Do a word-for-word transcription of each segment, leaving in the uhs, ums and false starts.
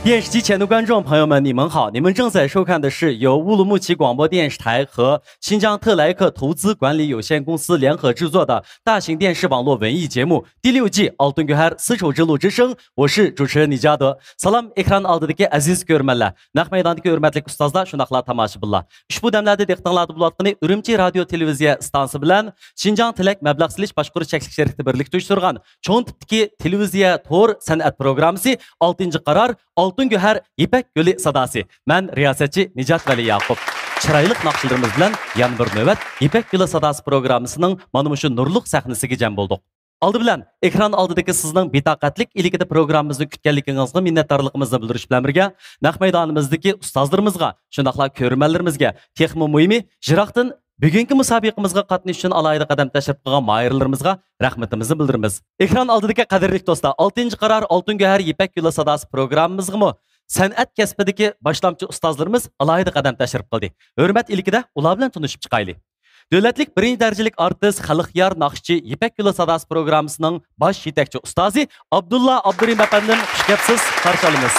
电视机前的观众朋友们，你们好！你们正在收看的是由乌鲁木齐广播电视台和新疆特莱克投资管理有限公司联合制作的大型电视网络文艺节目第六季《Altın Göher: Sıço Cılu之声》，我是主持人尼加德。سالام، ئېكران ئالدىدىكى ئەزىز كۆرۈرمەنلەر، نەق مەيداندىكى ھۆرمەتلىك ئۇستازلار، شۇنداقلا تاماشىبىنلار. ئۇشبۇ دەملەردە دىققىتىڭلاردا بولۇۋاتقىنى ئۈرۈمچى رادىيو تېلېۋىزىيە ئىستانسىسى بىلەن شىنجاڭ تىلەك مەبلەغ سېلىش باشقۇرۇش چەكلىك شىركىتى بىرلىكتە ئۇيۇشتۇرغان چوڭ تىپتىكى تېلېۋىزىيە تور سەنئەت پروگراممىسى ئالتىنچى قارار ئالتۇن گۆھەر يىپەك يولى ساداسى. مەن رىياسەتچى نىجات ۋەلى ياقۇپ. چىرايلىق ناخشىلىرىمىز بىلەن يەنە بىر نۆۋەت يىپەك يولى ساداسى پروگراممىسىنىڭ مانا مۇشۇ نۇرلۇق سەھنىسىگە جەم بولدۇق. ئالدى بىلەن ئېكران ئالدىدىكى سىزنىڭ بىتاقەتلىك ئىلكىدە پروگراممىمىزنى كۈتكەنلىكىڭىزغا مىننەتدارلىقىمىزنى بىلدۈرۈش بىلەن بىرگە، نەق مەيدانىمىزدىكى ئۇستازلىرىمىزغا، شۇنداقلا كۆرۈرمەنلىرىمىزگە، تېخىمۇ مۇھىمى، يىراقتىن بۈگۈنكى مۇسابىقىمىزغا قاتنىشىش ئۈچۈن ئالاھىدە قەدەم تەشرىپ قىلغان ماھىرلىرىمىزغا رەھمىتىمىزنى بىلدۈرىمىز. ئېكران ئالدىدىكى قەدىرلىك دوستلار، ئالتىنچى قارار ئالتۇن گۆھەر يىپەك يولى ساداسى پروگراممىمىزغىمۇ سەنئەت كەسپىدىكى باشلامچى ئۇستازلىرىمىز ئالاھىدە قەدەم تەشرىپ قىلدى. ھۆرمەت ئىلكىدە ئۇلار بىلەن تونۇشۇپ چىقايلى. دۆلەتلىك بىرىنچى دەرىجىلىك ئارتىس، خەلقيار ناخشىچى، يىپەك يولى ساداسى پروگراممىسىنىڭ باش يېتەكچى ئۇستازى ئابدۇللا ئابدۇرېھىم ئەپەندىم، خۇش كەپسىز، قارشى ئالىمىز.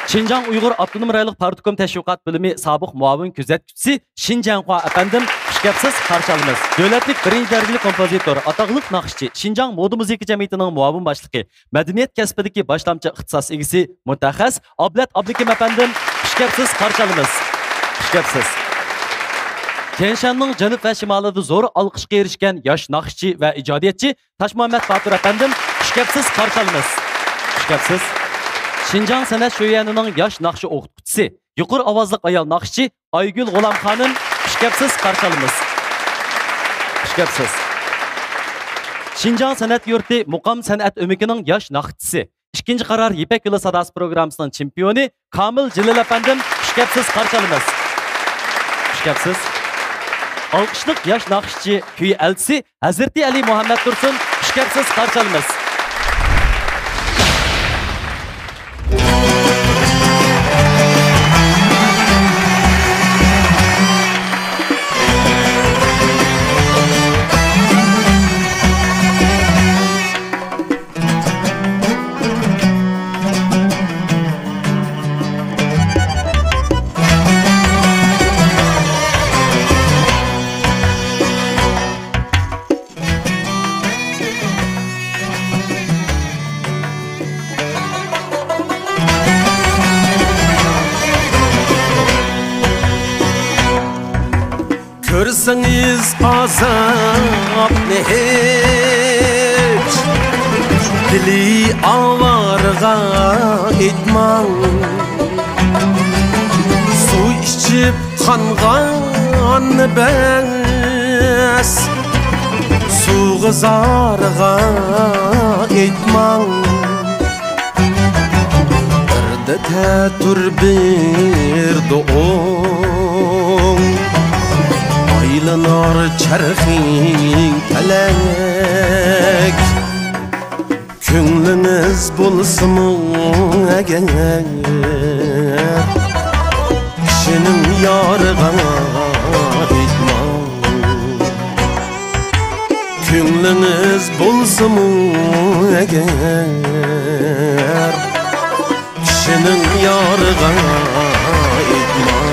شىنجاڭ ئۇيغۇر ئاپتونوم رايونلۇق پارتكوم تەشۋىقات بۆلۈمى سابىق مۇئاۋىن كۆزەتكۈچىسى شىنجەڭخۇا ئەپەندىم، خۇش كەپسىز، قارشى ئالىمىز. دۆلەتلىك بىرىنچى دەرىجىلىك كومپوزىتور، ئاتاقلىق ناخشىچى، شىنجاڭ مودا مۇزىكا جەمئىيىتىنىڭ مۇئاۋىن باشلىقى، مەدەنىيەت كەسپىدىكى باشلامچى ئىختىساس ئىگىسى، مۇتەخەسسىس ئابلەت ئابلىكىم ئەپەندىم، خۇش كەپسىز، قارشى ئالىمىز. خۇش كەپسىز. تيەنشاننىڭ جەنۇب ۋە شىمالىدا زور ئالقىشقا ئېرىشكەن ياش ناخشىچى ۋە ئىجادىيەتچى تاشمۇھەممەت باتۇر ئەپەندىم، خۇش كەپسىز، قارشى ئالىمىز. خۇش كەپسىز. شىنجاڭ سەنئەت شۆيۈەنىنىڭ ياش ناخشا ئوقۇتقۇچىسى، يۇقىرى ئاۋازلىق ئايال ناخشىچى ئايگۈل غۇلام خانىم، خۇش كەپسىز، قارشى ئالىمىز. خۇش كەپسىز. شىنجاڭ سەنئەت يۇرتى مۇقام سەنئەت ئۆمىكىنىڭ ياش ناخشىچىسى، ئىككىنچى قارار يىپەك يولى ساداسى پروگراممىسىنىڭ چېمپىيونى كامىل جېلىل ئەپەندىم، خۇش كەپسىز، قارشى ئالىمىز. خۇش كەپسىز. ئالقىشلىق ياش ناخشىچى، كۈي ئەلچىسى ھەزرىتى ئەلى مۇھەممەد تۇرسۇن، خۇش كەپسىز، قارشى ئالىمىز. كۆرسىڭىز ئازابنى ھېچ، دىلى ئاۋارىغا ئېيتماڭ. سۇ ئىچىپ قانغاننى بەس، سۇغا زارىغا ئېيتماڭ. بىردە تەتۈر بىردە ئوڭ، ئايلىنار چەرخىڭ پەلەك. كۆڭلىڭىز بولسىمۇ ئەگەر، كىشىنىڭ يارىغا ئېيتماڭ. كۆڭلىڭىز بولسىمۇ ئەگەر، كىشىنىڭ يارىغا ئېيتماڭ.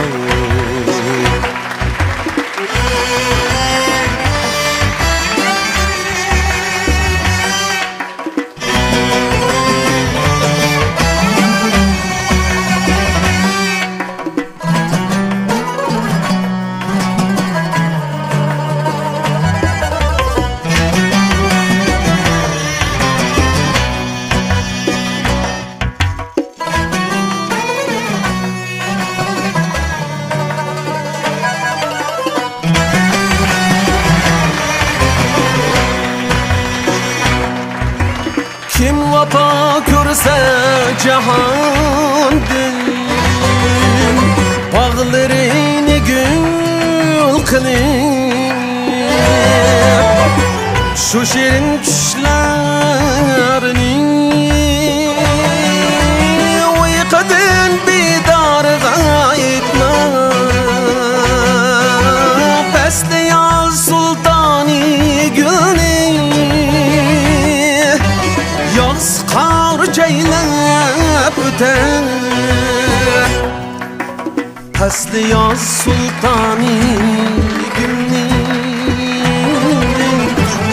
كىم ۋاپا كۆرسە جاھاندىن، باغلىرىنى گۈل قىلىپ، شۇ شېرىن چۈشلەرنى ئۇيقۇدىن بىدارغا ئېيتماڭ. پەسلى ياز سۇلتانى گۈلنى ياغسى قار چەيلەپ ئەسلى ياز سۇلتانى گۈلنى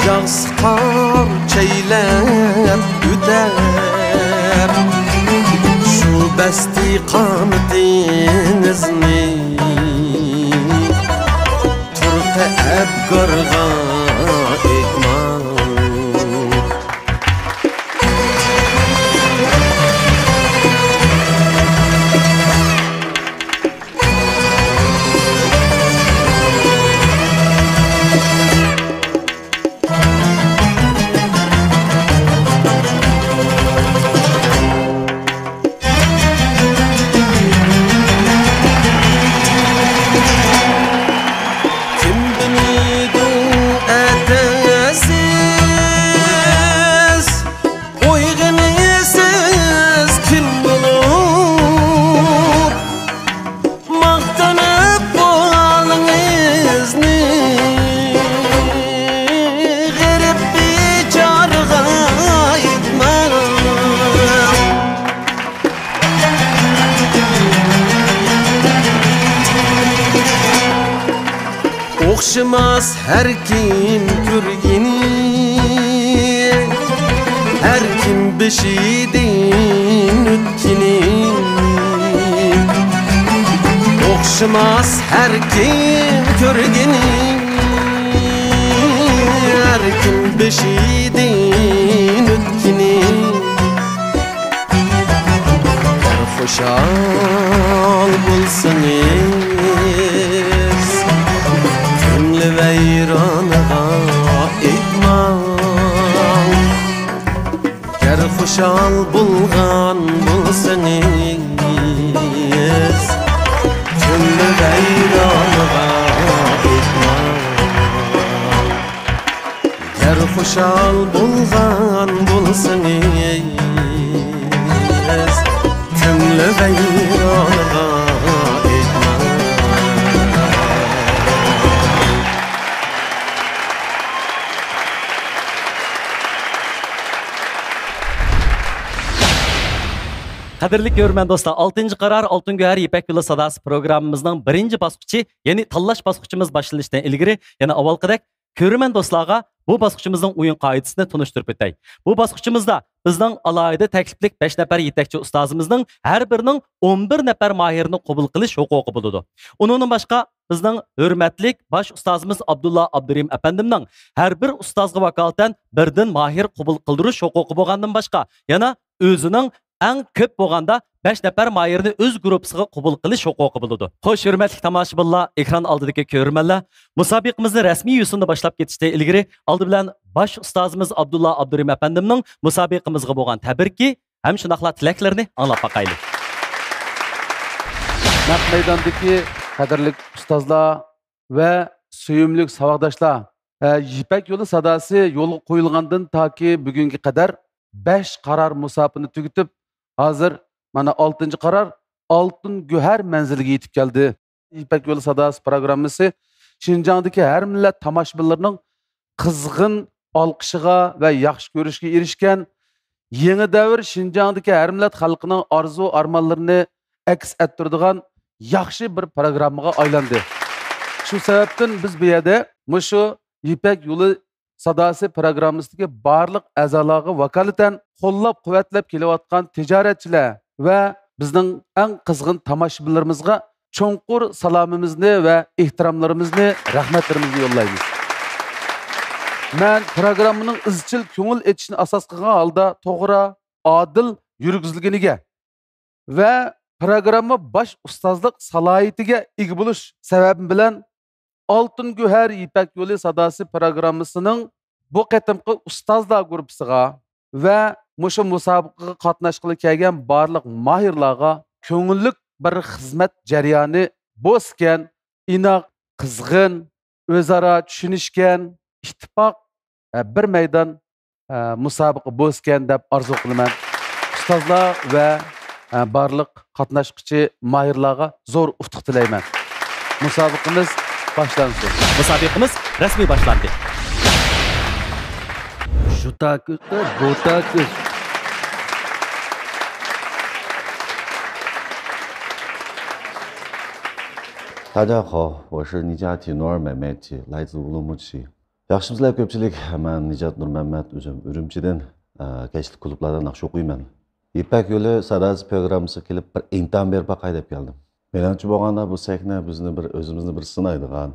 ياغسى قار چەيلەپ ئۆتەر. شۇ بەستى قانىتىڭىزنى تۇرقى ئەبگارغا ئېيتماڭ. كىم بىلىدۇ ئەتەسىز، ئويغىنىسىز كۈن بولۇپ، ماختىنىپ ھالىڭىزنى غېرىب بىچارىغا ئېيتماڭ. ئوخشىماس ھەر كىم كۆرگىنى، ھەر كىم بېشىدىن ئۆتكىنى. ئوخشىماس ھەر كىم كۆرگىنى، ھەر كىم بېشىدىن ئۆتكىنى. گەر خۇشال بولسىڭىز، كۆڭلى ۋەيرانىغا ئېيتماڭ. گەر خۇشال بولغان بولسىڭىز، كۆڭلى ۋەيرانىغا ئېيتماڭ. گەر خۇشال بولغان بولسىڭىز، كۆڭلى ۋەيرانىغا ئېيتماڭ. قەدىرلىك كۆرۈرمەن دوستلار، ئالتىنچى قارار، ئالتۇن گۆھەر، يىپەك يولى ساداسى پروگراممىمىزنىڭ بىرىنچى باسقۇچى، يەنى تاللاش باسقۇچىمىز باشلىنىشتىن ئىلگىرى، يەنە ئاۋۋالقىدەك كۆرۈرمەن دوستلارغا بۇ باسقۇچىمىزنىڭ ئويۇن قائىدىسىنى تونۇشتۇرۇپ ئۆتەي. بۇ باسقۇچىمىزدا بىزنىڭ ئالاھىدە تەكلىپلىك بەش نەپەر يېتەكچى ئۇستازىمىزنىڭ ھەر بىرىنىڭ ئون بىر نەپەر ماھىرنى قوبۇل قىلىش ھوقۇقى بولىدۇ. ئۇنىڭدىن باشقا، بىزنىڭ ھۆرمەتلىك باش ئۇستازىمىز ئابدۇللا ئابدۇرېھىم ئەپەندىمنىڭ ھەر بىر ئۇستازغا ۋاكالىتەن بىردىن ماھىر قوبۇل قىلدۇرۇش ھوقۇقى بولغاندىن باشقا، يەنە ئۆزىنىڭ ئەڭ كۆپ بولغاندا بەش نەپەر ماھىرنى ئۆز گۇرۇپپىسىغا قوبۇل قىلىش ھوقۇقى بولىدۇ. خوش، ھۆرمەتلىك تاماشىبىنلار، ئېكران ئالدىدىكى كۆرۈرمەنلەر، مۇسابىقىمىزنى رەسمىي يۈزىنى باشلاپ كېتىشتىن ئىلگىرى، ئالدى بىلەن باش ئۇستازىمىز ئابدۇللا ئابدۇرېھىم ئەپەندىمنىڭ مۇسابىقىمىزغا بولغان تەبرىكى ھەم شۇنداقلا تىلەكلىرىنى ئاڭلاپ باقايلى. نەق مەيداندىكى قەدىرلىك ئۇستازلار ۋە سۆيۈملۈك ساۋاقداشلار، ئە، يىپەك يولى ساداسى يولغا قويۇلغاندىن تاكى بۈگۈنگە قەدەر بەش قارار مۇساپىنى تۈگىتىپ، ھازىر مانا ئالتىنچى قارار ئالتۇن گۆھەر مەنزىلىگە يېتىپ كەلدى. يىپەك يولى ساداسى پروگراممىسى شىنجاڭدىكى ھەر مىللەت تاماشىبىنلىرىنىڭ قىزغىن ئالقىشىغا ۋە ياخشى كۆرۈشىگە ئېرىشكەن، يېڭى دەۋر شىنجاڭدىكى ھەر مىللەت خەلقىنىڭ ئارزۇ ئارمانلىرىنى ئەكس ئەتتۈرىدىغان ياخشى بىر پروگراممىغا ئايلاندى. شۇ سەۋەبتىن بىز بۇ يەردە مۇشۇ يىپەك يولى ساداسى پروگراممىسىدىكى بارلىق ئەزالارغا ۋاكالىتەن قوللاپ-قۇۋۋەتلەپ كېلىۋاتقان تىجارەتچىلەر ۋە بىزنىڭ ئەڭ قىزغىن تاماشىبىنلىرىمىزغا چوڭقۇر سالامىمىزنى ۋە ئېھتىراملىرىمىزنى، رەھمەتلىرىمىزنى يوللايمىز. مەن پروگراممىنىڭ ئىزچىل كۆڭۈل ئېچىشنى ئاساس قىلغان ھالدا توغرا، ئادىل يۈرگۈزۈلگىنىگە ۋە پروگرامما باش ئۇستازلىق سالاھىيىتىگە ئىگە بولۇش سەۋەبى بىلەن ئالتۇن گۆھەر يىپەك يولى ساداسى پروگراممىسىنىڭ بۇ قېتىمقى ئۇستازلار گۇرۇپپىسىغا ۋە مۇشۇ مۇسابىقىگە قاتناشقىلى كەلگەن بارلىق ماھىرلارغا كۆڭۈللۈك بىر خىزمەت جەريانى بولسىكەن، ئىناق، قىزغىن، ئۆزئارا چۈشىنىشكەن، ئىتتىپاق، بىر مەيدان ئە، مۇسابىقە بولسىكەن دەپ ئارزۇ قىلىمەن. ئۇستازلار ۋە، ئە، بارلىق قاتناشقۇچى ماھىرلارغا زور ئۇتۇق تىلەيمەن. مۇسابىقىمىز باشلانسۇن. مۇسابىقىمىز رەسمىي باشلاندى. ژۇتاكىس، بوتاكىس. 大家好，我是尼加提努尔·美美提，来自乌鲁木齐。ياخشىمۇسىلەر كۆپچىلىك؟ مەن نىجات نۇرمەممەت، ئۆزۈم ئۈرۈمچىدىن، ئە، كەچلىك كۇلۇبلاردا ناخشا ئوقۇيمەن. يىپەك يولى ساداسى پروگراممىسىغا كېلىپ، بىر ئىمتىھان بېرىپ باقاي دەپ كەلدىم. مېنىڭچە بولغاندا، بۇ سەھنە بىزنى بىر، ئۆزىمىزنى بىر سىنايدىغان،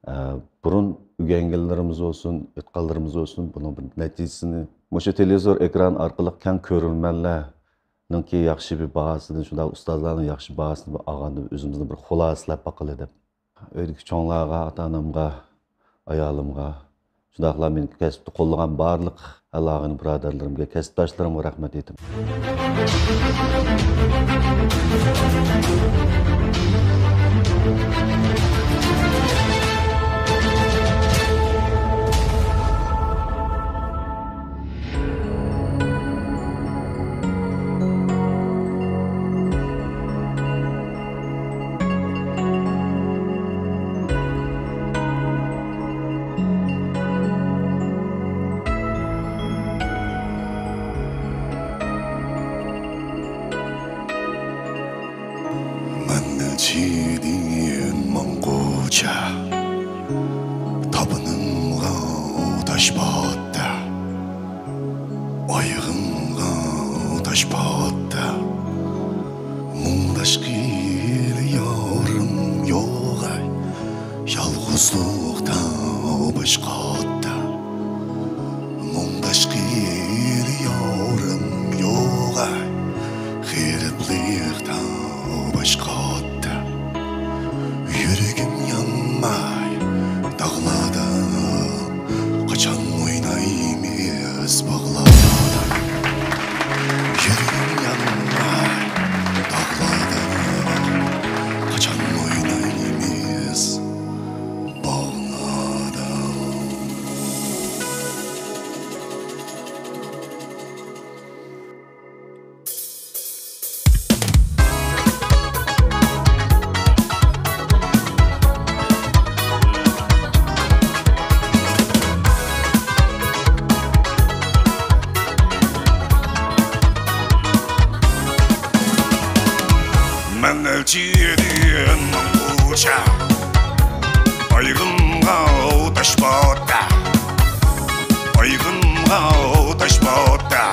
ئە، بۇرۇن ئۆگەنگەنلىرىمىز بولسۇن، ئېيتقانلىرىمىز بولسۇن، بۇنىڭ بىر نەتىجىسىنى مۇشۇ تېلېۋىزور ئېكران ئارقىلىق كەڭ كۆرۈرمەنلەرنىڭكى ياخشى بىر باھاسىدىن، شۇنداق ئۇستازلارنىڭ ياخشى باھاسىدىن بىر ئالغاندا، ئۆزىمىزنى بىر خۇلاسىلەپ باقىلى دەپ. ئۆيدىكى چوڭلارغا، ئاتا-ئانامغا، ئايالىمغا، شۇنداقلا مېنى كەسىپتە قوللىغان بارلىق ئاغىنە بۇرادەرلىرىمگە، كەسىپداشلىرىمغا رەھمەت ئېيتىمەن. مەنگىلچىدىن ماڭغۇچە، تاپىنىمغا تاش پاتتى، ئايىغىمغا تاش پاتتى. مۇڭداشقىلى يارىم يوغاي، يالغۇزلۇقتا باش قاتتى. مۇڭداشقىلى يارىم يوغاي، غېرىبلىقتا باش قاتتى. يۈرىكىم يانماي داغلاردا، قاچان ئوينايمىز باغلاردا. يۈرىكىم يانماي داغلاردا، قاچان ئوينايمىز باغلاردا. مەن ئەلچىدىن ماڭغۇچە، ئايىغىمغا تاش پاتتى، ئايىغىمغا تاش پاتتى.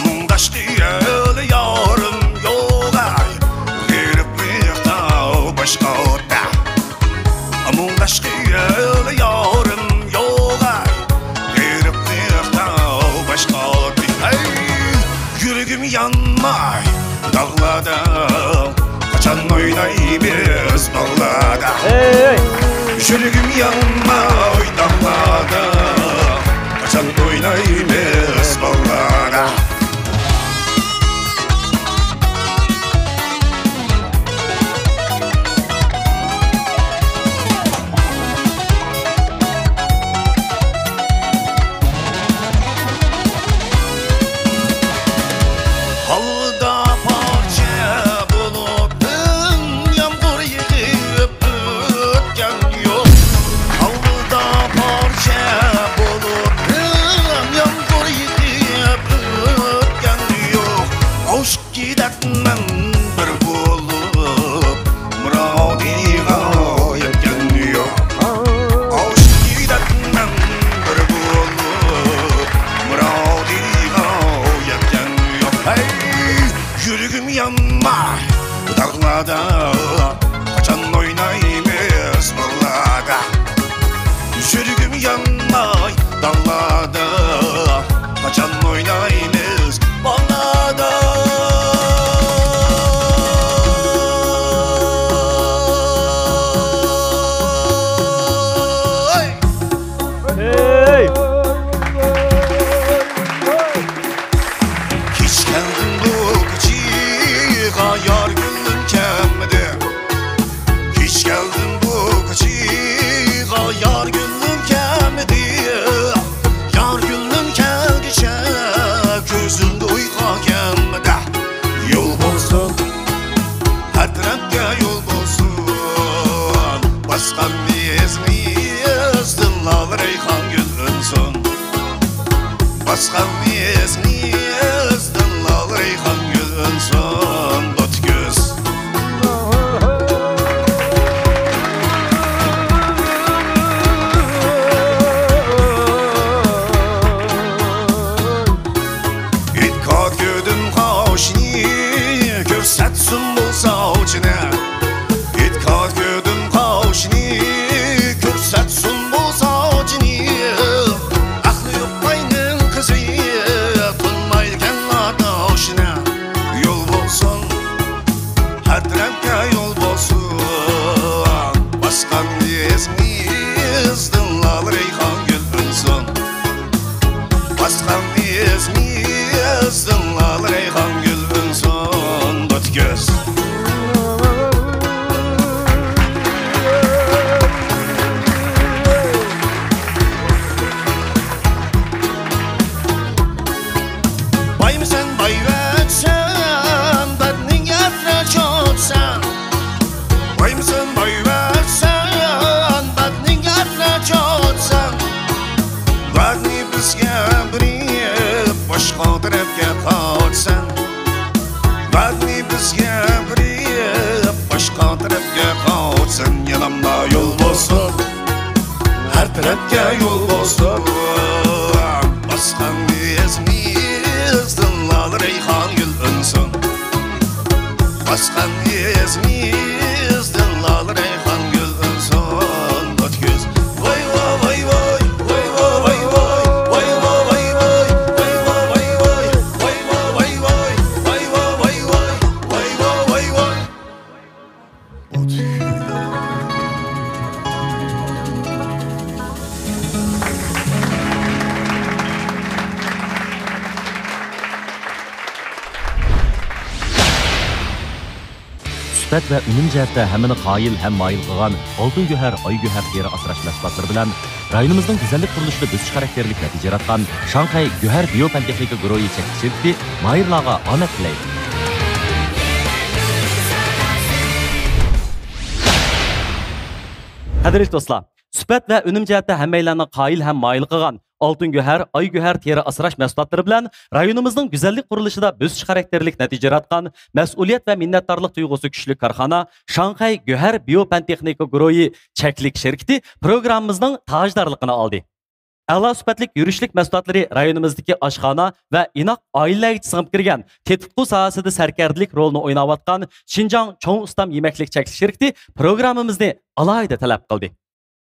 مۇڭداش قىيال يارىم يوغاي، غېرىبلىقتا باش قاتتى. مۇڭداش قىيال يارىم يوغاي، غېرىبلىقتا باش قاتتى. ھەي، يۈرىكىم يانماي داغلاردا، قاچان ئوينايمىز باغلاردا. ھەي! يۈرىكىم يانماي داغلاردا، قاچان ئوينايمىز باغلاردا. ھالدا پارچە بولۇپ يامغۇر يېغىپ ئۆتكەن يوق. ھالدا پارچە بولۇپ يامغۇر يېغىپ ئۆتكەن يوق. ئاشۇ كېدەكمەن بىر بولۇپ، مۇرادىغا يەتكەن يوق. ئاشۇ كېدەكمەن بىر بولۇپ، مۇرادىغا يەتكەن يوق. ھەي، يۈرىكىم يانماي داغلاردا، قاچان ئوينايمىز باغلاردا. يۈرىكىم يانماي داغلاردا، قاچان ئوينايمىز باغلاردا. ھەي! كېچىكەن بۇ كېچىگە يار كۆڭلۈم كەمدى. ئىچىنى، ئېتىقاد كۆردۈم قاۋۇشنى، كۆرسەتسۇن بۇ ساۋچىنى. ئەقلى يوق باينىڭ قىزى، تونمايدىكەن ئاتاۋۇشنى. يول بولسۇن، ھەر تەرەپكە يول بولسۇن. باسقان ئىزىڭنى ئىزدىنلا رەيھان گۈل ئۈنسۇن. باسقان ئىزىڭنى ئىزدىنلا رەيھان گۈل ئۈنسۇن. دوت كۆز. بايمىسەن، بايۋەتسەن، بەتنىڭ گەپلەر چوتسەن. بايمىسەن، بايۋەتسەن، بەتنىڭ گەپلەر چوتسەن. بەتنى بىزگە بېرىپ، باشقا تەرەپكە قاچسەن. بەتنى بىزگە بېرىپ، باشقا تەرەپكە قاچسەن. يېنىمدا يول بولسۇن، ھەر تەرەپكە يول بولسۇن. باسقان ئىزىمىزدىن لالە رەيھان گۈل ئۈنسۇن. باسقان ئىزىمىزدىن لالە رەيھان گۈل ئۈنسۇن. ئوت كۆز. ۋاي ۋا ۋاي ۋاي، ۋاي ۋا ۋاي ۋاي، ۋاي ۋا ۋاي ۋاي، ۋاي ۋا ۋاي ۋاي، ۋاي ۋا ۋاي ۋاي، ۋاي ۋا ۋاي ۋاي. سۈپەت ۋە ئۈنۈم جەھەتتە ھەممىنى قايىل ھەم مايىل قىلغان ئالتۇن گۆھەر، ئاي گۆھەر تېرە ئاسراش مەھسۇلاتلىرى بىلەن رايونىمىزنىڭ گۈزەللىك قۇرۇلۇشىدا بۆسۈش خاراكتېرلىك نەتىجە ياراتقان شاڭخەي گۆھەر بىيو پەن تېخنىكا گۇرۇھى چەكلىك شىركىتى ماھىرلارغا ئامەت تىلەيدۇ. قەدىرلىك دوستلار، سۈپەت ۋە ئۈنۈم جەھەتتە ھەممەيلەننى قايىل ھەم مايىل قىلغان ئالتۇن گۆھەر، ئاي گۆھەر تېرە ئاسراش مەھسۇلاتلىرى بىلەن رايونىمىزنىڭ گۈزەللىك قۇرۇلۇشىدا بۆسۈش خاراكتېرلىك نەتىجە ياراتقان مەسئۇلىيەت ۋە مىننەتدارلىق تۇيغۇسى كۈچلۈك كارخانا شاڭخەي گۆھەر بىيو پەن تېخنىكا گۇرۇھى چەكلىك شىركىتى پروگراممىمىزنىڭ تاجدارلىقىنى ئالدى. ئەلا سۈپەتلىك يۈرۈشلۈك مەھسۇلاتلىرى رايونىمىزدىكى ئاشخانا ۋە ئىناق ئائىلىلەرگىچە سىڭىپ كىرگەن تېتىتقۇ ساھەسىدە سەركەردىلىك رولىنى ئويناۋاتقان شىنجاڭ چوڭ ئۇستام يېمەكلىك چەكلىك شىركىتى پروگراممىمىزنى ئالاھىدە تەلەپ قىلدى.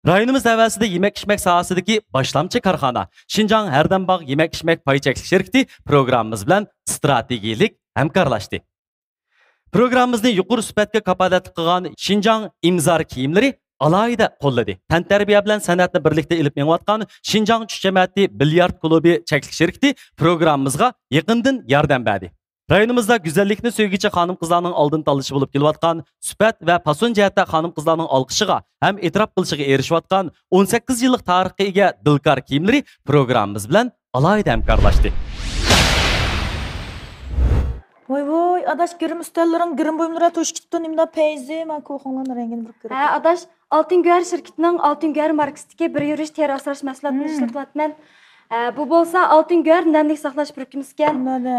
رايونىمىز ھەۋەسىدە يېمەك-ئىچمەك ساھەسىدىكى باشلامچى كارخانا شىنجاڭ ھەردەم باغ يېمەك-ئىچمەك پاي چەكلىك شىركىتى پروگراممىمىز بىلەن ئىستراتېگىيەلىك ھەمكارلاشتى. پروگراممىمىزنى يۇقىرى سۈپەتكە كاپالەتلىك قىلغان شىنجاڭ ئىمزار كىيىملىرى ئالاھىدە قوللىدى. تەنتەربىيە بىلەن سەنئەتنى بىرلىكتە ئېلىپ مېڭىۋاتقان شىنجاڭ چۈش جەمەتى بىليارد كۇلۇبى چەكلىك شىركىتى پروگراممىمىزغا يېقىندىن ياردەم بەردى. رايونىمىزدا گۈزەللىكنى سۆيگۈچى خانىم-قىزلارنىڭ ئالدىن تاللىشى بولۇپ كېلىۋاتقان، سۈپەت ۋە پاسون جەھەتتە خانىم-قىزلارنىڭ ئالقىشىغا ھەم ئېتىراپ قىلىشىغا ئېرىشىۋاتقان ئون سەككىز يىللىق تارىخقا ئىگە دىلكار كىيىملىرى پروگراممىمىز بىلەن ئالاھىدە ھەمكارلاشتى. ۋاي ۋاي، ئاداش، گىرىم ئۈستەللىرىڭ، گىرىم بۇيۇملىرى توشۇپ كېتىپتۇ، نېمىنداق پەيزى، مانا كوخۇڭلارنىڭ رەڭگىنى بىر كۆرۈپ. ھە، ئاداش، ئالتۇن گۆھەر شىركىتىنىڭ ئالتۇن گۆھەر ماركىسىدىكى بىر يۈرۈش تېرە ئاسراش مەھسۇلاتىنى مم. ئىشلىتىۋاتىمەن. ھە، بۇ بولسا ئالتۇن گۆھەر نەملىك ساقلاش پۈركۈمىسىكەن. مانا.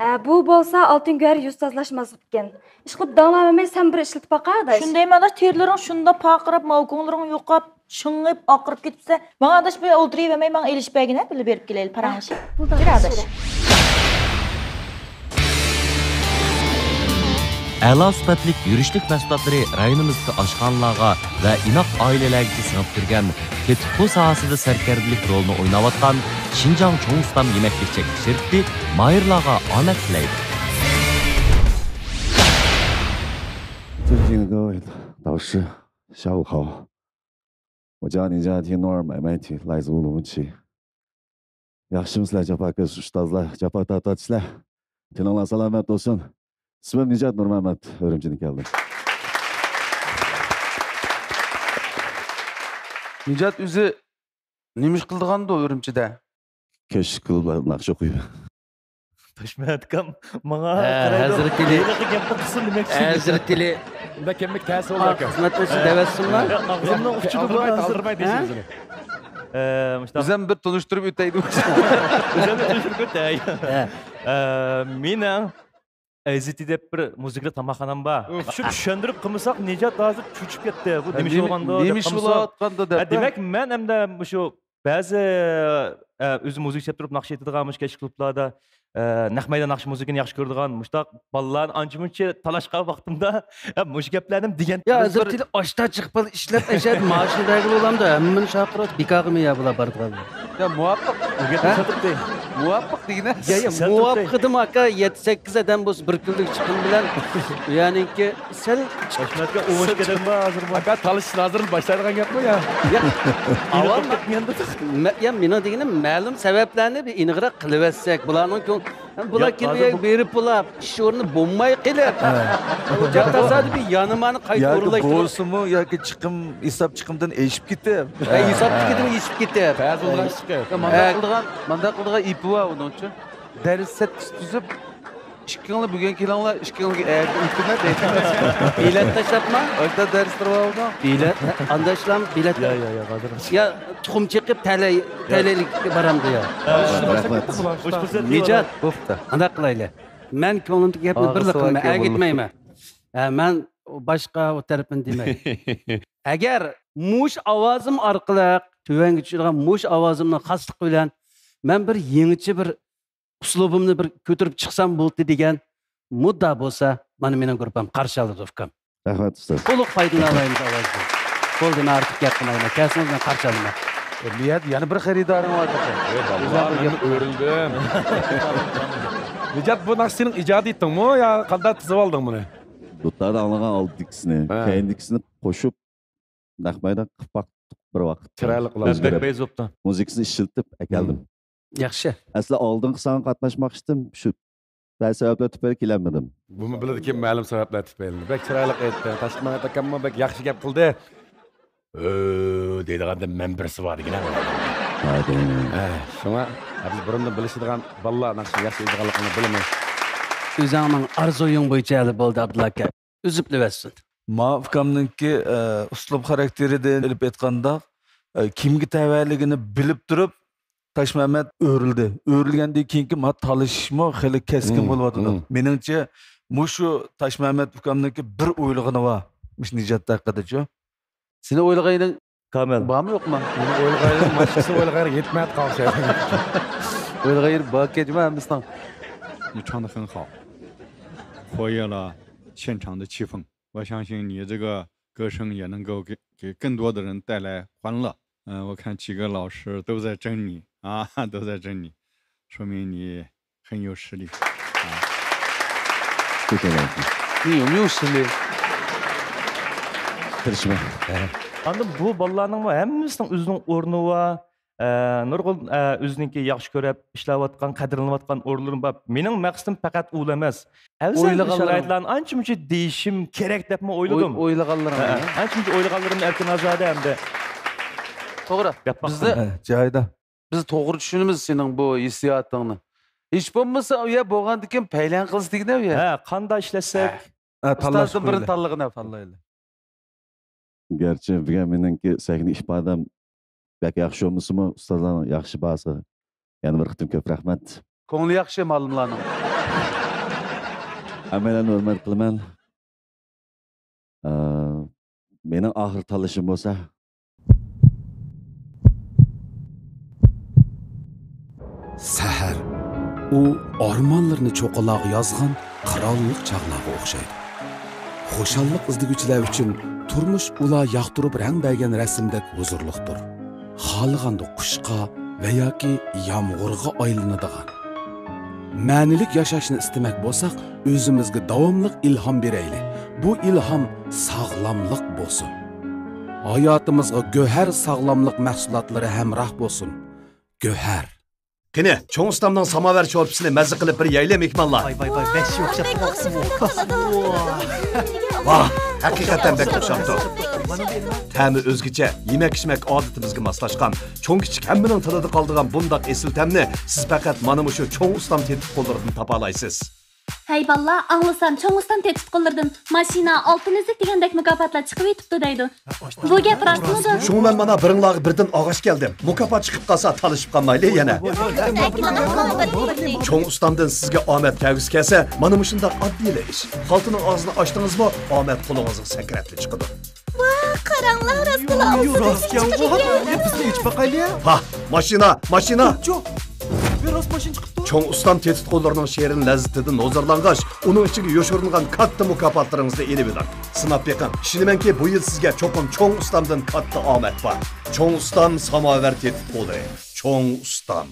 ھە، بۇ بولسا ئالتۇن گۆھەر يۈز تازىلاش ماسلىقىكەن. ئىشقىلىپ داڭلىماي سەن بىر ئىشلىتىپ باقە، ئاداش. شۇندايمۇ ئاداش، تېرىلىرىڭ شۇنداق پارقىراپ، ماۋكۇڭلىرىڭ يوقاپ، شىڭىپ، ئاقىرىپ كېتىپسەن. ماڭا ئاداش بىر ئولتۇرۇۋەرمەي، ماڭا ئېلىشىپ بەرگىنە، بىللە بېرىپ كېلەيلى، پاراڭلىشىپ. بولدى، كىر ئاداش. ئەلا سۈپەتلىك يۈرۈشلۈك مەھسۇلاتلىرى رايونىمىزدىكى ئاشخانىلارغا ۋە ئىناق ئائىلىلەرگىچە سىڭىپ كىرگەن تېتىتقۇ ساھەسىدە سەركەردىلىك رولىنى ئويناۋاتقان شىنجاڭ چوڭ ئۇستام يېمەكلىك چەكلىك شىركىتى ماھىرلارغا ئامەت تىلەيدۇ. 尊敬的各位导师，下午好。我叫尼加提诺尔买卖提，来自乌鲁木齐。 ياخشىمۇسىلەر، جاپاكەش ئۇستازلار، جاپا تارتىۋاتىسىلەر. تېنىڭلار سالامەت بولسۇن. ئىسمىم نىجات نۇرمەمەت، ئۈرۈمچىدىن كەلدىم. نىجات ئۆزى نېمە ئىش قىلىدىغاندۇ ئۈرۈمچىدە؟ كەچلىك كۇلۇبلاردا ناخشا ئوقۇيمەن. توشمەت ئاكام ماڭا ھە، قارايدۇ. ھەزرىتى ئېلى. ھېلىقى گەپنى قىلسۇن دېمەكچى. ھەزرىتى ئېلى. بۇنداق كەملىك تەسى بولدى ئاكا. خىزمەت بولسۇن دەۋەتسۇنلا. ئاغزىمنىڭ ئۇچىدا بۇ ئاغزىم. ئاغزىرماي دەيسىز بۇنى. ئە، مۇشتاق. ئۆزۈم بىر تونۇشتۇرۇپ ئۆتەي دېمەكچى. ئۆزۈمنى تونۇشتۇرۇپ ئۆتەي. ھە. ئە، مېنىڭ ئەزىتى دەپ بىر مۇزىكىلىق تاماقخانام بار. شۇ چۈشەندۈرۈپ قىلمىساق، نىجات ھازىر چۆچۈپ كەتتى. بۇ نېمە ئىش بولغاندۇ دەپ قىلمىسا. ھە، دېمەك، مەن ئەمدى مۇشۇ بەزى، ئە، ئۆزى مۇزىكا چېلىپ تۇرۇپ ناخشا ئېيتىدىغان مۇشۇ كەچلىك كۇلۇبلاردا ئە، نەق مەيدان ناخشا مۇزىكىنى ياخشى كۆرىدىغان مۇشۇنداق بالىلارنى ئانچە-مۇنچە تالاشقان ۋاقتىمدا، ئە، مۇشۇ گەپلەرنى دېگەن. يا، ھازىر تېلې ئاشتا چىقىپ قال، ئىشلەپ ئەشەدە مائاشنى بەرگىلى بولامدۇ؟ ھەممىنى چاقىرىۋاتىپ، بىكارغىمۇ يا بۇلار بارىدىغانلار؟ يا، مۇۋاپىق. ھە؟ مۇۋاپىق دېگىنە. يا، يا، مۇۋاپىق دېدىم، ئاكا، يەتتە-سەككىز ئادەم بولسا، بىر كۈنلۈك چىقىم بىلەن. يەنىكى سەل ئاشمەتكە ئوڭۇش كېتەم بار ھازىر بار. ئاكا، تالىشىش ھازىر باشلايدىغان گەپمۇ يا؟ يا، ئاۋۋال مە-، يا، مېنىڭ دېگىنىم مەلۇم سەۋەبلەرنى بىر ئېنىقراق قىلىۋەتسەك، بۇلارنىڭ كۆڭ-، بۇلار ياق، كېلىپ ھازىر بۇ بېرىپ بولاپ، ئىش ئورنى بولماي قېلىپ، ھە. جا تاسادىپىي يانىمانى قايتا ياكى ئورۇنلاشتۇرۇپ. بولسىمۇ، ياكى چىقىم، ھېساب چىقىمدىن ئېشىپ كېتىپ. ھە، ھېساب چىقىمدىن ئېشىپ كېتىپ. بەزى ئۇلار چىقىپ. يا، مانداق قىلىدىغان، مانداق قىلىدىغان ئېپى بار ئۇنىڭچۇ. دەرس سەتكىسى تۈزۈپ، ئىككىڭلار بۈگۈن كېلىڭلار، ئىككىڭلارگە ئەتە ئېيتىمەن دەيدۇ. بېلەت تاشلاپما؟ ئاشتا دەرسلىرى بار بولدى. بېلەت، ئانداشلام، بېلەت. يا، يا، يا، ھازىر. يا، تۇخۇم چېقىپ، تەلەي، يا. تەلەيلىك بارامدۇ يا؟ يا، رەھمەت. نىجات، بوپتۇ. قانداق قىلايلى؟ مەن كۆڭلۈمدىكى گەپنى بىرلا قىلىمەن، ئەگىتمەيمەن. ھە، مەن باشقا ئۇ تەرىپىنى دېمەي. ئەگەر مۇشۇ ئاۋازىم ئارقىلىق تۆۋەنگە چۈشىدىغان مۇشۇ ئاۋازىمنىڭ خاسلىقى بىلەن مەن بىر يېڭىچە بىر ئۇسلۇبۇمنى بىر كۆتۈرۈپ چىقسام بولدى دېگەن مۇددا بولسا، مانا مېنىڭ گۇرۇپپام قارشى ئالىدۇ، ئۇكام. رەھمەت، ئۇستاز. تولۇق پايدىلىنالايمىز ئاۋازدىن. بولدى، مەن ئارتۇق گەپ قىلمايمەن. كەلسىڭىز مەن قارشى ئالىمەن. ئە، نىھايەت يەنە بىر خېرىدارىڭ بار ئىكەن. ئەي، باللا، مەن ئۆرۈلدۈم. نىجات، بۇ ناخشا سېنىڭ ئىجادىيىتىڭمۇ يا قانداق تىزىۋالدىڭ بۇنى؟ دۇتاردا ئاڭلىغان ئالدىدىكىسىنى، ھە. كەينىدىكىسىنى قوشۇپ، نەق مەيدان قىلىپ باقتۇق بىر ۋاقىت. چىرايلىق ئۇلار. بەك پەيز بوپتۇ. مۇزىكىسىنى ئىشلىتىپ ئەكەلدىم. ياخشى. ئەسلى ئالدىنقى سانغا قاتناشماقچىدىم، شۇ بەزى سەۋەبلەر تۈپەيلى كېلەلمىدىم. بۇمۇ بىلىدىكى مەلۇم سەۋەبلەر تۈپەيلى. بەك چىرايلىق ئېيتتى. تاشقى مەمەت ئاكاممۇ بەك ياخشى گەپ قىلدى. ئۆ دەيدىغاندا مەن بىرسى بار دېگىنە. ھە، دەيمەن. ھە، شۇڭا، ھە، بىز بۇرۇندىن بىلىشىدىغان بالىلار ناخشا ياخشى ئېيتىدىغانلىقىنى بىلىمىز. ئۆزۈڭنىڭ ئارزۇيۇڭ بويىچە ھەل بولدى، ئابدۇللا ئاكا. ئۈزۈپ بېرىۋەتسۇن. ما ئۇكامنىڭكى، ئە، ئۇسلۇب خاراكتېرىدىن ئېلىپ ئېيتقاندا، ئە، كىمگە تەۋەلىكىنى بىلىپ تۇرۇپ، تاشمەمەت ئۆرۈلدى. ئۆرۈلگەندىن كېيىنكى ما تالىشىشمۇ خېلى كەسكىن مم، بولۇۋاتىدۇ. مم. مېنىڭچە، مۇشۇ تاشمەمەت ئۇكامنىڭكى بىر ئويلىغىنى بار. مۇشۇ نىجات ھەققىدىچۇ؟ سېنى ئويلىغىنىڭ كامىل. بارمۇ يوقما؟ مېنى ئويلىغايلىڭ، باشقىسى ئويلىغايلىڭ، يەتمەي قالسا. ئويلىغايلىڭ، بار كەجمە ھەممىسىنىڭ. 你唱得很好，活跃了现场的气氛。我相信你这个歌声也能够给，给更多的人带来欢乐。嗯，我看几个老师都在争你啊，都在争你，说明你很有实力啊。谢谢老师。你有没有实力？تىرىشىمەن. ئاندىن بۇ بالىلارنىڭمۇ ھەممىسىنىڭ ئۆزىنىڭ ئورنى بار. ئە، نۇرغۇن، ئە، ئۆزىنىڭكى ياخشى كۆرۈپ ئىشلەۋاتقان، قەدىرلىنىۋاتقان ئورۇنلىرىمۇ بار. مېنىڭ مەقسىتىم پەقەت ئۇلا ئەمەس. ئەۋزەل شارائىتلارنى ئانچە-مۇنچە دېيىشىم كېرەك دەپمۇ ئويلىدىم. ئوي-، ئويلىغانلىرىڭ. ھە، ئانچە-مۇنچە ئويلىغانلىرىمنى ئەركىن ئازادە ھەمدە. توغرا. گەپ باقسۇن. بىزدە، ھە، جايىدا. بىز توغرا چۈشىنىمىز سېنىڭ بۇ ھېسسىياتىڭنى. ھېچ بولمىسا ئۇ يەر بولغاندىن كېيىن پەيلەن قىلسا دېگىنە ئۇ يەر. ھە، قانداق ئىشلەتسەك؟ ھە، تاللاش ئۇستازدىن بىرنى تاللىغىنا. تاللايلى. گەرچە بۈگۈن مېنىڭكى سەھنە ئىپادەم بەك ياخشى بولمىسىمۇ، ئۇستازلارنىڭ ياخشى باھاسىغا يەنە بىر قېتىم كۆپ رەھمەت. كۆڭلى ياخشى مالىملارنىڭ. ھەممەيلەننى ھۆرمەت قىلىمەن. ئە، مېنىڭ ئاخىرى تاللىشىم بولسا، سەھەر. ئۇ ئارمانلىرىنى چوققىلارغا يازغان قىرانلىق چاغلارغا ئوخشايدۇ. خۇشاللىق ئىزدىگۈچىلەر ئۈچۈن تۇرمۇش ئۇلار ياقتۇرۇپ رەڭ بەرگەن رەسىمدەك ھۇزۇرلۇقتۇر. خالىغاندا قۇشقا ۋە ياكى يامغۇرغا ئايلىنىدىغان. مەنىلىك ياشاشنى ئىستىمەك بولساق، ئۆزىمىزگە داۋاملىق ئىلھام بېرەيلى. بۇ ئىلھام ساغلاملىق بولسۇن. ھاياتىمىزغا گۆھەر ساغلاملىق مەھسۇلاتلىرى ھەمراھ بولسۇن. گۆھەر. قېنى، چوڭ ئۇستامنىڭ ساماۋەر شورپىسىنى مەززە قىلىپ بېرەيلى، مېھمانلار. ۋاي، ۋاي، ۋاي، ۋەھشىي ئوخشاپ قالدى. ۋاھ، ھەقىقەتەن بەك ئوخشاپتۇ. تەمى ئۆزگىچە، يېمەك-ئىچمەك ئادىتىمىزگە ماسلاشقان، چوڭ-كىچىك ھەممىنىڭ تىلىدا قالىدىغان بۇنداق ئېسىل تەمنى سىز پەقەت مانا مۇشۇ چوڭ ئۇستام تېتى قوللىرىدىن تاپالايسىز. ھەي بالىلار، ئاڭلىسام، چوڭ ئۇستام تېتى قوللىرىدىن ماشىنا، ئالتۇن ئۈزۈك دېگەندەك مۇكاپاتلار چىقىۋېتىپتۇ دەيدۇ. بۇ گەپ راستمىدۇ؟ شۇڭا مەن مانا بىرىڭلارغا بىردىن ئاغاچ كەلدىم. مۇكاپات چىقىپ قالسا، تالىشىپ قالمايلى يەنە. چوڭ ئۇستامدىن سىزگە ئامەت كەلگۈسى كەلسە، مانا مۇشۇنداق ئاددىيلا ئىش. خالتىنىڭ ئاغزىنى ئاچتىڭىزمۇ، ئامەت قولىڭىزغا سەكرەپلا چىقىدۇ. ۋاھ، قاراڭلار، راستلا ئاغزىدىن چىقىدىكەن. بىزنى ئېچىپ باقايلى. ۋاھ، ماشىنا، ماشىنا. يوق، يوق. راست ماشىنا چىقىپتۇ. چوڭ ئۇستام تېتىتقۇلىرىنىڭ شېرىن لەززىتىدىن ھۇزۇرلانغاچ، ئۇنىڭ ئىچىگە يوشۇرۇنغان كاتتا مۇكاپاتلىرىڭىزنى ئېلىۋېلىڭ. سىناپ بېقىڭ. ئىشىنىمەنكى، بۇ يىل سىزگە چوقۇم چوڭ ئۇستامدىن كاتتا ئامەت بار. چوڭ ئۇستام ساماۋەر تېتىتقۇلىرى. چوڭ ئۇستام.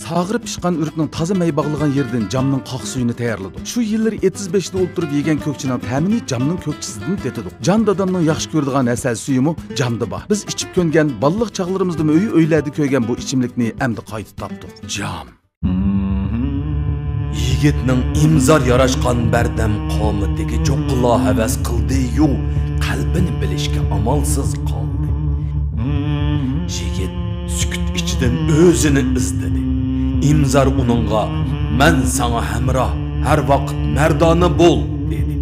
ساغىرى پىشقان ئۆرۈكنىڭ تازا مەي باغلىغان يېرىدىن جامنىڭ قاق سۈيىنى تەييارلىدۇق. شۇ يىللىرى ئېتىز بەشتە ئولتۇرۇپ يېگەن كۆكچىنىڭ تەمىنى جامنىڭ كۆكچىسىدىن تېتىدۇق. جان دادامنىڭ ياخشى كۆرىدىغان ھەسەل سۈيىمۇ جامدا بار. بىز ئىچىپ كۆنگەن، بالىلىق چاغلىرىمىزدىمۇ ئۆي-ئۆيلەردە كۆرگەن بۇ ئىچىملىكنى ئەمدى قايتا تاپتۇق. جام. يىگىتنىڭ ئىمزار ياراشقان بەردەم قامىتىگە چوققىلا ھەۋەس قىلدى-يۇ، قەلبىنى بىلىشكە ئامالسىز قالدى. يىگىت سۈكۈت ئىچىدىن ئۆزىنى ئىزدىدى. ئىمزار ئۇنىڭغا، «مەن ساڭا ھەمراھ، ھەر ۋاقىت مەردانە بول» دېدى.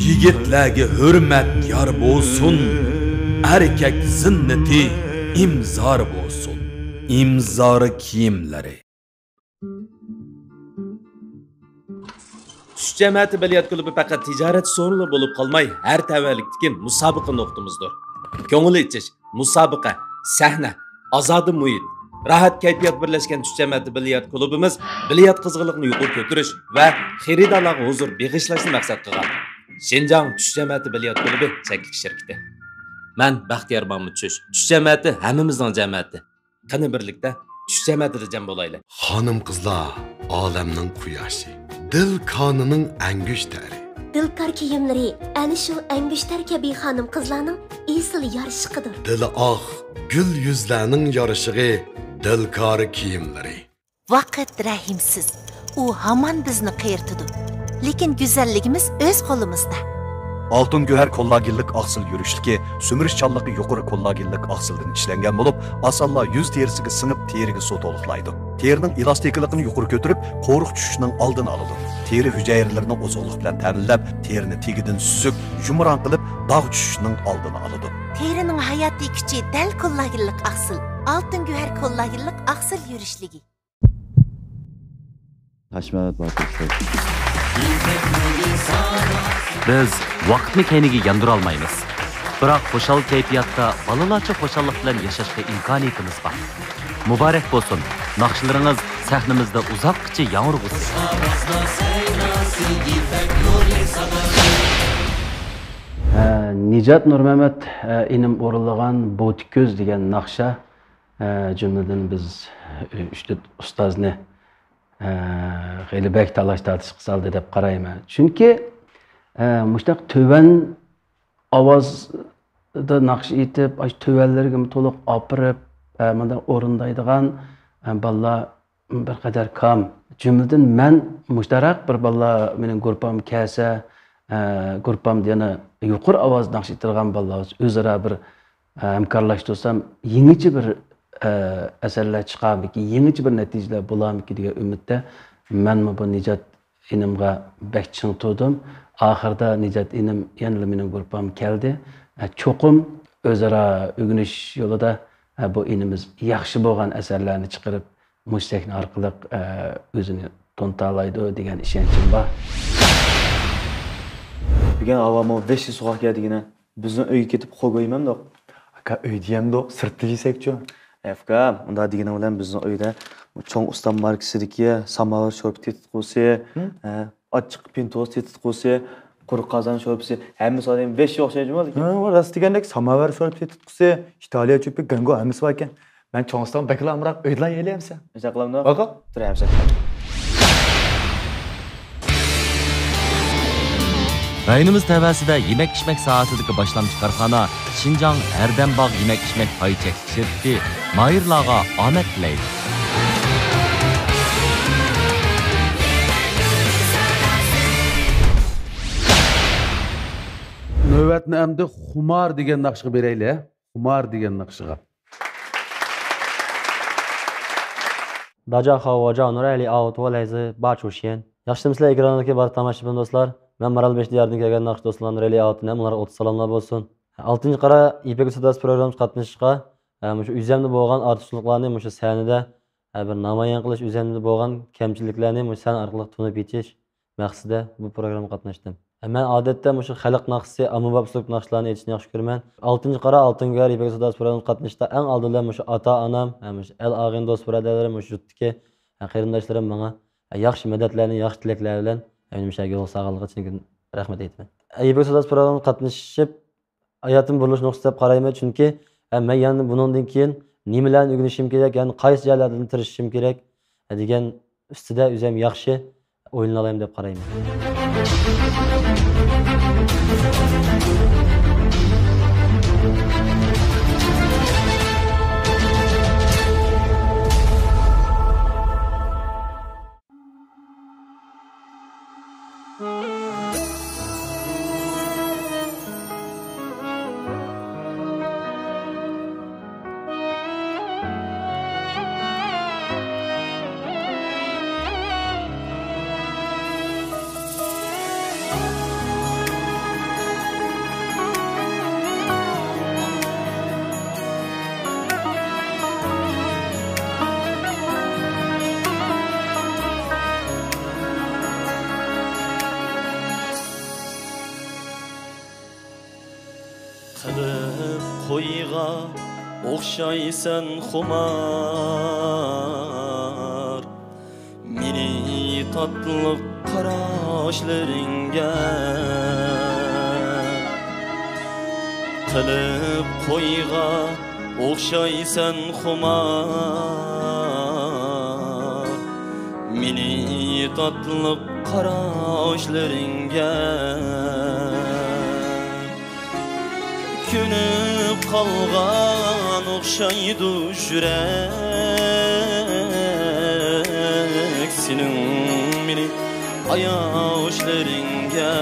يىگىتلەرگە ھۆرمەت يار بولسۇن، ئەركەك زىننىتى ئىمزار بولسۇن. ئىمزار كىيىملىرى. چۈش جەمەتى بىليارت كۇلۇبى پەقەت تىجارەت سورۇنى بولۇپ قالماي، ھەر تەۋەلىكتىكى مۇسابىقە نۇقتىمىزدۇر. كۆڭۈل ئېچىش، مۇسابىقە، سەھنە، ئازادە مۇھىت، راھەت كەيپىيات بىرلەشكەن چۈش جەمەتى بىليارت كۇلۇبىمىز بىليارت قىزغىنلىقىنى يۇقىرى كۆتۈرۈش ۋە خېرىدارلارغا ھۇزۇر بېغىشلاشنى مەقسەت قىلغان. شىنجاڭ چۈش جەمەتى بىليارت كۇلۇبى چەكلىك شىركىتى. مەن بەختىيار مامۇت چۈش. چۈش جەمەتى ھەممىمىزنىڭ جەمەتى. قېنى، بىرلىكتە چۈش جەمەتىدە جەم بولايلى. خانىم-قىزلار ئالەمنىڭ قۇياشى، دىل كانىنىڭ ئەڭگۈشتەرى. دىلكار كىيىملىرى ئەنە شۇ ئەڭگۈشتەر كەبى خانىم-قىزلارنىڭ ئېسىل يارىشىقىدۇر. دىلى ئاق، گۈل يۈزلەرنىڭ يارىشىقى، دىلكار كىيىملىرى. ۋاقىت رەھىمسىز، ئۇ ھامان بىزنى قېرىتىدۇ. لېكىن گۈزەللىكىمىز ئۆز قولىمىزدا. ئالتۇن گۆھەر كوللاگېنلىق ئاقسىل يۈرۈشلۈكى سۈمۈرۈشچانلىقى يۇقىرى كوللاگېنلىق ئاقسىلدىن ئىشلەنگەن بولۇپ، ئاسانلا يۈز تېرىسىگە سىڭىپ، تېرىگە سۇ تولۇقلايدۇ. تېرىنىڭ ئېلاستىكىلىقىنى يۇقىرى كۆتۈرۈپ، قورۇق چۈشۈشنىڭ ئالدىنى ئالىدۇ. تېرە ھۈجەيرىلىرىنى ئوزۇقلۇق بىلەن تەمىنلەپ، تېرىنى تېگىدىن سۈزۈك، يۇمران قىلىپ، داغ چۈشۈشنىڭ ئالدىنى ئالىدۇ. تېرىنىڭ ھاياتىي كۈچى دەل كوللاگېنلىق ئاقسىل. ئالتۇن گۆھەر كوللاگېنلىق ئاقسىل يۈرۈشلۈكى. تاشمەمەت باتۇر ئۇستاز. بىز ۋاقىتنى كەينىگە ياندۇرالمايمىز. بىراق خۇشال كەيپىياتتا بالىلارچە خۇشاللىق بىلەن ياشاشقا ئىمكانىيىتىمىز بار. مۇبارەك بولسۇن! ناخشىلىرىڭىز سەھنىمىزدە ئۇزاققىچە ياڭرىغۇسى! ھە، نىجات نۇرمەمەت، ھە، ئىنىم ئورۇنلىغان بوتى كۆز دېگەن ناخشا، ھە، جۈملىدىن بىز، ئۈچ تۆت ئۇستازنى، ھە، خېلى بەك تالاش-تارتىشقا سالدى دەپ قارايمەن. چۈنكى، ھە، مۇشۇنداق تۆۋەن ئاۋازدا ناخشا ئېيتىپ، ئاشۇ تۆۋەنلىرىگىمۇ تولۇق ئاپىرىپ، ھە، مۇنداق ئورۇندايدىغان، ھە، بالىلار بىر قەدەر كام. جۈملىدىن مەن مۇشتاراق بىر بالىلار مېنىڭ گۇرۇپپامغا كەلسە، ئە، گۇرۇپپامدا يەنە يۇقىرى ئاۋازدا ناخشا ئېيتىدىغان بالىلار ئۆزئارا بىر، ئە، ھەمكارلاشتۇرسام، يېڭىچە بىر، ئە، ئەسەرلەر چىقارمىكىن، يېڭىچە بىر نەتىجىلەر بولارمىكىن دېگەن ئۈمىدتە مەنمۇ بۇ نىجات ئىنىمغا بەك چىڭ تۇردۇم. ئاخىرىدا نىجات ئىنىم يەنىلا مېنىڭ گۇرۇپپامغا كەلدى. ئە، چوقۇم ئۆزئارا ئۆگىنىش يولىدا، ئە، بۇ ئىنىمىز ياخشى بولغان ئەسەرلەرنى چىقىرىپ، مۇشۇ سەھنە ئارقىلىق، ئە، ئۆزىنى تونۇتالايدۇ دېگەن ئىشەنچىم بار. بۈگۈن ھاۋامۇ ۋەھشىي سوغۇق ئىكەن دېگىنە، بىزنىڭ ئۆيگە كېتىپ خو گويمەمدۇق؟ ئاكا، ئۆيدە يەمدۇق، سىرتتا يېسەكچۇ؟ ئەفكا، ئۇنداق دېگىنىڭ بىلەن بىزنىڭ ئۆيدە چوڭ ئۇستام ماركىسىدىكى ساماۋار شورپا تېتىتقۇسى، ھە؟ ئە، ئاچچىق پىنتوز تېتىتقۇسى، قۇرۇق قازان شورپىسى، ھەممىسى ئادەم ۋەھشىي ئوخشايدۇ جۇمۇ لېكىن. ھە، راست دېگەندەك، ساماۋار شورپا تېتىتقۇسى، ئىتالىيە چۆپى، گەڭگو ھەممىسى باركەن. مەن چوڭ ئۇستام بەكلا ئامراق، ئۆيدىلا يەيلى ئەمسە. نېمە قىلامدۇ؟ ئاكا. تۇر ئەمسە. رايونىمىز تەۋەسىدە يېمەك-ئىچمەك ساھەسىدىكى باشلامچى كارخانا شىنجاڭ ھەردەم باغ يېمەك-ئىچمەك پاي چەكلىك شىركىتى ماھىرلارغا ئامەت تىلەيدۇ. نۆۋەتنى ئەمدى خۇمار دېگەن ناخشىغا بېرەيلى، ھە؟ خۇمار دېگەن ناخشىغا. 大家好，我叫努雷里奥托，来自巴楚县。 ياخشىمۇسىلەر ئېكراندىكى بارلىق تاماشىبىن دوستلار؟ مەن مارالبېشى دىيارىدىن كەلگەن ناخشا دوستلارنى رېلى ئاۋۇتىنەم، ئۇلارغا ئوتتۇز سالاملار بولسۇن. ئالتىنچى قارا يىپەك سوداسى پروگراممىسىغا قاتنىشىشقا، ھە، مۇشۇ ئۆزۈمدە بولغان ئارتۇقچىلىقلارنى مۇشۇ سەھنىدە، ھە، بىر نامايان قىلىش، ئۆزۈمدە بولغان كەمچىلىكلەرنى مۇشۇ سەھنە ئارقىلىق تونۇپ يېتىش مەقسىتىدە بۇ پروگراممىغا قاتناشتىم. مەن ئادەتتە مۇشۇ خەلق ناخشىسى، ئاممىباب ئۇسلۇب ناخشىلارنى ئېيتىشنى ياخشى كۆرىمەن. ئالتىنچى قارا، ئالتۇن گۆھەر يىپەك سوداسى پروگراممىغا قاتنىشىشتا ئەڭ ئالدى بىلەن مۇشۇ ئاتا-ئانام، ھە، مۇشۇ ئەل-ئاغىنە، دوست-بۇرادەرلىرىم، مۇشۇ يۇرتتىكى قېرىنداشلىرىم ماڭا ياخشى مەدەتلەرنى، ياخشى تىلەكلەر بىلەن مېنى مۇشۇ يەرگە يول سالغانلىقى ئۈچۈن رەھمەت ئېيتىمەن. يىپەك سوداسى پروگراممىغا قاتنىشىپ، ھاياتىم بۇرۇلۇش نۇقتىسى دەپ قارايمەن، چۈنكى، ھە، مەن يەنە بۇنىڭدىن كېيىن نېمىلەرنى ئۆگىنىشىم كېرەك، يەنە قايسى جايلاردا تىرىشىشىم كېرەك، ھە، دېگەن ئۈستىدە ئۆزۈم ياخشى ئويلىنالايمەن دەپ قارايمەن. قىلىپ قويغا ئوخشايسەن خۇمار، مېنى تاتلىق قاراشلىرىڭگە. قىلىپ قويغا ئوخشايسەن خۇمار، مېنى تاتلىق قاراشلىرىڭگە. كۆنۈپ قالغان ئوخشايدۇ يۈرەك سېنىڭ مېنى ئاياشلىرىڭگە.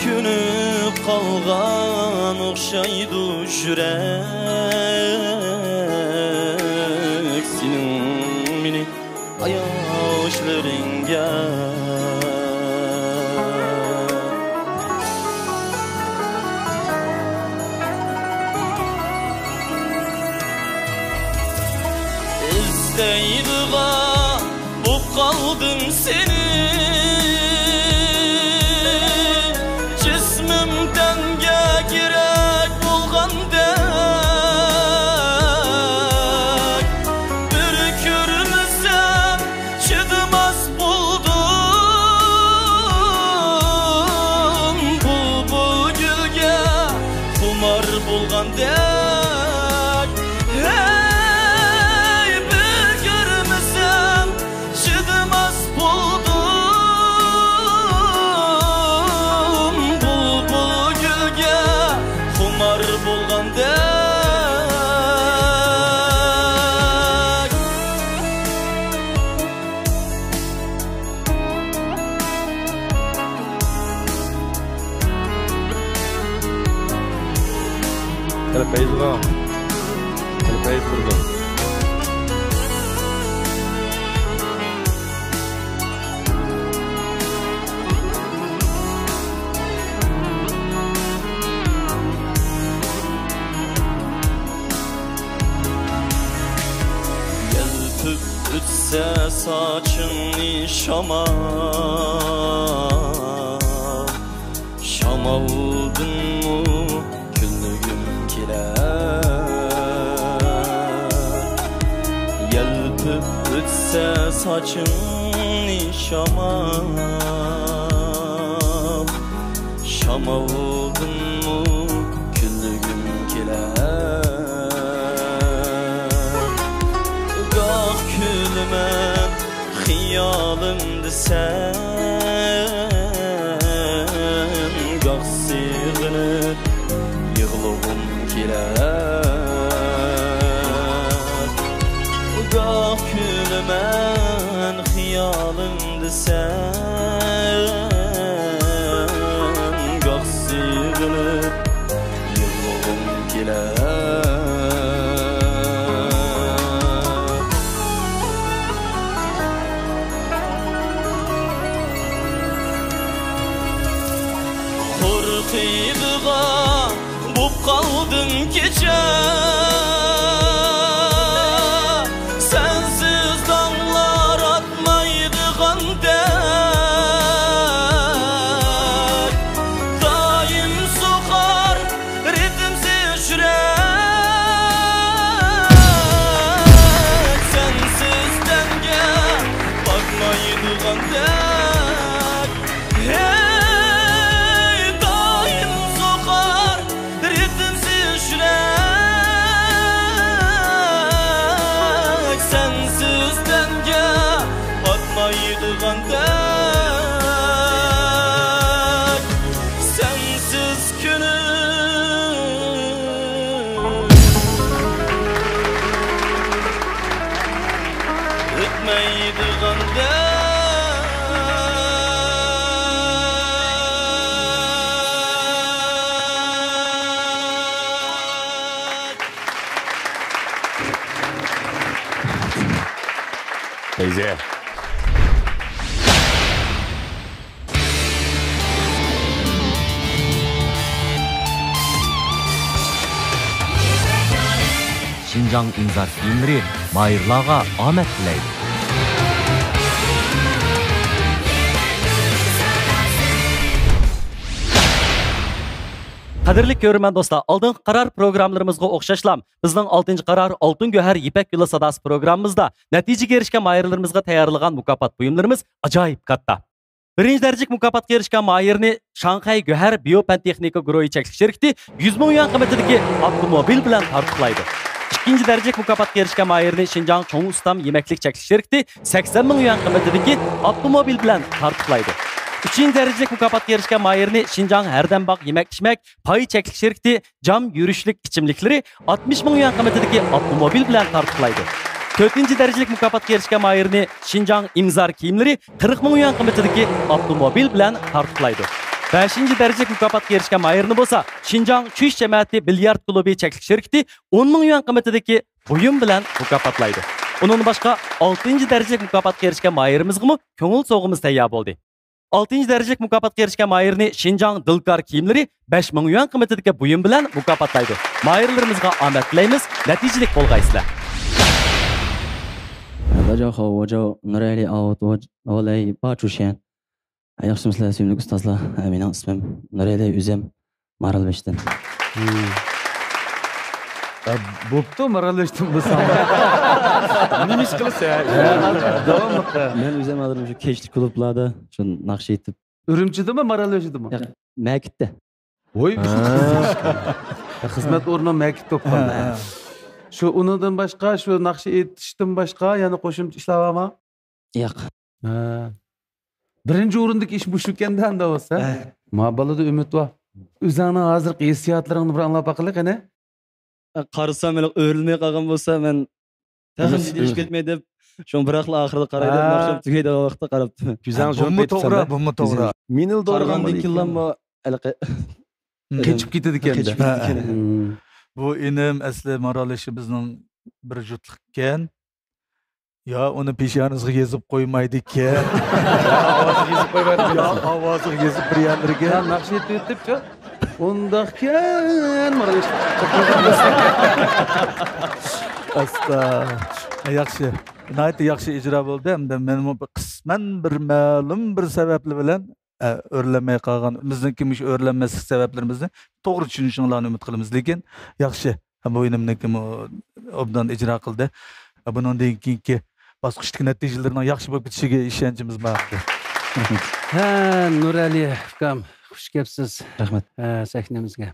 كۆنۈپ قالغان ئوخشايدۇ يۈرەك سېنىڭ مېنى ئاياشلىرىڭگە. ئىزدەيدىغان بوپ قالدىم سېنى، جىسمىم تەنگە كېرەك بولغاندەك، بىر كۆرمىسەم چىدىماس بولدۇم، بۇلبۇل گۈلگە خۇمار بولغاندەك. ھەي، بىر كۆرمىسەم چىدىماس بولدۇم، بۇلبۇل گۈلگە خۇمار بولغاندەك. تەلەپ پەيزىغا، تەلەپ پەيز بىردىن. يەلپۈپ ئۆتسە ساچىڭنى شامال، شامالدىنمۇ كۈلگۈم كېلەر. يەلپۈپ ئۆتسە ساچىڭنى شامال، شامالدىنمۇ كۈلگۈم كېلەر. گاھ كۈلىمەن خىيالىمدا سەن، گاھ سېغىنىپ يىغلىغۇم كېلەر. گاھ كۈلىمەن خىيالىمدا سەن، گاھ سېغىنىپ يىغلىغۇم كېلەر. قورقىدىغان بوپ قالدىم كېچە، سەنسىز تاڭلار ئاتمايدىغاندەك، دائىم سوقار رىتىمسىز يۈرەك. ئىككى. شىنجاڭ ئىنزار كىيىملىرى ماھىرلارغا ئامەت تىلەيدۇ. قەدىرلىك كۆرۈرمەن دوستلار، ئالدىنقى قارار پروگراممىلىرىمىزغا ئوخشاشلا، بىزنىڭ ئالتىنچى قارار ئالتۇن گۆھەر يىپەك يولى ساداسى پروگراممىمىزدا نەتىجىگە ئېرىشكەن ماھىرلىرىمىزغا تەييارلىغان مۇكاپات بۇيۇملىرىمىز ئاجايىپ كاتتا. بىرىنچى دەرىجىلىك مۇكاپاتقا ئېرىشكەن ماھىرنى شاڭخەي گۆھەر بىيو پەن تېخنىكا گۇرۇھى چەكلىك شىركىتى يۈز مىڭ يۈەن قىممىتىدىكى ئاپتوموبىل بىلەن تارتۇقلايدۇ. ئىككىنچى دەرىجىلىك مۇكاپاتقا ئېرىشكەن ماھىرنى شىنجاڭ چوڭ ئۇستام يېمەكلىك چەكلىك شىركىتى سەكسەن مىڭ يۈەن قىممىتىدىكى ئاپتوموبىل بىلەن تارتۇقلايدۇ. ئۈچىنچى دەرىجىلىك مۇكاپاتقا ئېرىشكەن ماھىرنى شىنجاڭ ھەردەمباغ يېمەك-ئىچمەك پاي چەكلىك شىركىتى جام يۈرۈشلۈك ئىچىملىكلىرى ئاتمىش مىڭ يۈەن قىممىتىدىكى ئاپتوموبىل بىلەن تارتۇقلايدۇ. تۆتىنچى دەرىجىلىك مۇكاپاتقا ئېرىشكەن ماھىرنى شىنجاڭ ئىمزار كىيىملىرى قىرىق مىڭ يۈەن قىممىتىدىكى ئاپتوموبىل بىلەن تارتۇقلايدۇ. بەشىنچى دەرىجىلىك مۇكاپاتقا ئېرىشكەن ماھىرنى بولسا شىنجاڭ چۈش جەمەتى بىليارد كۇلۇبى چەكلىك شىركىتى ئون مىڭ يۈەن قىممىتىدىكى بۇيۇم بىلەن مۇكاپاتلايدۇ. ئۇنىڭدىن باشقا، ئالتىنچى دەرىجىلىك مۇكاپاتقا ئېرىشكەن ماھىرىمىزغىمۇ كۆڭۈل سوۋغىمىز تەييار بولدى. ئالتىنچى دەرىجىلىك مۇكاپاتقا ئېرىشكەن ماھىرنى شىنجاڭ دىلكار كىيىملىرى بەش مىڭ يۈەن قىممىتىدىكى بۇيۇم بىلەن مۇكاپاتلايدۇ. ماھىرلىرىمىزغا ئامەت تىلەيمىز، نەتىجىلىك بولغايسىلەر. 大家好，我叫努雷里奥，我我来八出现。 ياخشىمۇسىلەر، سۆيۈملۈك ئۇستازلار؟ ھە، مېنىڭ ئىسمىم نۇرئەلى ئۆزەم، مارالبېشىدىن. ھە، بوپتۇ، مارالبېشىدىن بولساڭ. نېمە ئىش قىلىسەن؟ داۋاملىق. مەن ئۆزەم ھازىر مۇشۇ كەچلىك كۇلۇبلاردا شۇ ناخشا ئېيتىپ. ئۈرۈمچىدىمۇ، مارالبېشىدىمۇ؟ ياق، مەكىتتە. ۋوي. خىزمەت ئورنۇم مەكىت بولۇپ قالدى. شۇ، ئۇنىڭدىن باشقا، شۇ ناخشا ئېيتىشتىن باشقا يەنە قوشۇمچە ئىشلار بارمۇ؟ ياق. ھە. بىرىنچى ئورۇندىكى ئىش مۇشۇكەندە ئاندا بولسا. ھە. ما بالىدا ئۈمىد بار. ئۆزۈڭنىڭ ھازىرقى ھېسسىياتلىرىڭنى بىر ئاڭلاپ باقىلى قېنى. قارىسام، ھېلىقى ئۆرۈلمەي قالغان بولسا، مەن تېخىمۇ ئۆر- ئىش كەتمەي دەپ، شۇڭا بىراقلا ئاخىرىدا قارايدۇ دەپ، ھە. ناخشام تۈگەيدىغان ۋاقىتتا قاراپتىمەن. كۆزۈڭ بۇمۇ توغرا، بۇمۇ توغرا. مېنىلا توغرا. قارىغاندىن كېيىنلامۇ ھېلىقى قېچىپ كېتىدىكەن. قېچىپ كېتىدىكەن. بۇ ئىنىم ئەسلى مارالبېشى بىزنىڭ بىر جۇتلۇق ئىكەن. يا ئۇنى پېشانىسىغا يېزىپ قويمايدىكەن. يا ئاۋازىغا يېزىپ قويمايدىكەن. يا ئاۋازىغا يېزىپ بىر يەرلىرىگە. يا ناخشا ئېيتىپ ئۆتۈپچۇ. ئۇنداقكەن، مانا. ئاستا. ياخشى. ناھايىتى ياخشى ئىجرا بولدى. ھەمدە مەنمۇ بىر قىسمەن بىر مەلۇم بىر سەۋەبلەر بىلەن ئە، ئۆرلەنمەي قالغان، بىزنىڭكى مۇشۇ ئۆرلەنمەسلىك سەۋەبلىرىمىزنى توغرا چۈشىنىشىڭلارنى ئۈمىد قىلىمىز. لېكىن ياخشى، بۇ ئىنىمنىڭكىمۇ ئوبدان ئىجرا قىلدى. بۇنىڭدىن كېيىنكى باسقۇچتىكى نەتىجىلىرىنىڭ ياخشى بولۇپ كېتىشىگە ئىشەنچىمىز بار. ھە، نۇرئەلى ئۇكام، خۇش كەپسىز. رەھمەت. ھە، سەھنىمىزگە.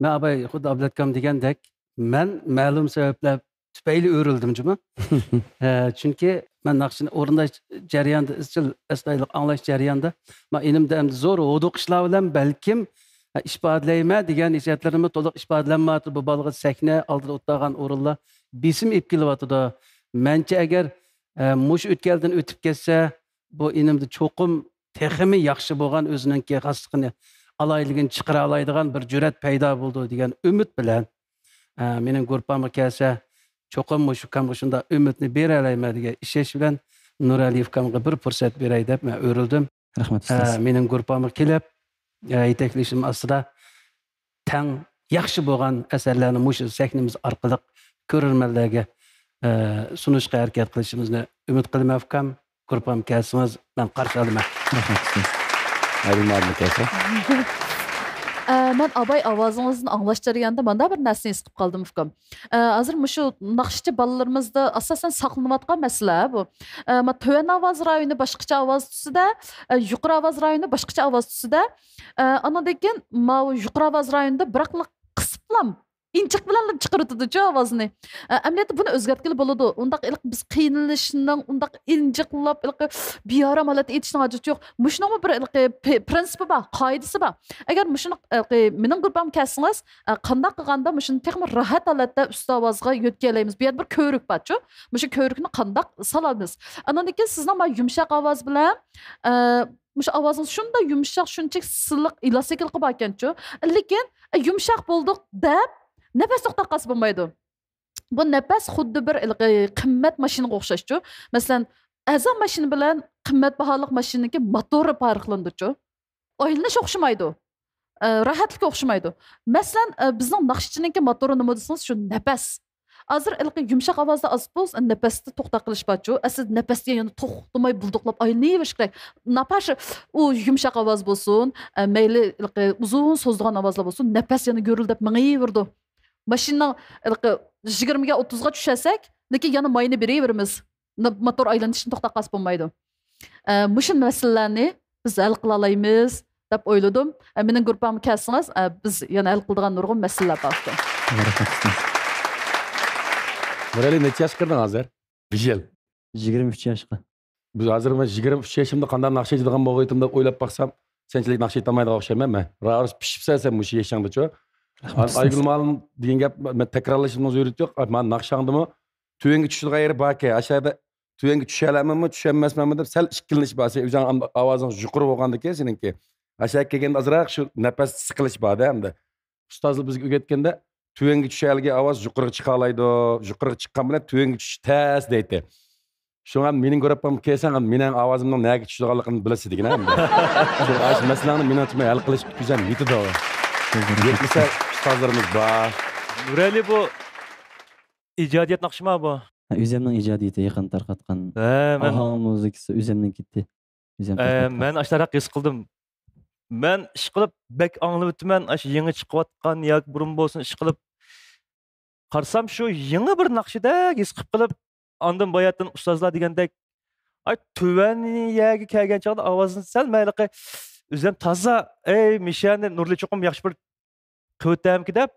مەن ئاباي خۇددى ئابلەتكام دېگەندەك، مەن مەلۇم سەۋەبلەر تۈپەيلى ئۆرۈلدۈم جۇمۇ. ھە، چۈنكى مەن ناخشىنى ئورۇنداش جەريانىدا، ئىزچىل ئەستايىدىل ئاڭلاش جەريانىدا، مەن ئىنىمدا ئەمدى زور ھودۇقۇشلار بىلەن بەلكىم، ھە، ئىپادىلەيمەن دېگەن ھېسسىياتلىرىممۇ تولۇق ئىپادىلەنمەيۋاتىدۇ. بۇ بالىغا سەھنە ئالدىدا ئولتۇرغان ئورۇنلار بېسىم ئېلىپ كېلىۋاتىدۇ. مەنچە ئەگەر، ھە، مۇشۇ ئۆتكەلدىن ئۆتۈپ كەتسە، بۇ ئىنىمدا چوقۇم تېخىمۇ ياخشى بولغان، ئۆزىنىڭكى خاسلىقىنى، ئالاھىدىلىكىنى چىقىرالايدىغان بىر جۈرئەت پەيدا بولىدۇ دېگەن ئۈمىد بىلەن، ئە، مېنىڭ گۇرۇپپامغا كەلسە، چوقۇم مۇشۇ ئۇكامغا شۇنداق ئۈمىدنى بېرەلەيمەن دېگەن ئىشەنچ بىلەن نۇرئەلى ئۇكامغا بىر پۇرسەت بېرەي دەپ مەن ئۆرۈلدۈم. رەھمەت، ئە، ئۇستاز. مېنىڭ گۇرۇپپامغا كېلىپ، ئە، يېتەكلىشىم ئاستىدا تەڭ ياخشى بولغان ئەسەرلەرنى مۇشۇ سەھنىمىز ئارقىلىق كۆرۈرمەنلەرگە، ئە، سۇنۇشقا ھەرىكەت قىلىشىمىزنى ئۈمىد قىلىمەن، ئۇكام. گۇرۇپپام كەلسىڭىز، مەن قارشى ئالىمەن. رەھمەت، ئۇستاز. ئادىل مۇئەللىم كەلسە. ئە، مەن ئاباي ئاۋازىڭىزنى ئاڭلاش جەريانىدا مانداق بىر نەرسىنى ھېس قىلىپ قالدىم، ئۇكام. ئە، ھازىر مۇشۇ ناخشىچى بالىلىرىمىزدا ئاساسەن ساقلىنىۋاتقان مەسىلە بۇ. ئە، ما تۆۋەن ئاۋاز رايونى باشقىچە ئاۋاز تۈسىدە، ئە، يۇقىرى ئاۋاز رايونى باشقىچە ئاۋاز تۈسىدە. ئە، ئانىڭدىن كېيىن ماۋۇ يۇقىرى ئاۋاز رايونىدا بىراقلا قىسىپلام، ئىنچىك بىلەنلا چىقىرىۋېتىدۇچۇ ئاۋازنى. ئە، ئەمەلىيەتتە بۇنى ئۆزگەرتكىلى بولىدۇ. ئۇنداق ھېلىقى بىز قىينىلىشنىڭ، ئۇنداق ئىنجىقلاپ، ھېلىقى بىئارام ھالەتتە ئېيتىشنىڭ ھاجىتى يوق. مۇشۇنىڭمۇ بىر ھېلىقى پى-، پرىنسىپى بار، قائىدىسى بار. ئەگەر مۇشۇنى، ھېلىقى مېنىڭ گۇرۇپپامغا كەلسىڭىز، ئە، قانداق قىلغاندا مۇشۇنى تېخىمۇ راھەت ھالەتتە ئۈستى ئاۋازغا يۆتكىيەلەيمىز. بۇ يەردە بىر كۆۋرۈك بارچۇ. مۇشۇ كۆۋرۈكنى قانداق سالىمىز؟ ئانىڭدىن كېيىن سىزنىڭ مانا يۇمشاق ئاۋاز بىلەن، ئە، مۇشۇ ئاۋازىڭىز شۇنداق يۇمشاق، شۇنچىلىك سىلىق، ئېلاستىكىلىقى باركەنچۇ. لېكىن، ئە، يۇمشاق بولدۇق دەپ نەپەس توختاپ قالسا بولمايدۇ. بۇ نەپەس خۇددى بىر ھېلىقى قىممەت ماشىنىغا ئوخشاشچۇ. مەسىلەن، ئەرزان ماشىنا بىلەن قىممەت باھالىق ماشىنىنىڭكى موتورى پەرقلىنىدۇچۇ. ئايلىنىش ئوخشىمايدۇ. ئە، راھەتلىكى ئوخشىمايدۇ. مەسىلەن، ئە، بىزنىڭ ناخشىچىنىڭكى موتورى نېمە دېسىڭىز، شۇ نەپەس. ھازىر ھېلىقى يۇمشاق ئاۋازدا ئاز بولسا، نەپەستە توختاق قىلىش بارچۇ. ئەسلىدە نەپەس دېگەن يەنە توختىماي بۇلدۇقلاپ ئايلىنىۋېرىش كېرەك. ناپاش ئۇ يۇمشاق ئاۋاز بولسۇن، ئە، مەيلى ھېلىقى ئۇزۇن سوزۇلغان ئاۋازلار بولسۇن، نەپەس يەنە گۈرۈلدەپ مېڭىۋېرىدۇ. ماشىنىنىڭ ھېلىقى يىگىرمىگە، ئوتتۇزغا چۈشەرسەك، لېكىن يەنە ماينى بېرىۋېرىمىز. ن-، موتور ئايلىنىشتىن توختاپ قالسا بولمايدۇ. ئە، مۇشۇ مەسىلىلەرنى بىز ھەل قىلالايمىز دەپ ئويلىدىم. ئە، مېنىڭ گۇرۇپپامغا كەلسىڭىز، ئە، بىز يەنە ھەل قىلىدىغان نۇرغۇن مەسىلىلەر بار ئىكەن. نۇرئەلى، نەچچە ياشقا كىردىڭ ھازىر؟ بىر يىل. يىگىرمە ئۈچ ياشقا. بىز ھازىر مەن يىگىرمە ئۈچ يېشىمدا قانداق ناخشا ئېيتىدىغان بولغىيتىم دەپ ئويلاپ باقسام، سەنچىلىك ناخشا ئېيتالمايدىغان ئوخشايمەن مەن. راست پىشىپسەن سەن مۇشۇ يېشىڭدىچۇ. رەھمەت، ئۇستاز. ئايگۈل مۇئەللىم دېگەن گەپ، مەن تەكرارلىشىمنىڭ زۆرۈرىيىتى يوق. مانا ناخشاڭدىمۇ تۆۋەنگە چۈشىدىغان يېرى باركەن. ئاشۇ يەردە تۆۋەنگە چۈشەلەمەنمۇ، چۈشەلمەسمەنمۇ دەپ سەل ئىككىلىنىش بار. سەن ئۆزۈڭ ئام-، ئاۋازىڭ يۇقىرى بولغاندىكىن سېنىڭكى. ئاشۇ يەرگە كەلگەندە ئازراق شۇ نەپەس سىقىلىش بار-دە ئەمدى. ئۇستازلار بىزگە ئۆگەتكەندە، تۆۋەنگە چۈشەلىگەن ئاۋاز يۇقىرىغا چىقالايدۇ، يۇقىرىغا چىققان بىلەن تۆۋەنگە چۈشۈش تەس دەيتتى. شۇڭا مېنىڭ گۇرۇپپامغا كەلسەڭ، مېنىڭ ئاۋازىمنىڭ نەگە چۈشىدىغانلىقىنى بىلىسىز دېگىن ھەمدە. شۇ ئاشۇ مەسىلەڭنى مېنىڭچە ھەل قىلىش كۈچەم يېتىدۇ. يەتمىسە ئۇستازلىرىمىز بار. نۇرئەلى بۇ ئىجادىيەت ناخشىما بۇ؟ ھە، ئۆزۈمنىڭ ئىجادىيىتى يېقىندا تارقاتقان. ھە، مەن ئاھاڭ مۇزىكىسى ئۆزۈمنىڭكى. ئۆزۈم ئە، تارقاتقان. مەن ئاشۇنداق ھېس قىلدىم. مەن ئىشقىلىپ بەك ئاڭلىۋېتىمەن، ئاشۇ يېڭى چىقىۋاتقان ياكى بۇرۇن بولسۇن ئىشقىلىپ. قارىسام شۇ يېڭى بىر ناخشىدەك ھېس قىلىپ قېلىپ، ئاندىن باياتىن ئۇستازلار دېگەندەك، ئاي، تۆۋەن يەرگە كەلگەن چاغدا ئاۋازىنى سەل مەيلىقى ئۆزۈم تازا، ئەي، مىشەنى نۇرلى چوقۇم ياخشى بىر قىلىۋېتەمكى دەپ،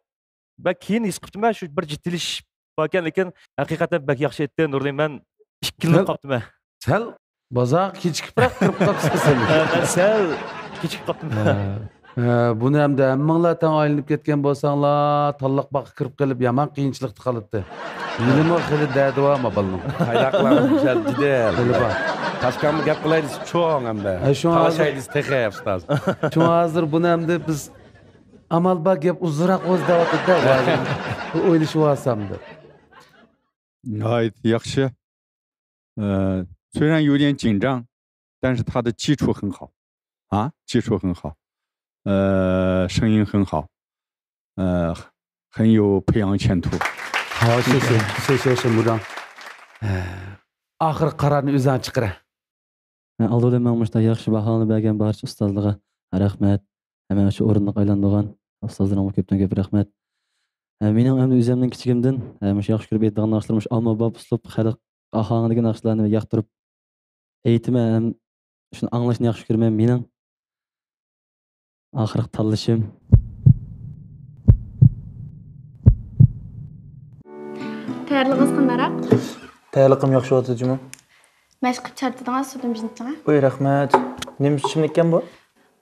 بەك كېيىن ھېس قىپتىمەن، شۇ بىر جىددىيلىشىش باركەن، لېكىن ھەقىقەتەن بەك ياخشى ئېيتتى نۇرلى، مەن ئىككىلىنىپ سەل، قاپتىمەن. سەل بازارغا كېچىكىپراق كىرىپ قاپسەن سەن. ھە، مەن سەل كېچىكىپ قاپتىمەن. ھە. ھە، بۇنى ئەمدى ھەممىڭلار تەڭ ئايلىنىپ كەتكەن بولساڭلار، تاللىق باغقا كىرىپ قېلىپ يامان قىيىنچىلىقتا قالاتتى. ھېلىمۇ خېلى دەردى بار ما بالىنىڭ. قايداق قىلارمىز، مىشەل جېدىل. خېلى بار. تاشكەنمۇ گەپ قىلاي دېسە چوڭ ئەمدى. ھە، شۇڭا تالىشاي ھازىر دېسە تېخى ئۇستاز. شۇڭا ھازىر بۇنى ئەمدى بىز ئامال بار گەپ ئۇزۇنراق بولسا دەۋاتىدۇ-دە، ھازىر بىر ئويلىشىۋالسام دەپ. 哎，也是，呃，虽然有点紧张，但是他的基础很好，啊，基础很好，呃，声音很好，呃，很有培养前途。好，谢谢，谢谢沈部长。ئاخىرقى قارارنى ئۆزۈڭ چىقىرە. ئالدى بىلەن ماڭا مۇشۇنداق ياخشى باھالارنى بەرگەن بارچە ئۇستازلارغا رەھمەت. ھەم مانا شۇ ئورۇندۇق ئايلاندۇرغان ئۇستازلىرىمغا كۆپتىن كۆپ رەھمەت. ھەم مېنىڭ ئەمدى ئۆزۈمنىڭ كىچىكىمدىن ھەم مۇشۇ ياخشى كۆرۈپ ئېيتىدىغان ناخشىلىرىم مۇشۇ ئامما باب ئۇسلۇب خەلق ئاھاڭىدىكى ناخشىلارنى ياقتۇرۇپ ئېيتىمەن ھەم شۇنى ئاڭلاشنى ياخشى كۆرىمەن. مېنىڭ ئاخىرقى تاللىشىم. تەييارلىقىڭىز قانداقراق؟ تەييارلىقىم ياخشى بولۇۋاتىدۇ جۇمۇ. مەشىق قىلىپ چارچىدىڭىز، سۇدىن بىجنىتىڭە. ئۇي رەھمەت. نېمە ئىچىملىككەن بۇ؟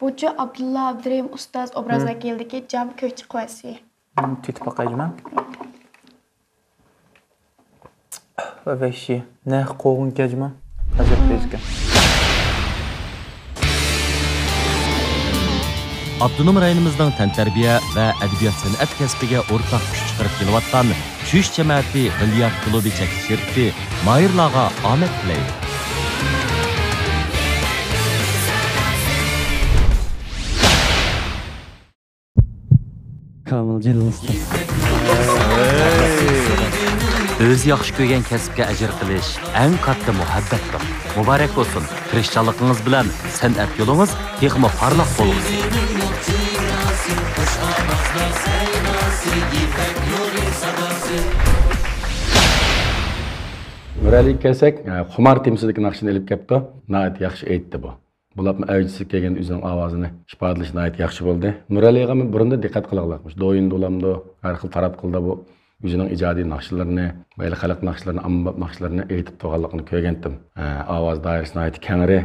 بۇچۇ ئابدۇللا ئابدۇرېھىم ئۇستاز ئوبراز ۋەكىلىدىكى جام كۆكچە قەھۋىسى. تېتىپ باقاي جۇمۇ. ۋەھشىي. نەق قوغۇن كەجمە. ئەجەب تېزكەن. ئاپتونوم رايونىمىزنىڭ تەنتەربىيە ۋە ئەدەبىيات سەنئەت كەسپىگە ئورتاق كۈچ چىقىرىپ كېلىۋاتقان چۈش جامائىتى بىليارت كۇلۇبى چەكلىك شىركىتى ماھىرلارغا ئامەت تىلەيدۇ. كامىل جېنىم ئۇستاز. ئۆزى ياخشى كۆرگەن كەسىپكە ئەجىر قىلىش ئەڭ كاتتا مۇھەببەتتۇر. مۇبارەك بولسۇن! تىرىشچانلىقىڭىز بىلەن سەنئەت يولىڭىز تېخىمۇ پارلاق بولغۇسى! نۇرئەلىگە كەلسەك، خۇمار تېمىسىدىكى ناخشىنى ئېلىپ كەپتۇ. ناھايىتى ياخشى ئېيتتى بۇ. بولۇپمۇ ئەۋجىسىگە كەلگەندە ئۆزىنىڭ ئاۋازىنى ئىپادىلىشى ناھايىتى ياخشى بولدى. نۇرئەلىغا بۇرۇندىن دىققەت قىلغانلىق، مۇشۇ دويىندا بولامدۇ، ھەر خىل تاراتقۇلدا بۇ ئۆزىنىڭ ئىجادىي ناخشىلىرىنى، مەيلى خەلق ناخشىلىرىنى، ئاممىباب ناخشىلىرىنى ئېيتىپ تۇرغانلىقىنى كۆرگەنتىم. ئاۋاز دائىرىسى ناھايىتى كەڭرى.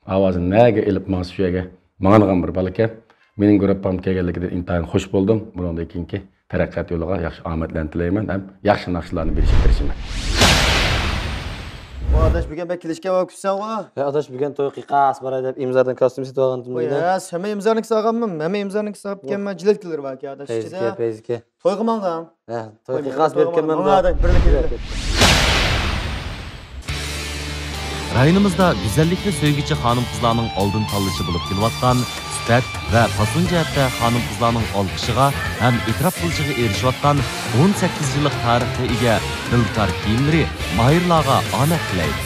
ئاۋازى نەگە ئېلىپ ماڭسا شۇ يەرگە ماڭىدىغان بىر بالىكەن. مېنىڭ گۇرۇپپامغا كەلگەنلىكىدىن ئىنتايىن خۇش بولدۇم. بۇنىڭدىن كېيىنكى تەرەققىيات يولىغا ياخشى ئامەتلەرنى تىلەيمەن ھەم ياخشى ناخشىلارنى بېرىشكە تىرىشىمەن. ۋاي ئاداش، بۈگۈن بەك كېلىشكەن ۋاقىت كۈتسەڭغۇ. ھە ئاداش، بۈگۈن توي قىيقاس باراي دەپ ئىمزادىن كاستيۇم سېتىپ ئالغانتىم. ۋاي دېدى. ھە، ھەممە ئىمزانى سالغانمەن، ھەممە ئىمزانى ساپ كەلمە، جىلەتكىلەر باركەن ئاداش ئىچىدە. پەيزىكە، پەيزىكە. تويغا ماڭغان. ھە، توي قىيقاس بېرىپ كەلمەمدۇ؟ ماڭا ئاداش، بىرلىككە. رايونىمىزدا گۈزەللىكنى سۆيگۈچى خانىم-قىزلارنىڭ ئالدىن تاللىشى بولۇپ كېلىۋاتقان سۈپەت ۋە پاسون جەھەتتە خانىم-قىزلارنىڭ ئالقىشىغا ھەم ئېتىراپ قىلىشىغا ئېرىشىۋاتقان ئون سەككىز يىللىق تارىخقا ئىگە دىلكار كىيىملىرى ماھىرلارغا ئامەت تىلەيدۇ.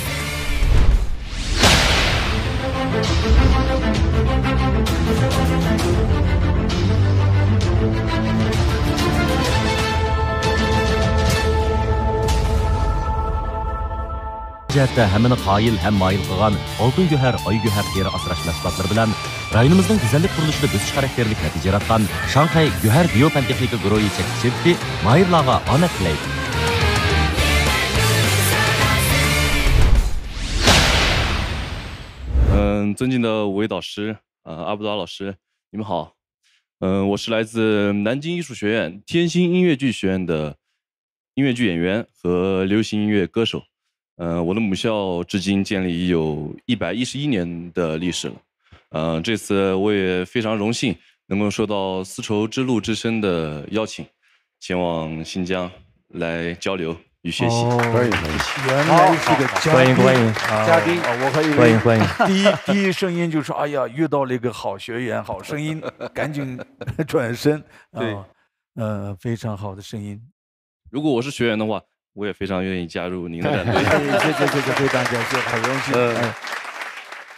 جەھەتتە ھەممىنى قايىل ھەم مايىل قىلغان ئالتۇن گۆھەر، ئاي گۆھەر تېرە ئاسراش مەھسۇلاتلىرى بىلەن رايونىمىزنىڭ گۈزەللىك قۇرۇلۇشىدا بۆسۈش خاراكتېرلىك نەتىجە ياراتقان شاڭخەي گۆھەر بىيو پەن تېخنىكا گۇرۇھى چەكلىك شىركىتى ماھىرلارغا ئامەت تىلەيدۇ. 嗯，尊敬的吴伟导师，呃，阿布达老师，你们好。嗯，我是来自南京艺术学院天心音乐剧学院的音乐剧演员和流行音乐歌手。呃，我的母校至今建立已有一百一十一年的历史了。呃，这次我也非常荣幸能够受到丝绸之路之声的邀请，前往新疆来交流与学习。哦，可以可以。原来是个嘉宾，欢迎欢迎啊嘉宾啊我还以为欢迎欢迎。第一第一声音就是哎呀，遇到了一个好学员、好声音，赶紧转身。对啊，呃，非常好的声音。如果我是学员的话，我也非常愿意加入您的战队。哎，谢谢谢谢，非常感谢，很荣幸。嗯哎，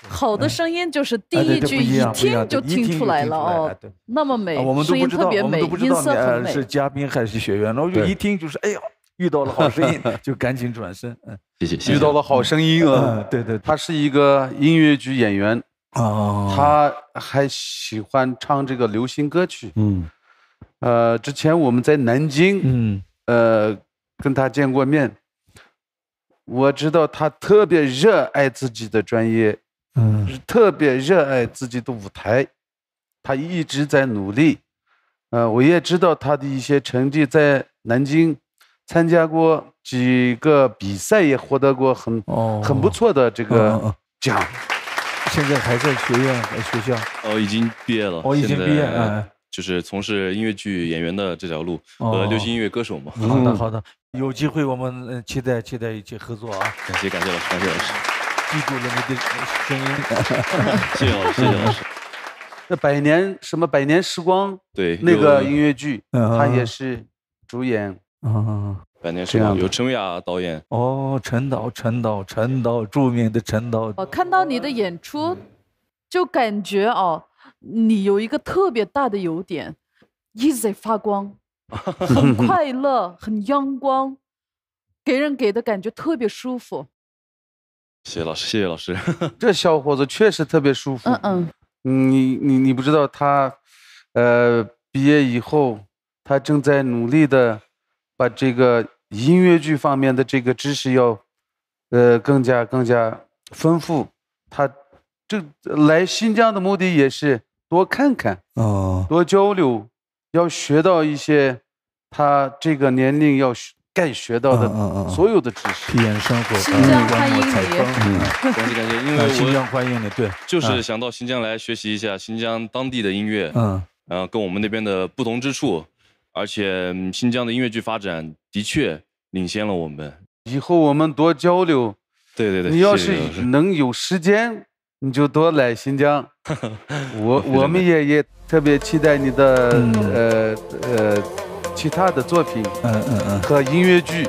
好的声音就是第哎对一句一这不一样不一样，听就对一听听出来了就听出来哦哎对。那么美，啊我们都声音不知道，特别美，我们都不知道你音色很美。呃是嘉宾还是学员，然后就对一听就是哎呀，遇到了好声音，就赶紧转身。嗯，谢谢，谢谢。遇到了好声音啊！嗯，对对，他是一个音乐剧演员，哦，他还喜欢唱这个流行歌曲。嗯呃，之前我们在南京，嗯呃，跟他见过面，我知道他特别热爱自己的专业，嗯特别热爱自己的舞台，他一直在努力。呃，我也知道他的一些成绩，在南京参加过几个比赛，也获得过很哦，很不错的这嗯个嗯奖。现在还在学院呃学校。哦，已经毕业了。哦已经毕业现在哎就是从事音乐剧演员的这条路哦和流行音乐歌手嘛。好的好的，有机会我们呃期待期待一起合作啊！感谢感谢老师，感谢老师。记住了你的声音。谢谢老师，谢谢老师。那百年什么百年时光对，那个有音乐剧，嗯他也是主演。啊百年时光这样的有陈伟亚导演。哦，陈导，陈导，陈导，著名的陈导。我看到你的演出，就感觉哦，你有一个特别大的优点，一直在发光，很快乐，很阳光，给人给的感觉特别舒服。谢谢老师，谢谢老师。这小伙子确实特别舒服。嗯嗯，你你你不知道他，呃，毕业以后，他正在努力的把这个音乐剧方面的这个知识要，呃，更加更加丰富。他这来新疆的目的也是多看看，哦，多交流，要学到一些他这个年龄要学该学到的嗯嗯嗯所有的知识。体验生活，新疆欢迎你采风。嗯，感谢感谢，因为啊，新我疆欢迎你，对，就是想到新疆来学习一下新疆当地的音乐，嗯然后跟我们那边的不同之处，而且嗯新疆的音乐剧发展的确领先了我们。以后我们多交流。对对对，你要是谢谢老师。能有时间，你就多来新疆。我我们也也特别期待你的嗯呃呃其他的作品嗯嗯嗯，和音乐剧，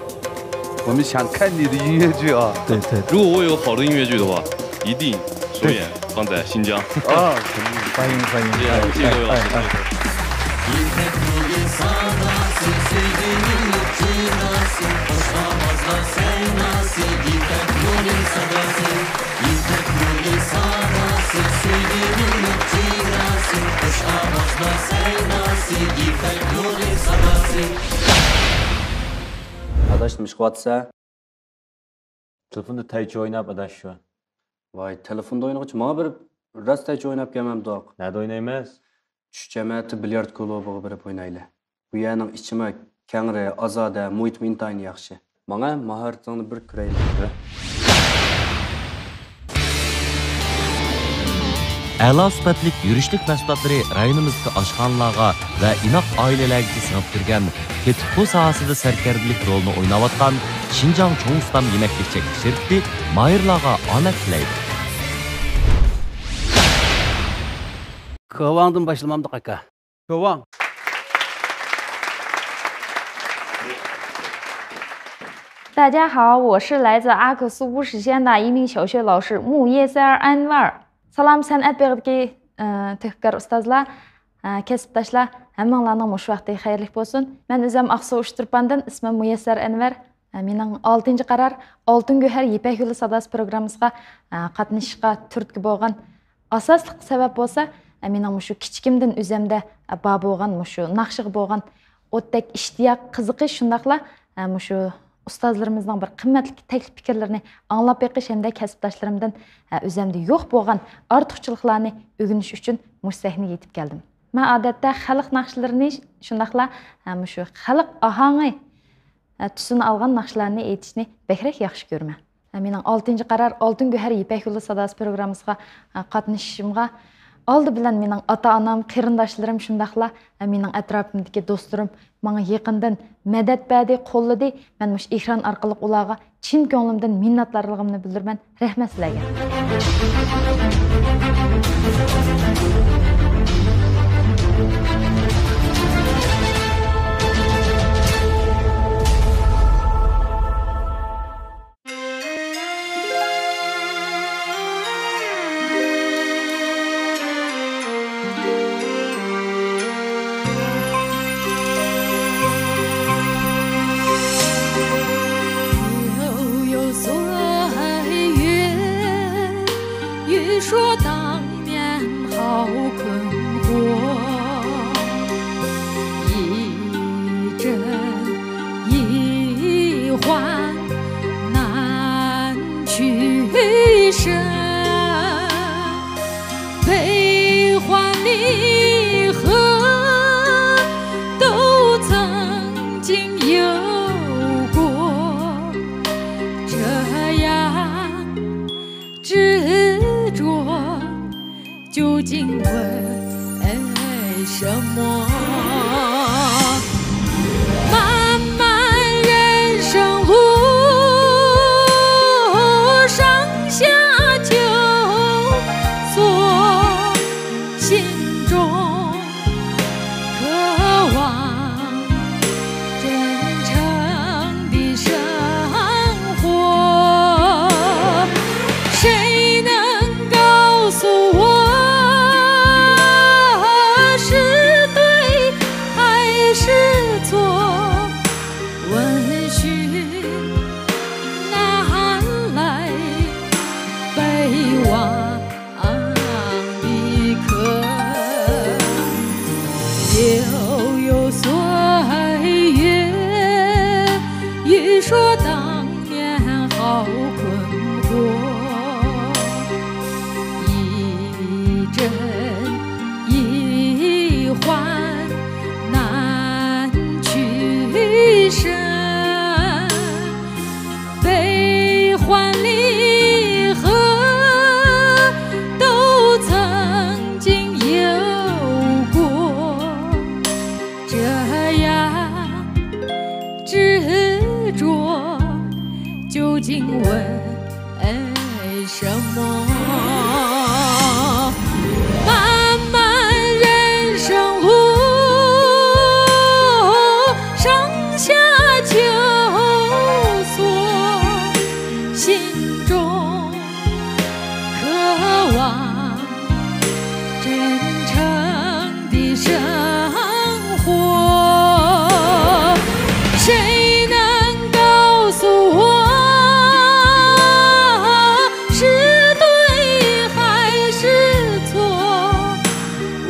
我们想看你的音乐剧啊。对对，如果我有好的音乐剧的话，一定首演放在新疆。啊，肯定。欢迎欢迎，谢谢谢谢各位老师。哎哎哎 ئاداش، نېمە ئىش قىلىۋاتىسەن؟ تېلېفوندا تەيچى ئويناپ، ئاداش، شۇ. ۋاي، تېلېفوندا ئوينىغۇچە ماڭا بېرىپ راست تەيچى ئويناپ كەلمەمدۇق؟ نەدە ئوينايمىز؟ چۈش جەمەتى بىليارد كۇلۇبىغا بېرىپ ئوينايلى. بۇ يەرنىڭ ئىچىمۇ كەڭرى، ئازادە، مۇھىتىمۇ ئىنتايىن ياخشى. ماڭە ماھارىتىڭنى بىر كۆرەيلى. ئەلا سۈپەتلىك يۈرۈشلۈك مەھسۇلاتلىرى رايونىمىزدىكى ئاشخانىلارغا ۋە ئىناق ئائىلىلەرگىچە سىڭىپ كىرگەن تېتىققۇ ساھەسىدە سەركەردىلىك رولىنى ئويناۋاتقان شىنجاڭ چوڭ ئۇستام يېمەك-ئىچمەك شىركىتى ماھىرلارغا ئامەت تىلەيدۇ. كاۋاڭدىن باشلىمامدۇق، ئاكا؟ كاۋاڭ. 大家好，我是来自阿克苏乌市县的一名小学老师木叶塞尔安瓦尔。سالام، سەنئەت بېغىدىكى، ئە، تۆھپىكار ئۇستازلار، ئە، كەسىپداشلار، ھەممىڭلارنىڭ مۇشۇ ۋاقتى خەيرلىك بولسۇن. مەن ئۆزۈم ئاقسۇ ئۇچتۇرپاندىن، ئىسمىم مۇيەسسەر ئەنۋەر. ئە، مېنىڭ ئالتىنچى قارار ئالتۇن گۆھەر يىپەك يولى ساداسى پروگراممىسىغا، ئە، قاتنىشىشقا تۈرتكە بولغان ئاساسلىق سەۋەب بولسا، ئە، مېنىڭ مۇشۇ كىچىكىمدىن ئۆزۈمدە، ئە، بار بولغان مۇشۇ ناخشىغا بولغان ئوتتەك ئىشتىياق، قىزىقىش، شۇنداقلا، ئە، مۇشۇ ئۇستازلىرىمىزنىڭ بىر قىممەتلىك تەكلىپ پىكىرلىرىنى ئاڭلاپ بېقىش ھەمدە كەسىپداشلىرىمدىن، ئە، ئۆزۈمدە يوق بولغان ئارتۇقچىلىقلارنى ئۆگىنىش ئۈچۈن مۇشۇ سەھنىگە يېتىپ كەلدىم. مەن ئادەتتە خەلق ناخشىلىرىنى، شۇنداقلا، ئە، مۇشۇ خەلق ئاھاڭى، ئە، تۈسىنى ئالغان ناخشىلارنى ئېيتىشنى بەكرەك ياخشى كۆرىمەن. ئە، مېنىڭ ئالتىنچى قارار ئالتۇن گۆھەر يىپەك يولى ساداسى پروگراممىسىغا، ئە، قاتنىشىشىمغا ئالدى بىلەن مېنىڭ ئاتا-ئانام، قېرىنداشلىرىم، شۇنداقلا، ئە، مېنىڭ ئەتراپىمدىكى دوستلىرىم ماڭا يېقىندىن مەدەت بەردى، قوللىدى. مەن مۇشۇ ئېكران ئارقىلىق ئۇلارغا چىن كۆڭلۈمدىن مىننەتدارلىقىمنى بىلدۈرىمەن. رەھمەت سىلەرگە. 又有岁月，欲说当年好困惑。一阵一换难取舍，悲欢离合都曾经有过，这样 执着，究竟为什么？漫漫人生路上下求索，心中 渴望真诚的生活，谁能告诉我是对还是错？问讯哪来悲望 的客。悠悠岁月，欲说当年好困惑。一真一幻难取舍， 悲欢离合都曾经有过，这样执着究竟为什么？漫漫人生路上下求索，心中渴望真诚的生活。谁能告诉我是对还是错？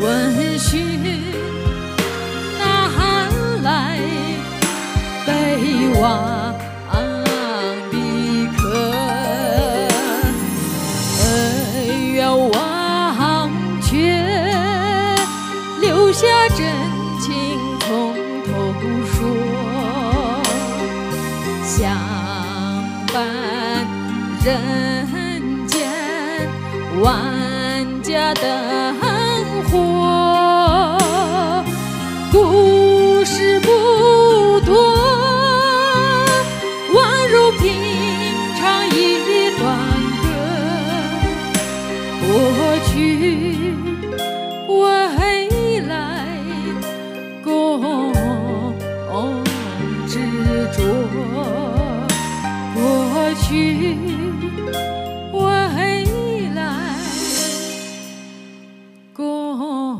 问讯哪来悲望的客？恩怨忘却，留下真情从头说。想人间万家灯火，故事不多，宛如平常一段歌。过去、未来， 共执着，过去、未来，共执。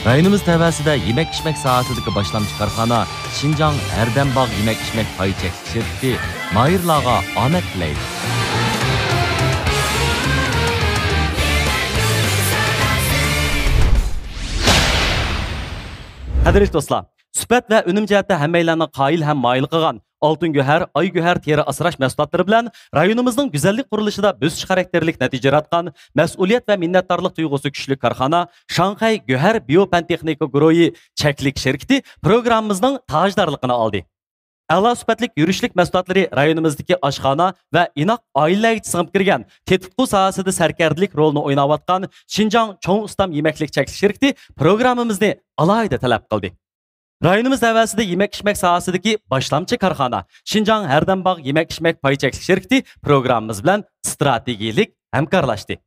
رايونىمىز تەۋەسىدە يېمەك-ئىچمەك ساھەسىدىكى باشلامچى كارخانا شىنجاڭ ھەردەم باغ يېمەك-ئىچمەك پاي چەكلىك شىركىتى ماھىرلارغا ئامەت تىلەيدۇ. قەدىرلىك دوستلار، سۈپەت ۋە ئۈنۈم جەھەتتە ھەممەيلەننىڭ قايىل ھەم مايىل قىلغان ئالتۇن گۆھەر، ئاي گۆھەر تېرە ئاسراش مەھسۇلاتلىرى بىلەن رايونىمىزنىڭ گۈزەللىك قۇرۇلۇشىدا بۆسۈش خاراكتېرلىك نەتىجە ياراتقان، مەسئۇلىيەت ۋە مىننەتدارلىق تۇيغۇسى كۈچلۈك كارخانا شاڭخەي گۆھەر بىيو پەن تېخنىكا گۇرۇھى چەكلىك شىركىتى پروگراممىمىزنىڭ تاجدارلىقىنى ئالدى. ئەلا سۈپەتلىك يۈرۈشلۈك مەھسۇلاتلىرى رايونىمىزدىكى ئاشخانا ۋە ئىناق ئائىلىلەرگىچە سىڭىپ كىرگەن تېتىتقۇ ساھەسىدە سەركەردىلىك رولىنى ئويناۋاتقان شىنجاڭ چوڭ ئۇستام يېمەكلىك چەكلىك شىركىتى پروگراممىمىزنى ئالاھىدە تەلەپ قىلدى. رايونىمىز تەۋەسىدە يېمەك-ئىچمەك ساھەسىدىكى باشلامچى كارخانا شىنجاڭ ھەردەم باغ يېمەك-ئىچمەك پاي چەكلىك شىركىتى پروگراممىمىز بىلەن ئىستراتېگىيەلىك ھەمكارلاشتى.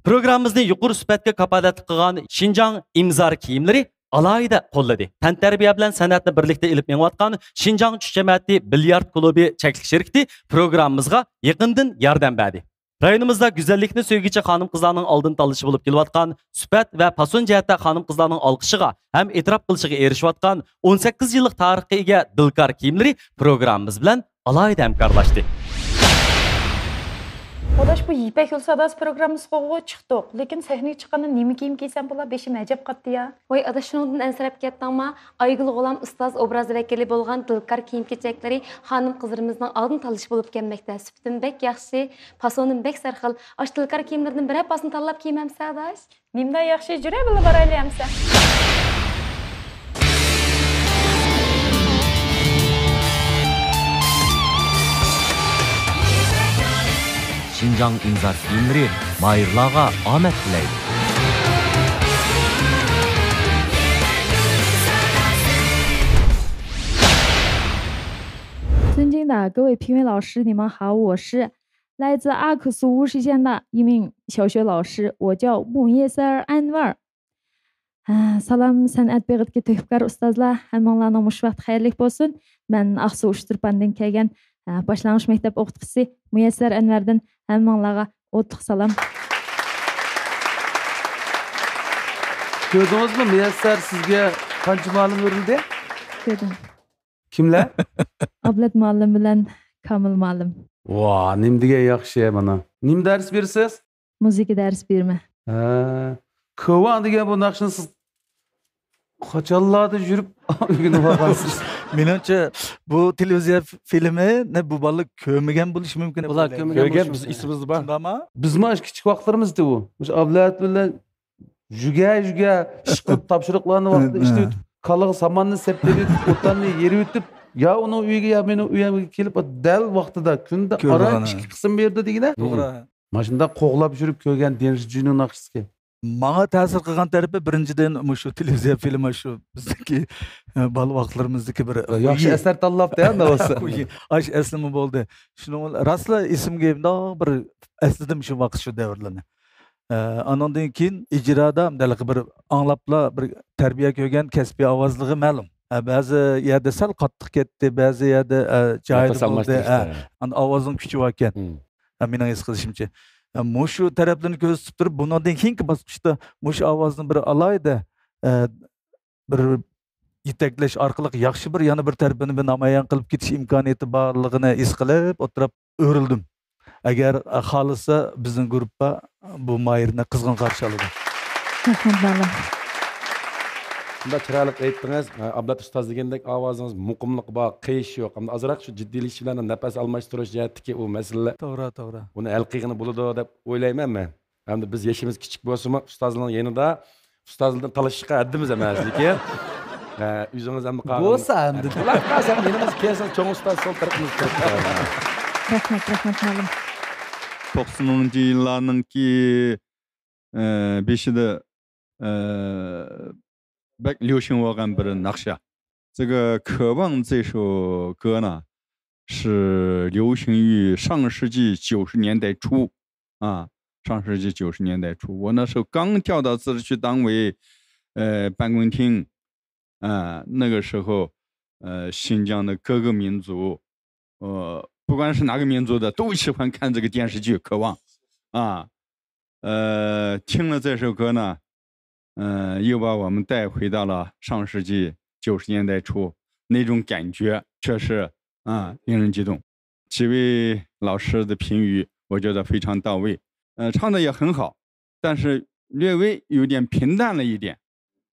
پروگراممىمىزنى يۇقىرى سۈپەتكە كاپالەتلىك قىلغان شىنجاڭ ئىمزار كىيىملىرى ئالاھىدە قوللىدى. تەنتەربىيە بىلەن سەنئەتنى بىرلىكتە ئېلىپ مېڭىۋاتقان شىنجاڭ چۈش جەمەتى بىليارد كۇلۇبى چەكلىك شىركىتى پروگراممىمىزغا يېقىندىن ياردەم بەردى. رايونىمىزدا گۈزەللىكنى سۆيگۈچى خانىم-قىزلارنىڭ ئالدىن تاللىشى بولۇپ كېلىۋاتقان، سۈپەت ۋە پاسون جەھەتتە خانىم-قىزلارنىڭ ئالقىشىغا ھەم ئېتىراپ قىلىشىغا ئېرىشىۋاتقان ئون سەككىز يىللىق تارىخقا ئىگە دىلكار كىيىملىرى پروگراممىمىز بىلەن ئالاھىدە ھەمكارلاشتى. ئاداش، بۇ يىپەك يولى ساداسى پروگراممىسىغىغۇ چىقتۇق، لېكىن سەھنىگە چىققاندا نېمە كىيىم كىيسەم بولا؟ بېشىم ئەجەب قاتتى يا. ۋاي ئاداش، شۇنىڭدىن ئەنسىرەپ كەتتىڭما؟ ئايگۈل غۇلام ئۇستاز ئوبرازى ۋەكىلى بولغان دىلكار كىيىم-كېچەكلىرى خانىم-قىزلىرىمىزنىڭ ئالدىن تاللىشى بولۇپ كەلمەكتە. سۈپىتىمۇ بەك ياخشى، پاسونىمۇ بەك سەرخىل. ئاشۇ دىلكار كىيىملىرىدىن بىرەر پاسون تاللاپ كىيمەمسە ئاداش؟ نېمىدا ياخشى، جۈرە بىللە بارايلى ئەمسە. شىنجاڭ ئىمزار كىيىملىرى ماھىرلارغا ئامەت تىلەيدۇ. تۇنجىڭدا، گوۋېي پىڭۋېي لاۋشى نېماڭ ھاۋۇ ۋوشى. 来自阿克苏乌市县的一名小学老师，我叫木叶塞尔安瓦尔。 ھە، سالام سەنئەت بېغىدىكى تۆھپىكار ئۇستازلار، ھەممىڭلارنىڭ مۇشۇ ۋاقتى خەيرلىك بولسۇن. مەن ئاقسۇ ئۇچتۇرپاندىن كەلگەن، ھە، باشلانغۇچ مەكتەپ ئوقۇتقۇچىسى مۇيەسسەر ئەنۋەردىن ھەممىڭلارغا ئوتلۇق سالام. كۆردىڭىزمۇ، مۇيەسسەر سىزگە قانچە مۇئەللىم بېرىلدى؟ كۆردۈم. كىملەر؟ ئابلەت مۇئەللىم بىلەن كامىل مۇئەللىم. ۋا، نېمە دېگەن ياخشى مانا. نېمە دەرس بېرىسىز؟ مۇزىكا دەرس بېرىمەن. ھە. كۆۋاڭ دېگەن بۇ ناخشىنى سىز قاچانلاردىن يۈرۈپ ئۆگىنىپ ئالغانسىز؟ مېنىڭچە، بۇ تېلېۋىزىيە فىلىمىنى بۇ بالىلار كۆرمىگەن بولۇشى مۇمكىن. بۇلار كۆرمىگەن كۆرگەن، بولۇشى بىز مۇمكىن. ئېسىمىزدە بار. شۇنداقمۇ؟ بىزمۇ ئاشۇ كىچىك ۋاقىتلىرىمىزدا ئۇ. مۇشۇ ئابلەت بىلەن يۈگە-يۈگە ئىشقىلىپ تاپشۇرۇقلارنى ۋاقتىدا ئىشلىۋېتىپ، كالىغا ساماننى سەپلىۋېتىپ، ئوتلارنى يېرىۋېتىپ، يا ئۇنىڭ ئۆيىگە، يا مېنىڭ ئۆيۈمگە كېلىپ، دەل ۋاقتىدا كۈندە ئاران ئىككى قىسىم بېرىدۇ دېگىنە. توغرا. مانا شۇنداق قوغلاپ يۈرۈپ كۆرگەن دېنىس جۈننىڭ ناخشىسىكەن. ماڭا تەسىر قىلغان تەرىپى، بىرىنچىدىن، مۇشۇ تېلېۋىزىيە فىلىمى، شۇ بىزدىكى، ئە، بالا ۋاقىتلىرىمىزدىكى بىر ياخشى ئەسەر تاللاپتۇ، ھە، ئاشۇ ئەسلىمە بولدى. شۇنىڭ بىلەن راستلا ئېسىمگە مۇنداق بىر ئەسلىدىم شۇ ۋاقىت، شۇ دەۋرلەرنى. ئە، ئانىڭدىن كېيىن ئىجرادا ھېلىقى بىر ئاڭلاپلا بىر تەربىيە كۆرگەن كەسپىي ئاۋازلىقى مەلۇم. ئە، بەزى يەردە سەل قاتتىق كەتتى، بەزى يەردە، ئە، جايىدا بولدى. ئە، ئاندىن ئاۋازنىڭ كۈچى باركەن. ئە، مېنىڭ ھېس قىلىشىمچە. ئە، مۇشۇ تەرەپلىرىنى كۆرسىتىپ تۇرۇپ، بۇنىڭدىن كېيىنكى باسقۇچتا مۇشۇ ئاۋازنى بىر ئالاھىدە، ئە، بىر يېتەكلەش ئارقىلىق ياخشى بىر يەنە بىر تەرىپىنى بىر نامايان قىلىپ كېتىش ئىمكانىيىتى بارلىقىنى ھېس قىلىپ ئولتۇرۇپ ئۆرۈلدۈم. ئەگەر خالىسا، بىزنىڭ گۇرۇپپا بۇ ماھىرنى قىزغىن قارشى ئالىدۇ. رەھمەت، مۇئەللىم. شۇنداق چىرايلىق ئېيتتىڭىز. ئابلەت ئۇستاز دېگەندەك ئاۋازىڭىز مۇقىملىق بار، قېيىش يوق. ئەمدى ئازراق شۇ جىددىيلىشىش بىلەن نەپەس ئالماشتۇرۇش جەھەتتىكى ئۇ مەسىلىلەر، توغرا، توغرا، ئۇنى ھەل قىلغىلى بولىدۇ دەپ ئويلايمەن مەن. ئەمدى بىز يېشىمىز كىچىك بولسىمۇ، ئۇستازلارنىڭ يېنىدا ئۇستازلاردىن تالىشىشقا ھەددىمىز ئەمەس، لېكىن، ئە، ئۆزىڭىز ئەمدى قالغىنى بولسا ئەمدى. قۇلاق قالسا، يېنىمىزغا كەلسىڭىز، چوڭ ئۇستاز سول تەرىپىمىزدە تۇرۇپتۇ. رەھمەت، رەھمەت، مۇئەللىم. توقسىنىنچى يىللارنىڭكى، ئە، بېشىدا، ئە، بەك ليۇشىڭ بولغان بىر ناخشا. 这个渴望这首歌呢，是流行于上世纪九十年代初啊，上世纪九十年代初，我那时候刚调到自治区党委，呃，办公厅，啊，那个时候，呃，新疆的各个民族，呃，不管是哪个民族的，都喜欢看这个电视剧《渴望》啊。呃，听了这首歌呢，嗯，又把我们带回到了上世纪九十年代初，那种感觉确实，啊，令人激动。几位老师的评语，我觉得非常到位。呃，唱得也很好，但是略微有点平淡了一点。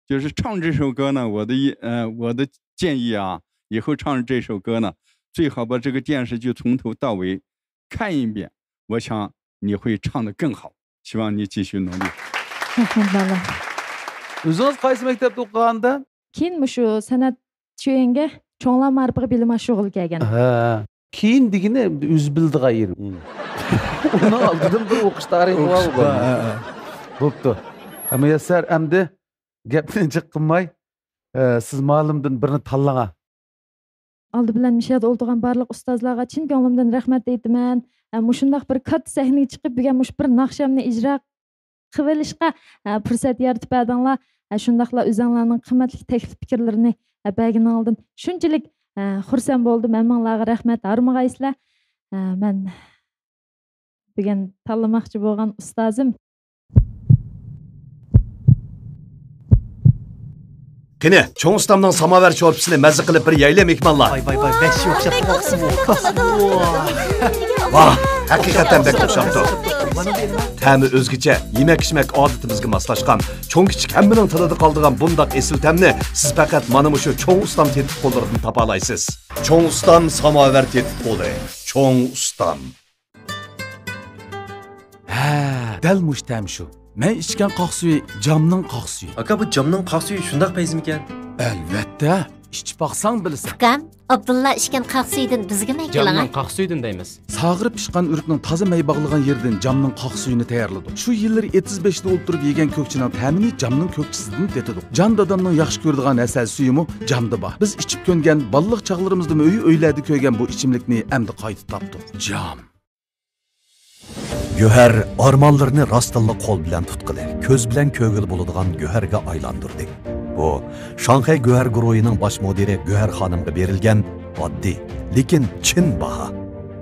就是唱这首歌呢，我的一，呃，我的建议啊，以后唱这首歌呢，最好把这个电视剧从头到尾看一遍，我想你会唱得更好。希望你继续努力。 رەھمەت، مۇئەللىم. ئۆزىڭىز قايسى مەكتەپتە ئوقۇغاندا؟ كېيىن مۇشۇ سەنئەت چۈيۈنگە چوڭلار مائارىپىغا بىلىم ئاشۇرغىلى كەلگەن. ھە. كېيىن دېگىنى ئۆزى بىلىدىغان يېرى. ئۇنىڭ ئالدىدىن بىر ئوقۇش تارىخى بار. بوپتۇ. ھە، مۇيەسسەر، ئەمدى گەپنى جىق قىلماي، ئە، سىز مۇئەللىمدىن بىرنى تاللاڭا. ئالدى بىلەن مۇشۇ يەردە ئولتۇرغان بارلىق ئۇستازلارغا چىن كۆڭلۈمدىن رەھمەت ئېيتىمەن. ئە، مۇشۇنداق بىر كاتتا سەھنىگە چىقىپ، بۈگۈن مۇشۇ بىر ناخشامنى ئىجرا قىلىۋېلىشقا، ئە، پۇرسەت يارىتىپ بەردىڭلار. ئە، شۇنداقلا ئۆزەڭلارنىڭ قىممەتلىك تەكلىپ پىكىرلىرىنى، ئە، بەرگىنىڭلاردىن شۇنچىلىك، ئە، خۇرسەن بولدۇم. ھەممىڭلارغا رەھمەت، ھارمىغايسىلەر. ئە، مەن بۈگۈن تاللىماقچى بولغان ئۇستازىم. قېنى، چوڭ ئۇستامنىڭ ساماۋەر شورپىسىنى مەززە قىلىپ بىر يەيلى، مېھمانلار. ۋاي، ۋاي، ۋاي، ۋەھشىي ئوخشاپ قالسىمۇ. ۋاھ، ھەقىقەتەن بەك ئوخشاپتۇ. تەمى ئۆزگىچە، يېمەك-ئىچمەك ئادىتىمىزگە ماسلاشقان، چوڭ-كىچىك ھەممىنىڭ تىلىدا قالىدىغان بۇنداق ئېسىل تەمنى سىز پەقەت مانا مۇشۇ چوڭ ئۇستام تېتىتقۇلىرىدىن تاپالايسىز. چوڭ ئۇستام ساماۋەر تېتىتقۇلى. چوڭ ئۇستام. ھە، دەل مۇشۇ تەم شۇ. مەن ئىچكەن قاق سۈيى جامنىڭ قاق سۈيى. ئاكا، بۇ جامنىڭ قاق سۈيى شۇنداق پەيزىمىكەن؟ ئەلۋەتتە، ئىچىپ باقساڭ بىلىسەن. ئۇكام، ئابدۇللا ئىچكەن قاق سۈيىدىن بىزگىمۇ ئەكىلىڭە. جامنىڭ قاق سۈيىدىن دەيمىز. ساغىرىپ پىشقان ئۆرۈكنىڭ تازا مەي باغلىغان يېرىدىن جامنىڭ قاق سۈيىنى تەييارلىدۇق. شۇ يىللىرى ئېتىز بېشىدا ئولتۇرۇپ يېگەن كۆكچىنىڭ تەمىنى جامنىڭ كۆكچىسىدىن تېتىدۇق. جان دادامنىڭ ياخشى كۆرىدىغان ھەسەل سۈيىمۇ جامدا بار. بىز ئىچىپ كۆنگەن، بالىلىق چاغلىرىمىزدىمۇ ئۆي-ئۆيلەردە كۆرگەن بۇ ئىچىملىكنى ئەمدى قايتا تاپتۇق. جام. گۆھەر ئارمانلىرىنى راستتىنلا قول بىلەن تۇتقىلى، كۆز بىلەن كۆرگىلى بولىدىغان گۆھەرگە ئايلاندۇردى. بۇ شاڭخەي گۆھەر گۇرۇھىنىڭ باش مۇدىرى گۆھەر خانىمغا بېرىلگەن ئاددىي، لېكىن چىن باھا.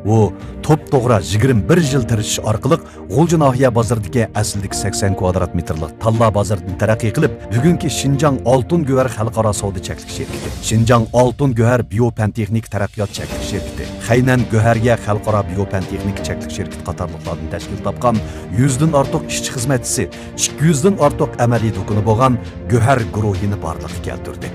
ئۇ توپتوغرا يىگىرمە بىر يىل تىرىشىش ئارقىلىق غۇلجا ناھىيە بازىرىدىكى ئەسلىدىكى سەكسەن كۋادرات مېتىرلىق تاللا بازىرىدىن تەرەققىي قىلىپ، بۈگۈنكى شىنجاڭ ئالتۇن گۆھەر خەلقئارا سودا چەكلىك شىركىتى، شىنجاڭ ئالتۇن گۆھەر بىيو پەن تېخنىكا تەرەققىيات چەكلىك شىركىتى، خەينەن گۆھەريە خەلقئارا بىيو پەن تېخنىكا چەكلىك شىركىتى قاتارلىقلاردىن تەشكىل تاپقان يۈزدىن ئارتۇق ئىشچى-خىزمەتچىسى، ئىككى يۈزدىن ئارتۇق ئەمەلىي دۇكىنى بولغان گۆھەر گۇرۇھىنى بارلىققا كەلتۈردى.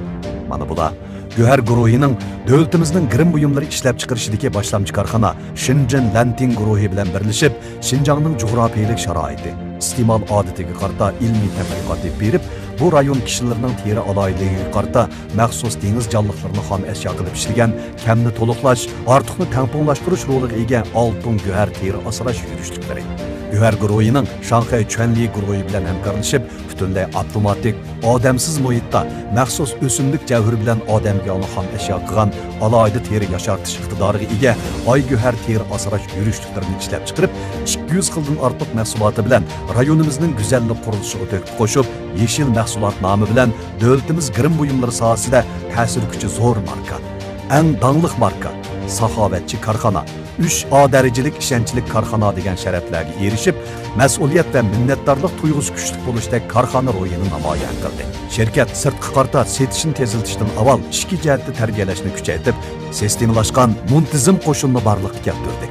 مانا بۇلار گۆھەر گۇرۇھىنىڭ دۆلىتىمىزنىڭ گىرىم بۇيۇملىرى ئىشلەپچىقىرىشىدىكى باشلامچى كارخانا شېنجېن لەنتىڭ گۇرۇھى بىلەن بىرلىشىپ، شىنجاڭنىڭ جۇغراپىيەلىك شارائىتى، ئىستېمال ئادىتىگە قارىتا ئىلمىي تەتقىقات ئېلىپ بېرىپ، بۇ رايون كىشىلىرىنىڭ تېرە ئالاھىدىلىكىگە قارىتا مەخسۇس دېڭىز جانلىقلىرىنى خام ئەشيا قىلىپ ئىشلىگەن، كەمنى تولۇقلاش، ئارتۇقنى تەڭپۇڭلاشتۇرۇش رولىغا ئىگە ئالتۇن گۆھەر تېرە ئاسراش يۈرۈشلۈكلىرى. گۆھەر گۇرۇھىنىڭ شاڭخەي چۈەنلى گۇرۇھى بىلەن ھەمكارلىشىپ، پۈتۈنلەي ئاپتوماتىك، ئادەمسىز مۇھىتتا مەخسۇس ئۆسۈملۈك جەۋھىرى بىلەن ئادەمگە ياڭنى خام ئەشيا قىلغان ئالاھىدە تېرە ياشارتىش ئىقتىدارىغا ئىگە ئايگۆھەر تېرە ئاسراش يۈرۈشلۈكلىرىنى ئىشلەپچىقىرىپ، ئىككى يۈز خىلدىن ئارتۇق مەھسۇلاتى بىلەن رايونىمىزنىڭ گۈزەللىك قۇرۇلۇشىغا تۆھپە قوشۇپ، يېشىل مەھسۇلات نامى بىلەن دۆلىتىمىز گىرىم بۇيۇملىرى ساھەسىدە تەسىر كۈچى زور ماركا، ئەڭ داڭلىق ماركا، ساخاۋەتچى كارخانا، ئۈچ ئا دەرىجىلىك ئىشەنچلىك كارخانا دېگەن شەرەپلەرگە ئېرىشىپ، مەسئۇلىيەت ۋە مىننەتدارلىق تۇيغۇسى كۈچلۈك بولۇشتەك كارخانا روھىنى نامايان قىلدى. شىركەت سىرتقا قارىتا سېتىشنى تېزلىتىشتىن ئاۋۋال ئىچكى جەھەتتە تەربىيەلەشنى كۈچەيتىپ، سىستېمىلاشقان، مۇنتىزىم قوشۇننى بارلىققا كەلتۈردى.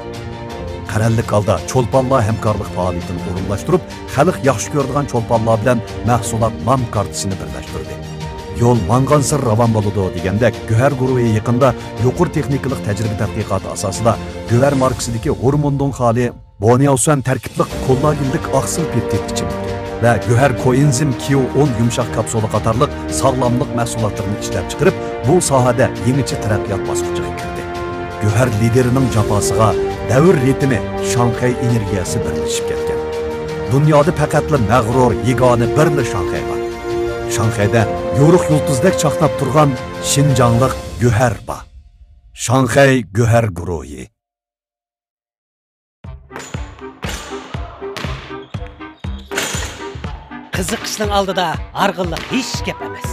قەرەللىك ھالدا چولپانلار ھەمكارلىق پائالىيىتىنى ئورۇنلاشتۇرۇپ، خەلق ياخشى كۆرىدىغان چولپانلار بىلەن مەھسۇلات نام كارتىسىنى بىرلەشتۈردى. يول ماڭغانسېرى راۋان بولىدۇ دېگەندەك، گۆھەر گۇرۇھى يېقىندا يۇقىرى تېخنىكىلىق تەجرىبە تەتقىقاتى ئاساسىدا گۆھەر ماركىسىدىكى ھورموندىن خالىي بونياۋسۈەن تەركىبلىك كوللاگېنلىك ئاقسىل پېپتىد ئىچىملىكى ۋە گۆھەر كوئېنزىم كيۇ ئون يۇمشاق كاپسۇلا قاتارلىق ساغلاملىق مەھسۇلاتلىرىنى ئىشلەپچىقىرىپ، بۇ ساھەدە يېڭىچە تەرەققىيات باسقۇچىغا كىردى. گۆھەر لىدېرىنىڭ جاپاسىغا دەۋر رىتىمى، شاڭخەي ئېنېرگىيەسى بىرلىشىپ كەتكەن. دۇنيادا پەقەتلا مەغرۇر يېگانە بىرلا شاڭخەي بار. شاڭخەيدە يورۇق يۇلتۇزدەك چاقناپ تۇرغان شىنجاڭلىق گۆھەر بار. شاڭخەي گۆھەر گۇرۇھى. قىزىقىشنىڭ ئالدىدا ھارغىنلىق ھېچ گەپ ئەمەس.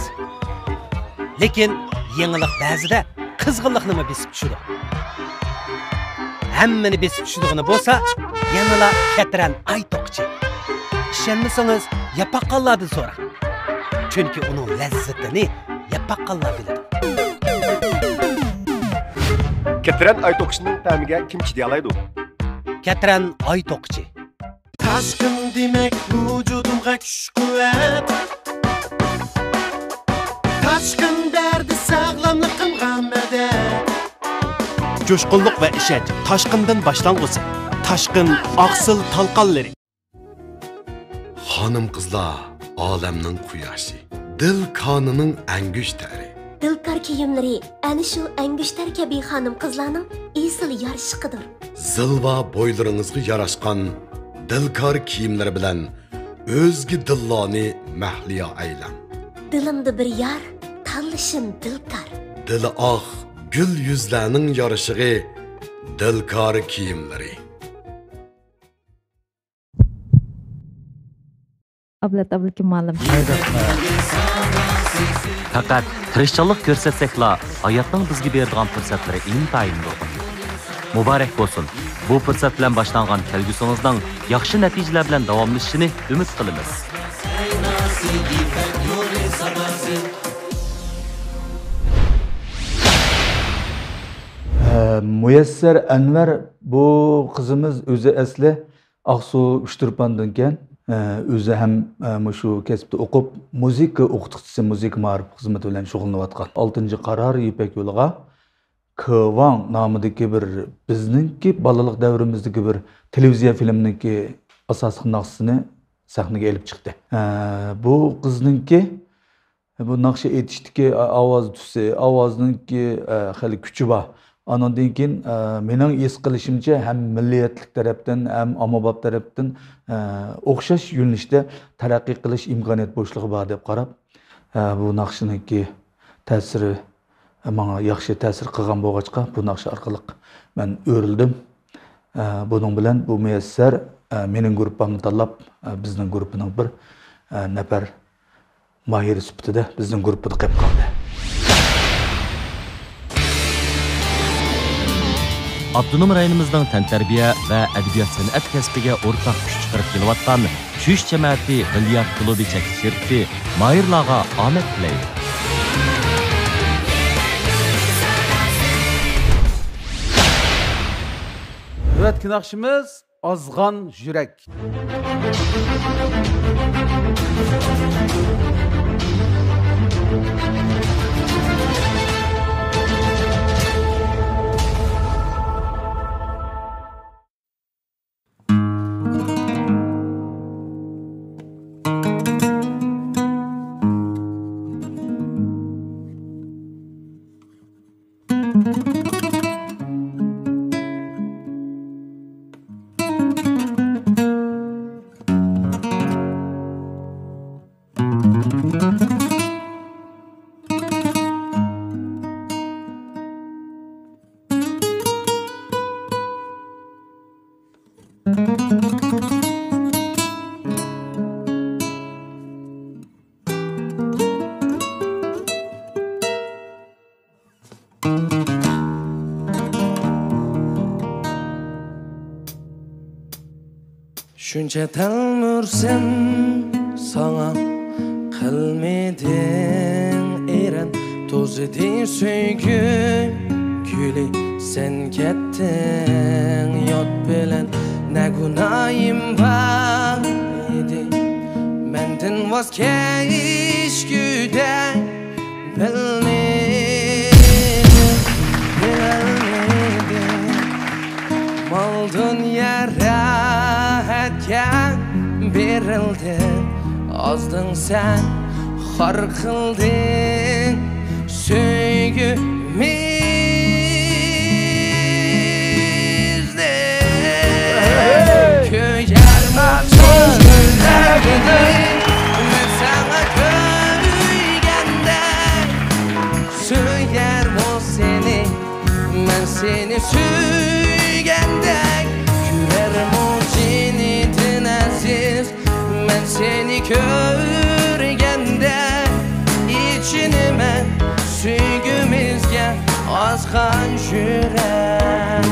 لېكىن يېڭىلىق بەزىدە قىزغىنلىقنىمۇ بېسىپ چۈشىدۇ. ھەممىنى بېسىپ چۈشىدىغىنى بولسا، يەنىلا كەترەن ئاي توقىچى. ئىشەنمىسىڭىز، ياپاققانلاردىن سوراڭ. چۈنكى ئۇنىڭ لەززىتىنى ياپاققانلا بىلىدۇ. كەترەن ئاي توقىچىنىڭ تەمىگە كىم چىدىيالايدۇ؟ كەترەن ئاي توقىچى. تاشقىن دېمەك ۋۇجۇدۇمغا كۈچ-قۇۋۋەت. تاشقىن بەردى ساغلاملىقىمغا مەدەت. جۇشقۇنلۇق ۋە ئىشەنچ تاشقىندىن باشلانغۇسى. تاشقىن ئاقسىل تالقانلىرى. خانىم-قىزلار ئالەمنىڭ قۇياشى، دىل كانىنىڭ ئەڭگۈشتەرى. دىلكار كىيىملىرى ئەنە شۇ ئەنگۈشتەر كەبى خانىم-قىزلارنىڭ ئېسىل يارىشىقىدۇر. زىلۋا بويلىرىڭىزغا ياراشقان دىلكار كىيىملىرى بىلەن ئۆزگە دىللارنى مەھلىيا ئەيلەڭ. دىلىمدا بىر يار، تاللىشىم دىلكار. دىلى ئاق، گۈل يۈزلەرنىڭ يارىشىقى، دىلكار كىيىملىرى. ئابلەت ئابلىكىم مۇئەللىم. پەقەت تىرىشچانلىق كۆرسەتسەكلا، ھاياتنىڭ بىزگە بېرىدىغان پۇرسەتلىرى ئىنتايىن نۇرغۇن. مۇبارەك بولسۇن! بۇ پۇرسەت بىلەن باشلانغان كەلگۈسىڭىزنىڭ ياخشى نەتىجىلەر بىلەن داۋاملىشىشىنى ئۈمىد قىلىمىز. ئە، مۇيەسسەر ئەنۋەر، بۇ قىزىمىز ئۆزى ئەسلى ئاقسۇ ئۇچتۇرپاندىن ئىكەن. ئە، ئۆزى ھەم، ئە، مۇشۇ كەسىپتە ئوقۇپ، مۇزىكا ئوقۇتقۇچىسى، مۇزىكا مائارىپ خىزمىتى بىلەن شۇغۇللىنىۋاتقان. ئالتىنچى قارار يىپەك يولىغا كېۋاڭ نامىدىكى بىر، بىزنىڭكى بالىلىق دەۋرىمىزدىكى بىر تېلېۋىزىيە فىلىمنىڭكى ئاساسلىق ناخشىسىنى سەھنىگە ئېلىپ چىقتى. ئە، بۇ قىزنىڭكى بۇ ناخشا ئېيتىشتىكى ئاۋاز تۈسى، ئاۋازنىڭكى، ئە، خېلى كۈچى بار. ئانىڭدىن كېيىن، ئە، مېنىڭ ھېس قىلىشىمچە، ھەم مىللىيەتلىك تەرەپتىن، ھەم ئاممىباب تەرەپتىن، ئە، ئوخشاش يۆنىلىشتە تەرەققىي قىلىش ئىمكانىيەت بوشلۇقى بار دەپ قاراپ، ئە، بۇ ناخشىنىڭكى تەسىرى ماڭا ياخشى تەسىر قىلغان بولغاچقا، بۇ ناخشا ئارقىلىق مەن ئۆرۈلدۈم. ئە، بۇنىڭ بىلەن بۇ مۇيەسسەر، ئە، مېنىڭ گۇرۇپپامنى تاللاپ، ئە، بىزنىڭ گۇرۇپپىنىڭ بىر، ئە، نەپەر ماھىرى سۈپىتىدە بىزنىڭ گۇرۇپپىدا قېلىپ قالدى. ئاپتونوم رايونىمىزنىڭ تەنتەربىيە ۋە ئەدەبىيات-سەنئەت كەسپىگە ئورتاق كۈچ چىقىرىپ كېلىۋاتقان شۈش جامائىتى بىليارت كۇلۇبى چەكلىك شىركىتى ماھىرلارغا ئامەت تىلەيدۇ. نۆۋەتتىكى ناخشىمىز ئازغان يۈرەك. شۇنچە تەلمۈرسەم ساڭا، قىلمىدىڭ ئېرەن، توزىدى سۆيگۈ گۈلى سەن كەتتىڭ يات بىلەن. نە گۇناھىم بار ئىدى مەندىن ۋاز كەچكۈدە؟ بىلمىدىم، بىلەلمىدىم. مال دۇنيا راھەتكە بېرىلدى، ئازدىڭ سەن، خار قىلدىڭ سۆيگۈمىزنى. كۆيەرمۇ چىن يۈرەكنى مەن ساڭا كۆيگەندەك، سۆيەرمۇ سېنى مەن سېنى سۆيگەندەك، كۆرەرمۇ جېنىدىن ئەزىز مەن سېنى كۆرگەندە، ئېچىنىمەن سۆيگۈمىزگە ئازغان يۈرەك.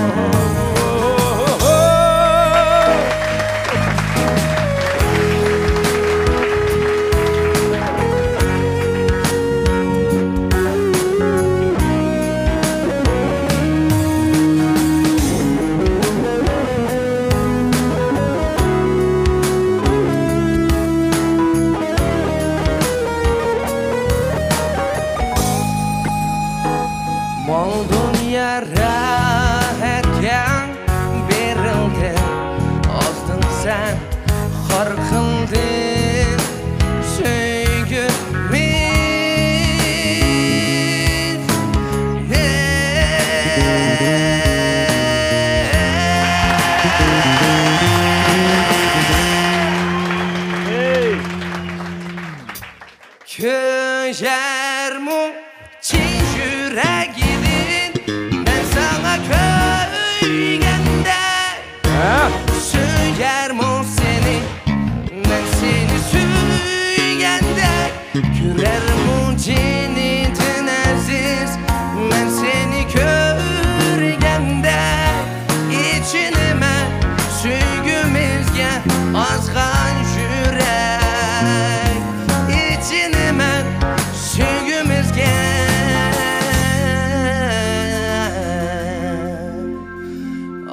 مال دۇنيا راھەتكە بېرىلدى، ئازدىڭ سەن، خار قىلدىڭ سۆيگۈمىزنى. كۆيەرمۇ چىن يۈرەكىدىن مەن ساڭا كۆيگەندە، ھە؟ سۆيەرمۇ سېنى مەن سېنى سۆيگەندەك، كۆرەرمۇ جېنىدىن ئەزىز مەن سېنى كۆرگەندە، ئېچىنىمەن سۆيگۈمىزگە ئازغان يۈرەك، ئېچىنىمەن سۆيگۈمىزگە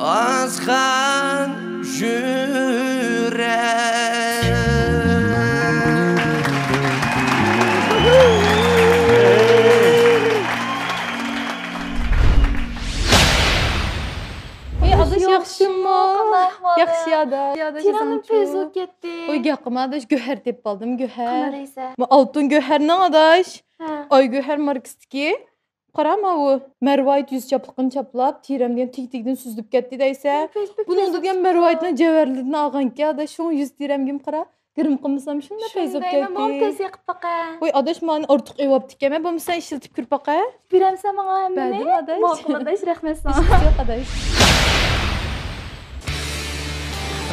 ئازغان يۈرەك. ئەي، ئاداش، ياخشىمۇ؟ قانداق ئەھۋالىڭ؟ ياخشى، ئاداش. ئاداش، تىرەڭدىن ئەسەڭچۇ؟ پەيز بولۇپ كەتتى. ۋاي، گەپ قىلما، ئاداش، گۆھەر تېپىپ ئالدىم، گۆھەر. قانداق دەيسەن؟ ما ئالتۇن گۆھەرنىڭ، ئاداش. ھە. ئاي گۆھەر ماركىسىدىكى. قارا، ماۋۇ مەرۋايىت يۈز چاپلىقىنى چاپلاپ، تىرەم دېگەن تېگى-تېگىدىن سۈزۈلۈپ كەتتى دەيسە. بۇنىڭدا دېگەن مەرۋايىتنىڭ جەۋھەرلىرىدىن ئالغانكەن، ئاداش، شۇڭا يۈز تىرەمگىمۇ قارا، گىرىم قىلمىسام شۇنداق پەيز بولۇپ كەتتى. ۋاي، ئاداش، مانا ئارتۇق ئېۋاپتىكەنمەن، بولمىسا ئىشلىتىپ كۆر باقە. بېرەمسەن ماڭا ھەممىنى؟ بەردىم، ئاداش. ماقۇل، ئاداش، رەھمەت ساڭا. ھېچ يوق، ئاداش.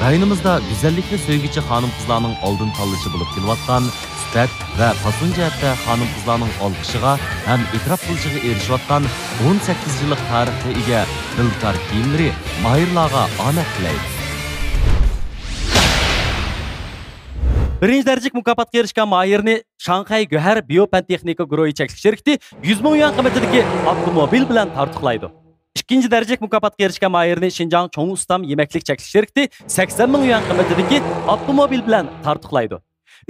رايونىمىزدا گۈزەللىكنى سۆيگۈچى خانىم-قىزلارنىڭ ئالدىن تاللىشى بولۇپ كېلىۋاتقان، سۈپەت ۋە پاسون جەھەتتە خانىم-قىزلارنىڭ ئالقىشىغا ھەم ئېتىراپ قىلىشىغا ئېرىشىۋاتقان ئون سەككىز يىللىق تارىخقا ئىگە دىلكار كىيىملىرى ماھىرلارغا ئامەت تىلەيدۇ. بىرىنچى دەرىجىلىك مۇكاپاتقا ئېرىشكەن ماھىرنى شاڭخەي گۆھەر بىيو پەن تېخنىكا گۇرۇھى چەكلىك شىركىتى يۈز مىڭ يۈەن قىممىتىدىكى ئاپتوموبىل بىلەن تارتۇقلايدۇ. ئىككىنچى دەرىجىلىك مۇكاپاتقا ئېرىشكەن ماھىرنى شىنجاڭ چوڭ ئۇستام يېمەكلىك چەكلىك شىركىتى سەكسەن مىڭ يۈەن قىممىتىدىكى ئاپتوموبىل بىلەن تارتۇقلايدۇ.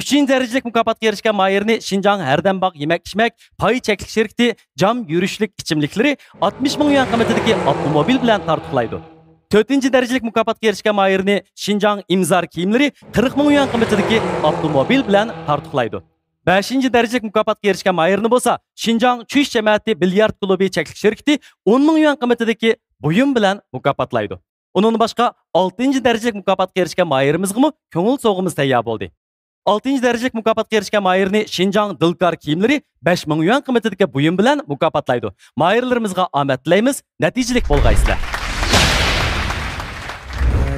ئۈچىنچى دەرىجىلىك مۇكاپاتقا ئېرىشكەن ماھىرنى شىنجاڭ ھەردەم باغ يېمەك ئىچمەك پاي چەكلىك شىركىتى جام يۈرۈشلۈك ئىچىملىكلىرى ئاتمىش مىڭ يۈەن قىممىتىدىكى ئاپتوموبىل بىلەن تارتۇقلايدۇ. تۆتىنچى دەرىجىلىك مۇكاپاتقا ئېرىشكەن ماھىرنى شىنجاڭ ئىمزار كىيىملىرى قىرىق مىڭ يۈەن قىممىتىدىكى ئاپتوموبىل بىلەن تارتۇقلايدۇ. بەشىنچى دەرىجىلىك مۇكاپاتقا ئېرىشكەن ماھىرنى بولسا شىنجاڭ چۈش جەمەتى بىليارت كۇلۇبى چەكلىك شىركىتى ئون مىڭ يۈەن قىممىتىدىكى بۇيۇم بىلەن مۇكاپاتلايدۇ. ئۇنىڭدىن باشقا، ئالتىنچى دەرىجىلىك مۇكاپاتقا ئېرىشكەن ماھىرىمىزغىمۇ كۆڭۈل سوۋغىمىز تەييار بولدى. ئالتىنچى دەرىجىلىك مۇكاپاتقا ئېرىشكەن ماھىرنى شىنجاڭ دىلكار كىيىملىرى بەش مىڭ يۈەن قىممىتىدىكى بۇيۇم بىلەن مۇكاپاتلايدۇ. ماھىرلىرىمىزغا ئامەت تىلەيمىز، نەتىجىلىك بولغايسىلەر.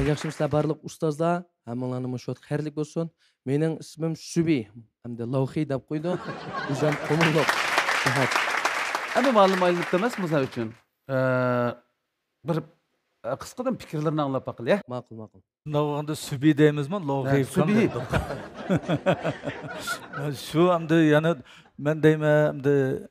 ياخشىمۇسىلەر بارلىق ئۇستازلار؟ ھەممىڭلارنىڭمۇ شۇ ۋاقىت خەيرلىك بولسۇن. مېنىڭ ئىسمىم سۈبى ھەمدە لاۋخى دەپ قويىدۇ. ئۆزۈم قۇمۇللۇق. ئەمدى مۇئەللىم ئايلىنىپتۇ ئەمەسمۇ سەن ئۈچۈن؟ ئە، بىر، ئە، قىسقىدىن پىكىرلىرىنى ئاڭلاپ باقىلى، يا؟ ماقۇل، ماقۇل. شۇنداق بولغاندا سۈبى دەيمىزمۇ، لاۋخى ھە، سۈبى. شۇ ئەمدى يەنە مەن دەيمەن، ئەمدى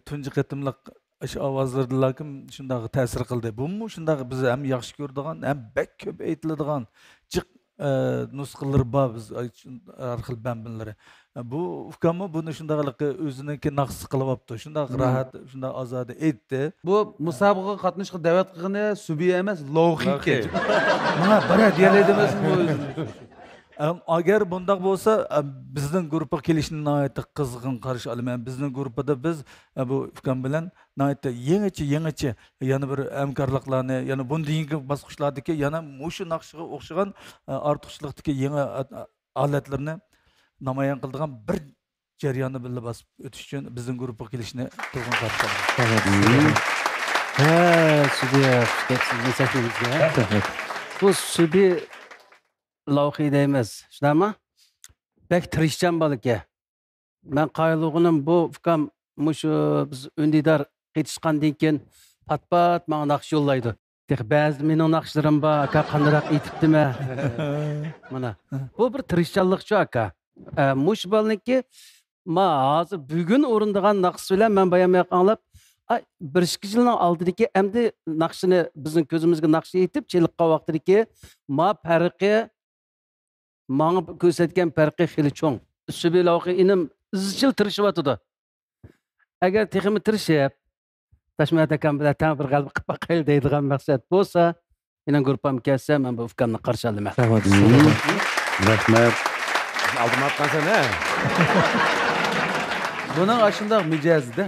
تۇنجى قېتىملىق ئاشۇ ئاۋازلىرىدىنلاكىن شۇنداق تەسىر قىلدى. بۇمۇ شۇنداق بىز ھەم ياخشى كۆرىدىغان، ھەم بەك كۆپ ئېيتىلىدىغان جىق، ئە، نۇسخىلىرى بار بىز ھەر خىل بەنبىنلىرى. بۇ ئۇكاممۇ بۇنى شۇنداق ھېلىقى ئۆزىنىڭكى ناخشىسى قىلىۋاپتۇ. شۇنداق راھەت، شۇنداق ئازادە ئېيتتى. بۇ مۇسابىقىگە قاتنىشىشقا دەۋەت قىلغىنى سۈبى ئەمەس، لوخى ئىكەن. ماڭا بىرەر دېيەلەيدۇ ئەمەسمۇ ئۆزىنى. ئەم، ئەگەر بۇنداق بولسا، ئەم، بىزنىڭ گۇرۇپپىغا كېلىشىنى ناھايىتى قىزغىن قارشى ئالىمەن. بىزنىڭ گۇرۇپپىدا بىز، ئە، بۇ ئۇكام بىلەن ناھايىتى يېڭىچە، يېڭىچە يەنە بىر ھەمكارلىقلارنى، يەنە بۇندىن كېيىنكى باسقۇچلاردىكى يەنە مۇشۇ ناخشىغا ئوخشىغان، ئە، ئارتۇقچىلىقتىكى يېڭى، ئە، ھالەتلىرىنى نامايان قىلىدىغان بىر جەرياننى بىللە باسىپ ئۆتۈش ئۈچۈن بىزنىڭ گۇرۇپپىغا كېلىشىنى قىزغىن قارشى ئالىمەن. ھە، سۈبى، خۇش كەپسىز بىزنىڭ سەھنىمىزگە. بۇ سۈبى لوخى دەيمىز، شۇنداقمۇ؟ بەك تىرىشچان بالىكەن. مەن قايىل بولغىنىم بۇ ئۇكام مۇشۇ بىز ئۈندىدار قېتىشقاندىن كېيىن پات-پات ماڭا ناخشا يوللايدۇ. تېخى بەزىدە مېنىڭ ناخشىلىرىم بار، ئاكا قانداقراق ئېيتىپتىمەن. مانا بۇ بىر تىرىشچانلىقچۇ ئاكا. ئە، مۇشۇ بالىنىڭكى ما ھازىر بۈگۈن ئورۇندىغان ناخشىسى بىلەن مەن بايام ئاڭلاپ، ئاي، بىر ئىككى يىلنىڭ ئالدىدىكى ئەمدى ناخشىنى بىزنىڭ كۆزىمىزگە ناخشا ئېيتىپ چېلىققان ۋاقتىدىكى ما پەرقى، ماڭا كۆرسەتكەن پەرقى خېلى چوڭ. سۈبى لوخى ئىنىم ئىزچىل تىرىشىۋاتىدۇ. ئەگەر تېخىمۇ تىرىشىپ، تاشمۇرات ئاكام بىلەن تەڭ بىر غەلىبە قىلىپ باقايلى دەيدىغان مەقسەت بولسا، مېنىڭ گۇرۇپپام كەلسە، مەن بۇ ئۇكامنى قارشى ئالىمەن. رەھمەت. ئالدىماپقانسەن ھە؟ بۇنىڭ ئاشۇنداق مىجەزىدە.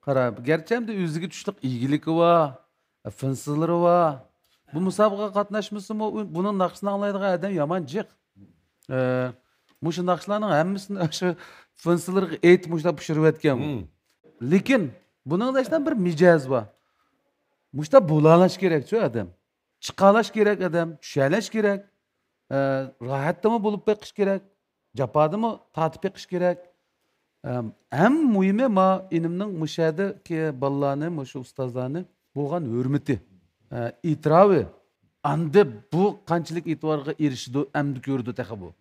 قارا، گەرچە ئەمدى ئۆزىگە چۈشلۈك ئىگىلىكى بار، فىنسىلىرى بار. بۇ مۇسابىقىگە قاتناشمىسىمۇ، ئۇ، بۇنىڭ ناخشىسىنى ئاڭلايدىغان ئادەم يامان جىق. ئە، مۇشۇ ناخشىلارنىڭ ھەممىسىنى شۇ فىنسىلىرىغا ئېيتىپ، مۇشۇنداق پىشۇرۇۋەتكەن. لېكىن بۇنىڭدا شۇنداق بىر مىجەز بار. مۇشۇنداق بولالاش كېرەكچۇ ئادەم. چىقالاش كېرەك ئادەم، چۈشەلەش كېرەك. ئە، راھەتتىمۇ بولۇپ بېقىش كېرەك. جاپادىمۇ تارتىپ بېقىش كېرەك. ئەم، ئەڭ مۇھىمى، ما ئىنىمنىڭ مۇشۇ يەردىكى بالىلارنى، مۇشۇ ئۇستازلارنى بولغان ھۆرمىتى، ئە، ئېتىراپى. ئاندى بۇ قانچىلىك ئېتىبارغا ئېرىشىدۇ، ئەمدى كۆرىدۇ تېخى بۇ.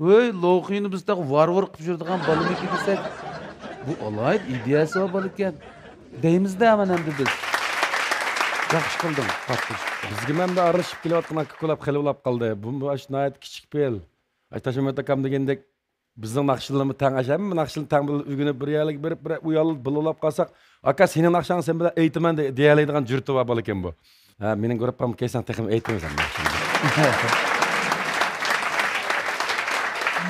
ۋەي، لوخىنى بىز تېخى ۋار-ۋۇر قىلىپ يۈرىدىغان بالىمىكى دېسەك، بۇ ئالاھىدە ئىدىيەسى بار بالىكەن. دەيمىزدە ھەمەن ئەمدى بىز. ياخشى قىلدىڭ، قاتتىق. بىزگە مەندە ئارىلىشىپ كېلىۋاتقان ئاكا كولاب خېلى بولاپ قالدى. بۇ، بۇ ئاشۇ ناھايىتى كىچىك پېئىل. ئاي تاشمۇرات ئاكام دېگەندەك، بىزنىڭ ناخشىلىرىمۇ تەڭ، ئاشۇ ھەممە ناخشىنى تەڭ بىللە ئۆگىنىپ، بىر يەرلىككە بېرىپ، بىر ئۇ يەردە بىللە بولاپ قالساق، ئاكا، سېنىڭ ناخشاڭنى سەن بىلەن ئېيتىمەن دە-، دېيەلەيدىغان جۈرئىتى بار بالىكەن بۇ. ھە، مېنىڭ گۇرۇپپامغا كەلسەڭ تېخىمۇ ئېيتىمەن سەن ناخشاڭنى.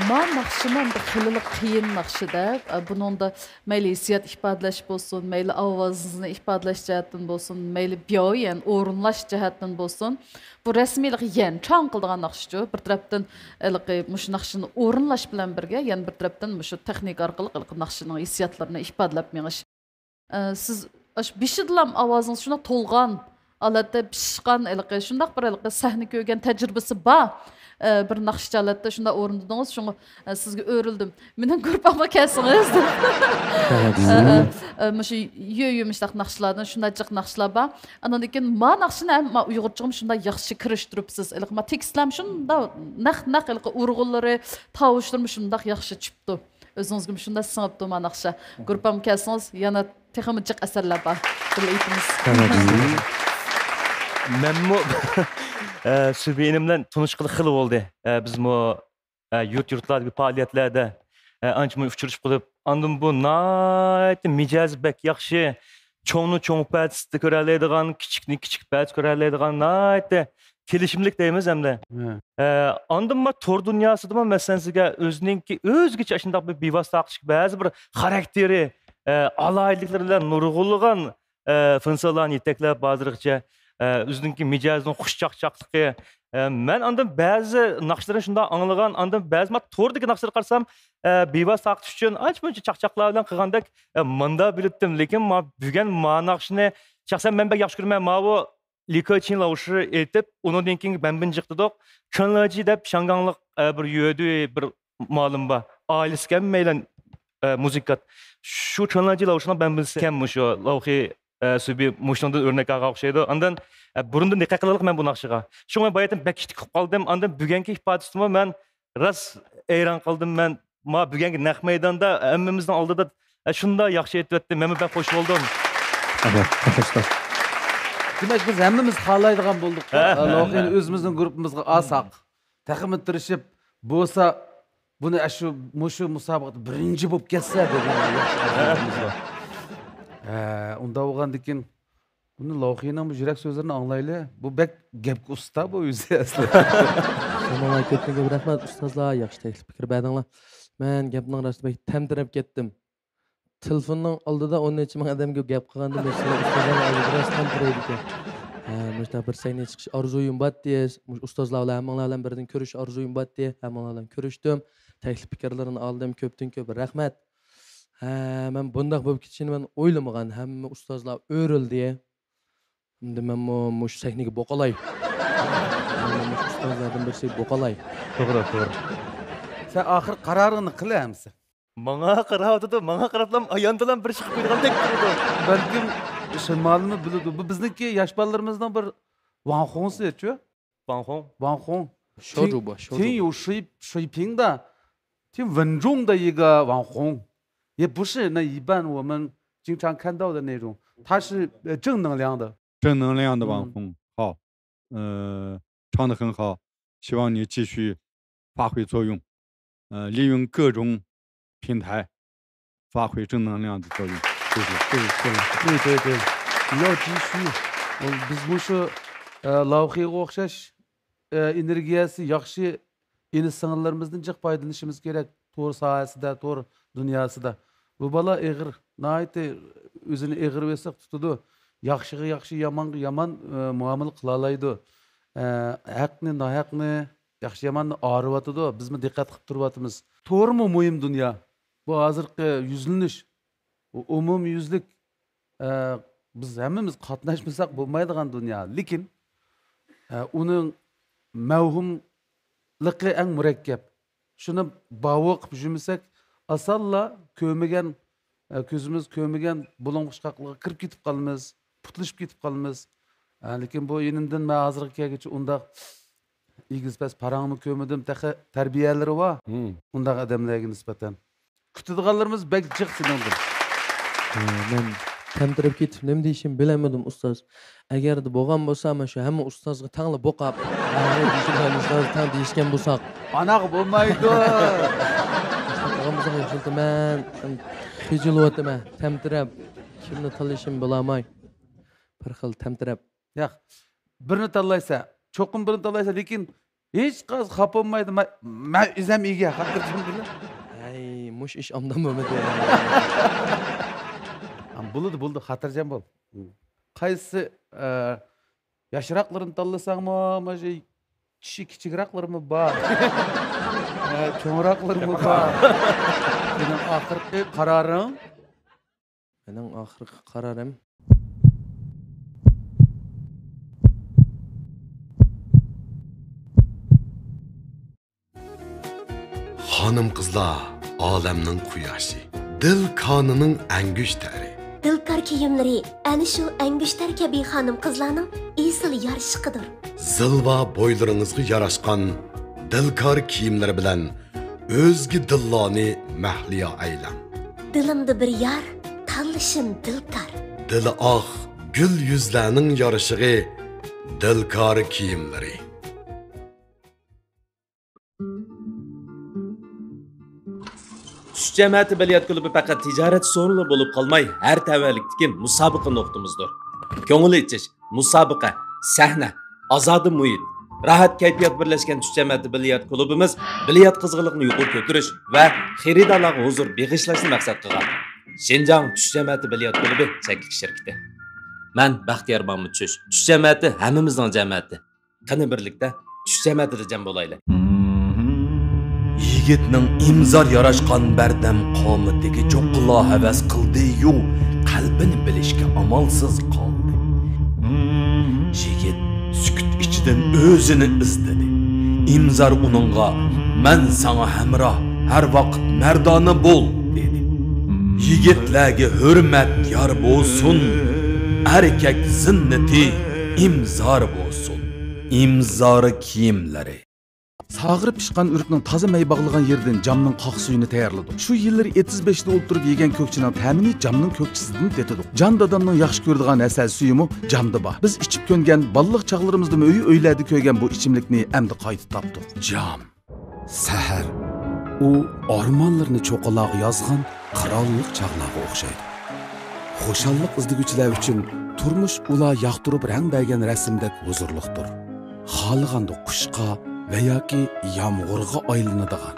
ما ناخشىمۇ ئەمدى خېلىلا قىيىن ناخشىدە، بۇنىڭدا مەيلى ھېسسىيات ئىپادىلەش بولسۇن، مەيلى ئاۋازىڭىزنى ئىپادىلەش جەھەتتىن بولسۇن، مەيلى بياۋيەن ئورۇنلاش جەھەتتىن بولسۇن، بۇ رەسمىيلىقى يەنچاڭ قىلىدىغان ناخشىچۇ. بىر تەرەپتىن ھېلىقى مۇشۇ ناخشىنى ئورۇنلاش بىلەن بىرگە، يەنە بىر تەرەپتىن مۇشۇ تېخنىكا ئارقىلىق ھېلىقى ناخشىنىڭ ھېسسىياتلىرىنى ئىپادىلەپ مېڭىش. ئە، سىز ئاشۇ بېشىدىلام ئاۋازىڭىز شۇنداق تولغان ھالەتتە پىشقان، ھېلىقى شۇنداق بىر ھېلىقى سەھنە كۆرگەن تەجرىبىسى بار، ئە، بىر ناخشىچى ھالەتتە شۇنداق ئورۇندىدىڭىز، شۇڭا، ئە، سىزگە ئۆرۈلدۈم. مېنىڭ گۇرۇپپامغا كەلسىڭىز. ئە، ئە، ئە، مۇشۇ يۆ-يۆ مۇشۇنداق ناخشىلاردىن شۇنداق جىق ناخشىلار بار. ئاندىن كېيىن ما ناخشىنى ھەم ما ئۇيغۇرچىغىمۇ شۇنداق ياخشى كىرىشتۈرۈپسىز. ھېلىقى ما تېكىستلەرمۇ شۇنداق نەق نەق ھېلىقى ئۇرغۇلىرى، تاۋۇشلىرىمۇ شۇنداق ياخشى چۈشۈپتۇ. ئۆزىڭىزگىمۇ شۇنداق سىڭىپتۇ ما ناخشا. گۇرۇپپامغا كەلسىڭىز يەنە تېخىمۇ جىق ئەسەرلەر بار. بىللە ئېيتىمىز. مەنمۇ ئە، سۈبى ئىنىم بىلەن تونۇشقىلى خېلى بولدى. ئە، بىزمۇ ئە، يۇرت-يۇرتلاردىكى پائالىيەتلەردە، ئە، ئانچە-مۇنچە ئۇچرىشىپ قېلىپ، ئاندىن بۇ ناھايىتى مىجەزى بەك ياخشى، چوڭنى چوڭ پەدىسىدە كۆرەلەيدىغان، كىچىكنى كىچىك پەدىسىدە كۆرەلەيدىغان ناھايىتى كېلىشىملىك دەيمىز ئەمدى. ئە، ئاندىن ما تور دۇنياسىدىمۇ مەسىلەن سىزگە ئۆزىنىڭكى ئۆزگىچە شۇنداق بىر بىۋاسىتە ئاقىشلىق بەزى بىر خاراكتېرى، ئە، ئالاھىدىلىكلىرى بىلەن نۇرغۇنلىغان ئە، فىنسىلارنى يېتەكلەپ ھازىرغىچە، ئە، ئۆزىنىڭكى مىجەزىنىڭ خۇشچاقچاقلىقى. ئە، مەن ئاندىن بەزى ناخشىلىرىنى شۇنداق ئاڭلىغان، ئاندىن بەزى ما توردىكى ناخشىلىرى قارىسام، ئە، بىۋاسىتە تارقىتىش ئۈچۈن ئانچە-مۇنچە چاقچاقلار بىلەن قىلغاندەك، ئە، ماندا بىلىپتىم. لېكىن ما بۈگۈن ما ناخشىنى شەخسەن مەن بەك ياخشى كۆرىمەن. ماۋۇ لىكېچىن لاۋشى ئېيتىپ، ئۇنىڭدىن كېيىن بەنبىن جىقتىدۇق. چېنلېجى دەپ شياڭگاڭلىق، ئە، بىر يۆدۈي بىر مالىم بار. ئائىلىسىگە ھەممەيلەن، ئە، مۇزىكانت. شۇ چېنلېجى لاۋشىنىڭ بەنبىنسى ئىكەن مۇشۇ لاۋخى، ئە، سۈبى مۇشۇنىڭدىن ئۆرنەك ئالغان ئوخشايدۇ. ئاندىن، ئە، بۇرۇندىن دىققەت قىلغانلىق مەن بۇ ناخشىغا. شۇڭا باياتىن بەك ئىتتىك قىلىپ قالدىم. ئاندىن بۈگۈنكى ئىپادىسىمۇ مەن راست ھەيران قالدىم مەن. ما بۈگۈنكى نەق مەيداندا ھەممىمىزنىڭ ئالدىدا، ئە، شۇنداق ياخشى ئېيتىۋەتتى. مەنمۇ بەك خوش بولدۇم. دېمەك، بىز ھەممىمىز خالايدىغان بولدۇق. ھە، ھە، لوخىنى ئۆزىمىزنىڭ گۇرۇپپىمىزغا ئالساق، تېخىمۇ تىرىشىپ، بولسا بۇنى ئاشۇ، مۇشۇ مۇسابىقىدە بىرىنچى بولۇپ كەتسە دېگەن ياخشى ئادەملىرىمىز بار. ھە، ئۇنداق بولغاندىكىن بۇنى لاۋخىنىڭ بۇ يۈرەك سۆزلىرىنى ئاڭلايلى. بۇ بەك گەپكە ئۇستا بۇ ئۆزى ئەسلى. ئەسسالامۇ ئەلەيكۇم، كۆپتىن كۆپ رەھمەت ئۇستازلار، ياخشى تەكلىپ پىكىر بەردىڭلار. مەن گەپنىڭ راستى بەك تەمتىرەپ كەتتىم. تېلېفوننىڭ ئالدىدا ئون نەچچە مىڭ ئادەمگە گەپ قىلغاندىن بېرى سىلەر ئۇستازلار ئالدىدا بىراز تەمتىرەيدىكەن. ھە، مۇشۇنداق بىر سەھنىگە چىقىش ئارزۇيۇم بار ئىدى. مۇشۇ ئۇستازلار بىلەن، ھەممىڭلار بىلەن بىردىن كۆرۈشۈش ئارزۇيۇم بار ئىدى. ھەممىڭلار بىلەن كۆرۈشتۈم. تەكلىپ پىكىرلىرىنى ئالدىم. كۆپتىن كۆپ رەھمەت. ھە، مەن بۇنداق بولۇپ كېتىشىنى مەن ئويلىمىغان. ھەممە ئۇستازلار ئۆرۈلدى. ئەمدى مەنمۇ مۇشۇ سەھنىگە بوقالاي. مەنمۇ مۇشۇ ئۇستازلاردىن بىرسىگە بوقالاي. توغرا، توغرا. سەن ئاخىر قارارىڭنى قىل ئەمىسە. ماڭا قاراۋاتىدۇ، ماڭا قاراپلا ئاياندىلا بىر ئىش قىلىپ قويىدىغاندەك تۇرىدۇ. بەلكىم شىمالنى بىلىدۇ. بۇ بىزنىڭكى ياش بالىلىرىمىزنىڭ بىر ۋاڭ خۇڭسى چۇ؟ ۋاڭ خۇڭ. ۋاڭ خۇڭ. شو جۇبا، شو جۇبا. 挺有水，水平的，挺稳重的一个网红，也不是那一般我们经常看到的那种，他是，呃，正能量的。正能量的网红，嗯。好，呃，唱得很好，希望你继续发挥作用，呃，利用各种平台发挥正能量的作用。谢谢。对对对对对对，你要继续。 بىز مۇشۇ، ئە، لاۋخىغا ئوخشاش، ئە، ئېنېرگىيەسى ياخشى ئىنى سىڭىللىرىمىزدىن جىق پايدىلىنىشىمىز كېرەك. تور ساھەسىدە، تور دۇنياسىدا. بۇ بالا ئېغىر، ناھايىتى ئۆزىنى ئېغىر بېسىق تۇتىدۇ. ياخشىغا ياخشى، يامانغا يامان، ئە، مۇئامىلە قىلالايدۇ. ئە، ھەقنى، ناھەقنى، ياخشى ياماننى ئايرىۋاتىدۇ. بىزمۇ دىققەت قىلىپ تۇرۇۋاتىمىز. تورمۇ مۇھىم دۇنيا. بۇ ھازىرقى يۈزلىنىش، ئۇ ئومۇميۈزلۈك، ئە، بىز ھەممىمىز قاتناشمىساق بولمايدىغان دۇنيا. لېكىن، ئە، ئۇنىڭ مەۋھۇملىقى ئەڭ مۇرەككەپ. شۇنى باۋۇ قىلىپ يۈرمىسەك، ئاسانلا كۆرمىگەن، ئە، كۆزىمىز كۆرمىگەن بۇلۇڭ-پۇچقاقلىقىغا كىرىپ كېتىپ قالىمىز، پۇتلىشىپ كېتىپ قالىمىز. ئە، لېكىن بۇ ئىنىمدىن مەن ھازىرغا كەلگۈچە ئۇنداق ئېگىز-پەس پاراڭمۇ كۆرمىدىم، تېخى تەربىيەلىرى بار. ھىم. ئۇنداق ئادەملەرگە نىسبەتەن. كۈتىدىغانلىرىمىز بەك جىق سېنىڭدىن. ھە، مەن تەمتىرەپ كېتىپ نېمە دېيىشىمنى بىلەلمىدىم، ئۇستاز. ئەگەردە بولغان بولسا، مەن شۇ ھەممە ئۇستازغا تەڭلا بوقاپ، ھەممە دېيىشىدىغان ئۇستازغا تەڭ دېيىشكەن بولساق. ئاناغا بولمايدۇ. شۇنداق قىلغان بولساق ياخشى بولىدۇ. مەن خىجىللىۋاتىمەن، تەمتىرەپ. كىمنى تاللىشىمنى بىلالماي. بىر خىل تەمتىرەپ. ياق، بىرنى تاللايسەن، چوقۇم بىرنى تاللايسەن، لېكىن ھېچقايسى خاپا بولمايدۇ. مە-، مەن ئۆزۈم ئىگە، خاتىرجەم بولۇڭ. ھەي، مۇشۇ ئىش ئامدان بولمىدى. ھە، بولىدۇ، بولىدۇ، خاتىرجەم بول. قايسى، ئە، ياشراقلىرىنى تاللىساڭمۇ، مانا شۇ چىشى كىچىكراقلىرىمۇ بار. ئە، چوڭراقلىرىمۇ بار. سېنىڭ ئاخىرقى قارارىڭ. مېنىڭ ئاخىرقى قارارىم. خانىم-قىزلار ئالەمنىڭ قۇياشى، دىل كانىنىڭ ئەڭگۈشتەرى. دىلكار كىيىملىرى ئەنە شۇ ئەڭگۈشتەر كەبى خانىم-قىزلارنىڭ ئېسىل يارىشىقىدۇر. زىلۋا بويلىرىڭىزغا ياراشقان دىلكار كىيىملىرى بىلەن ئۆزگە دىللارنى مەھلىيا ئەيلەڭ. دىلىمدا بىر يار، تاللىشىم دىلكار. دىلى ئاق، گۈل يۈزلەرنىڭ يارىشىقى، دىلكار كىيىملىرى. چۈش جەمەتى بىليارت كۇلۇبى پەقەت تىجارەت سورۇنلا بولۇپ قالماي، ھەر تەۋەلىكتىكى مۇسابىقە نۇقتىمىزدۇر. كۆڭۈل ئېچىش، مۇسابىقە، سەھنە، ئازادە مۇھىت، راھەت كەيپىيات بىرلەشكەن چۈش جەمەتى بىليارت كۇلۇبىمىز بىليارت قىزغىنلىقىنى يۇقىرى كۆتۈرۈش ۋە خېرىدارلارغا ھۇزۇر بېغىشلاشنى مەقسەت قىلغان. شىنجاڭ چۈش جەمەتى بىليارت كۇلۇبى چەكلىك شىركىتى. مەن بەختىيار مامۇت چۈش. چۈش جەمەتى ھەممىمىزنىڭ جەمەتى. قېنى بىرلىكتە چۈش جەمەتىدە جەم بولايلى. يىگىتنىڭ ئىمزار ياراشقان بەردەم قامىتىگە چوققىلا ھەۋەس قىلدى-يۇ، قەلبىنى بىلىشكە ئامالسىز قالدى. يىگىت سۈكۈت ئىچىدىن ئۆزىنى ئىزدىدى. ئىمزار ئۇنىڭغا، «مەن ساڭا ھەمراھ، ھەر ۋاقىت مەردانە بول» دېدى. يىگىتلەرگە ھۆرمەت يار بولسۇن، ئەركەك زىننىتى ئىمزار بولسۇن. ئىمزار كىيىملىرى. ساغىر پىشقان ئۆرۈكنىڭ تازا مەي باغلىغان يېرىدىن جامنىڭ قاق سۈيىنى تەييارلىدۇق. شۇ يىللىرى ئېتىز بېشىدا ئولتۇرۇپ يېگەن كۆكچىنىڭ تەمىنى جامنىڭ كۆكچىسىدىن تېتىدۇق. جان دادامنىڭ ياخشى كۆرىدىغان ھەسەل سۈيىمۇ جامدا بار. بىز ئىچىپ كۆنگەن، بالىلىق چاغلىرىمىزدىمۇ ئۆي-ئۆيلەردە كۆرگەن بۇ ئىچىملىكنى ئەمدى قايتا تاپتۇق. جام. سەھەر. ئۇ ئارمانلىرىنى چوققىلارغا يازغان قىرانلىق چاغلارغا ئوخشايدۇ. خۇشاللىق ئىزدىگۈچىلەر ئۈچۈن تۇرمۇش ئۇلار ياقتۇرۇپ رەڭ بەرگەن رەسىمدەك ھۇزۇرلۇقتۇر. خالىغاندا قۇشقا ۋە ياكى يامغۇرغا ئايلىنىدىغان.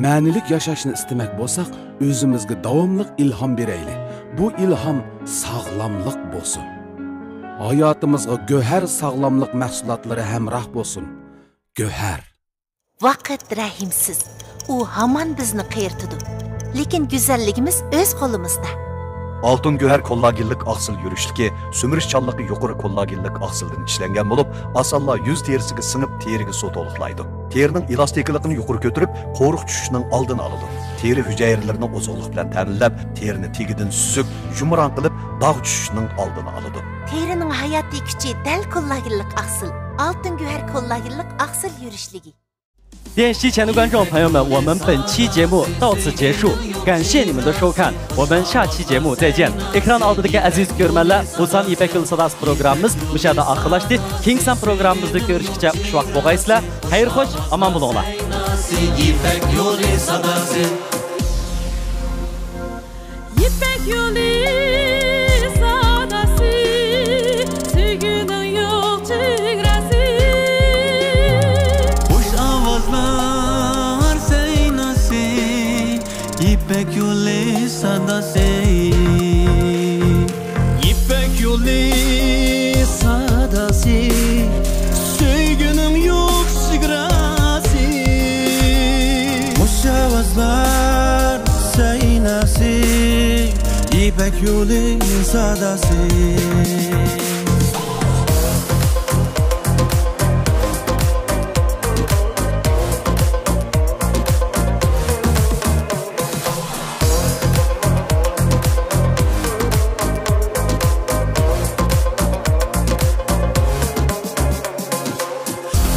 مەنىلىك ياشاشنى ئىستىمەك بولساق، ئۆزىمىزگە داۋاملىق ئىلھام بېرەيلى. بۇ ئىلھام ساغلاملىق بولسۇن. ھاياتىمىزغا گۆھەر ساغلاملىق مەھسۇلاتلىرى ھەمراھ بولسۇن. گۆھەر. ۋاقىت رەھىمسىز. ئۇ ھامان بىزنى قېرىتىدۇ. لېكىن گۈزەللىكىمىز ئۆز قولىمىزدا. ئالتۇن گۆھەر كوللاگېنلىق ئاقسىل يۈرۈشلۈكى سۈمۈرۈشچانلىقى يۇقىرى كوللاگېنلىق ئاقسىلدىن ئىشلەنگەن بولۇپ، ئاسانلا يۈز تېرىسىگە سىڭىپ، تېرىگە سۇ تولۇقلايدۇ. تېرىنىڭ ئېلاستىكىلىقىنى يۇقىرى كۆتۈرۈپ، قورۇق چۈشۈشنىڭ ئالدىنى ئالىدۇ. تېرە ھۈجەيرىلىرىنى ئوزۇقلۇق بىلەن تەمىنلەپ، تېرىنى تېگىدىن سۈزۈك، يۇمران قىلىپ، داغ چۈشۈشنىڭ ئالدىنى ئالىدۇ. تېرىنىڭ ھاياتىي كۈچى دەل كوللاگېنلىق ئاقسىل. ئالتۇن گۆھەر كوللاگېنلىق ئاقسىل يۈرۈشلۈكى. 电视机前的观众朋友们，我们本期节目到此结束，感谢你们的收看，我们下期节目再见。 ئېكران ئالدىدىكى ئەزىز كۆرۈرمەنلەر، بۇ سان يىپەك يولى ساداسى پروگراممىمىز مۇشۇ يەردە ئاخىرلاشتى. كېيىنكى سان پروگراممىمىزدا كۆرۈشكىچە خۇش ۋاقىت بولغايسىلەر. خەير خوش، ئامان بولۇڭلار. يىپەك يولى ساداسى. يىپەك يولى ساداسى، سۆيگۈنىڭ يوق چېگراسى. خۇش ئاۋازلار سەيناسى، يىپەك يولى ساداسى. يىپەك يولى ساداسى، سۆيگۈنىڭ يوق چېگراسى. خۇش ئاۋازلار سەيناسى، يىپەك يولى ساداسى.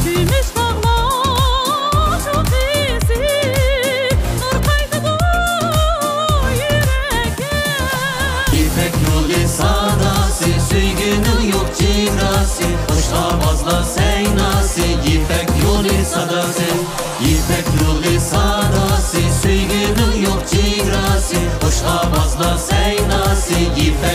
كۈمۈش باغلار چوققىسى، نۇر قايتىدۇ يۈرەككە. يىپەك يولى ساداسى، سۆيگۈنىڭ يوق چېگراسى، خۇش ئاۋازلار سەيناسى، يىپەك يولى ساداسى. يىپەك يولى ساداسى، سۆيگۈنىڭ يوق چېگراسى، خۇش ئاۋازلار سەيناسى، يىپەك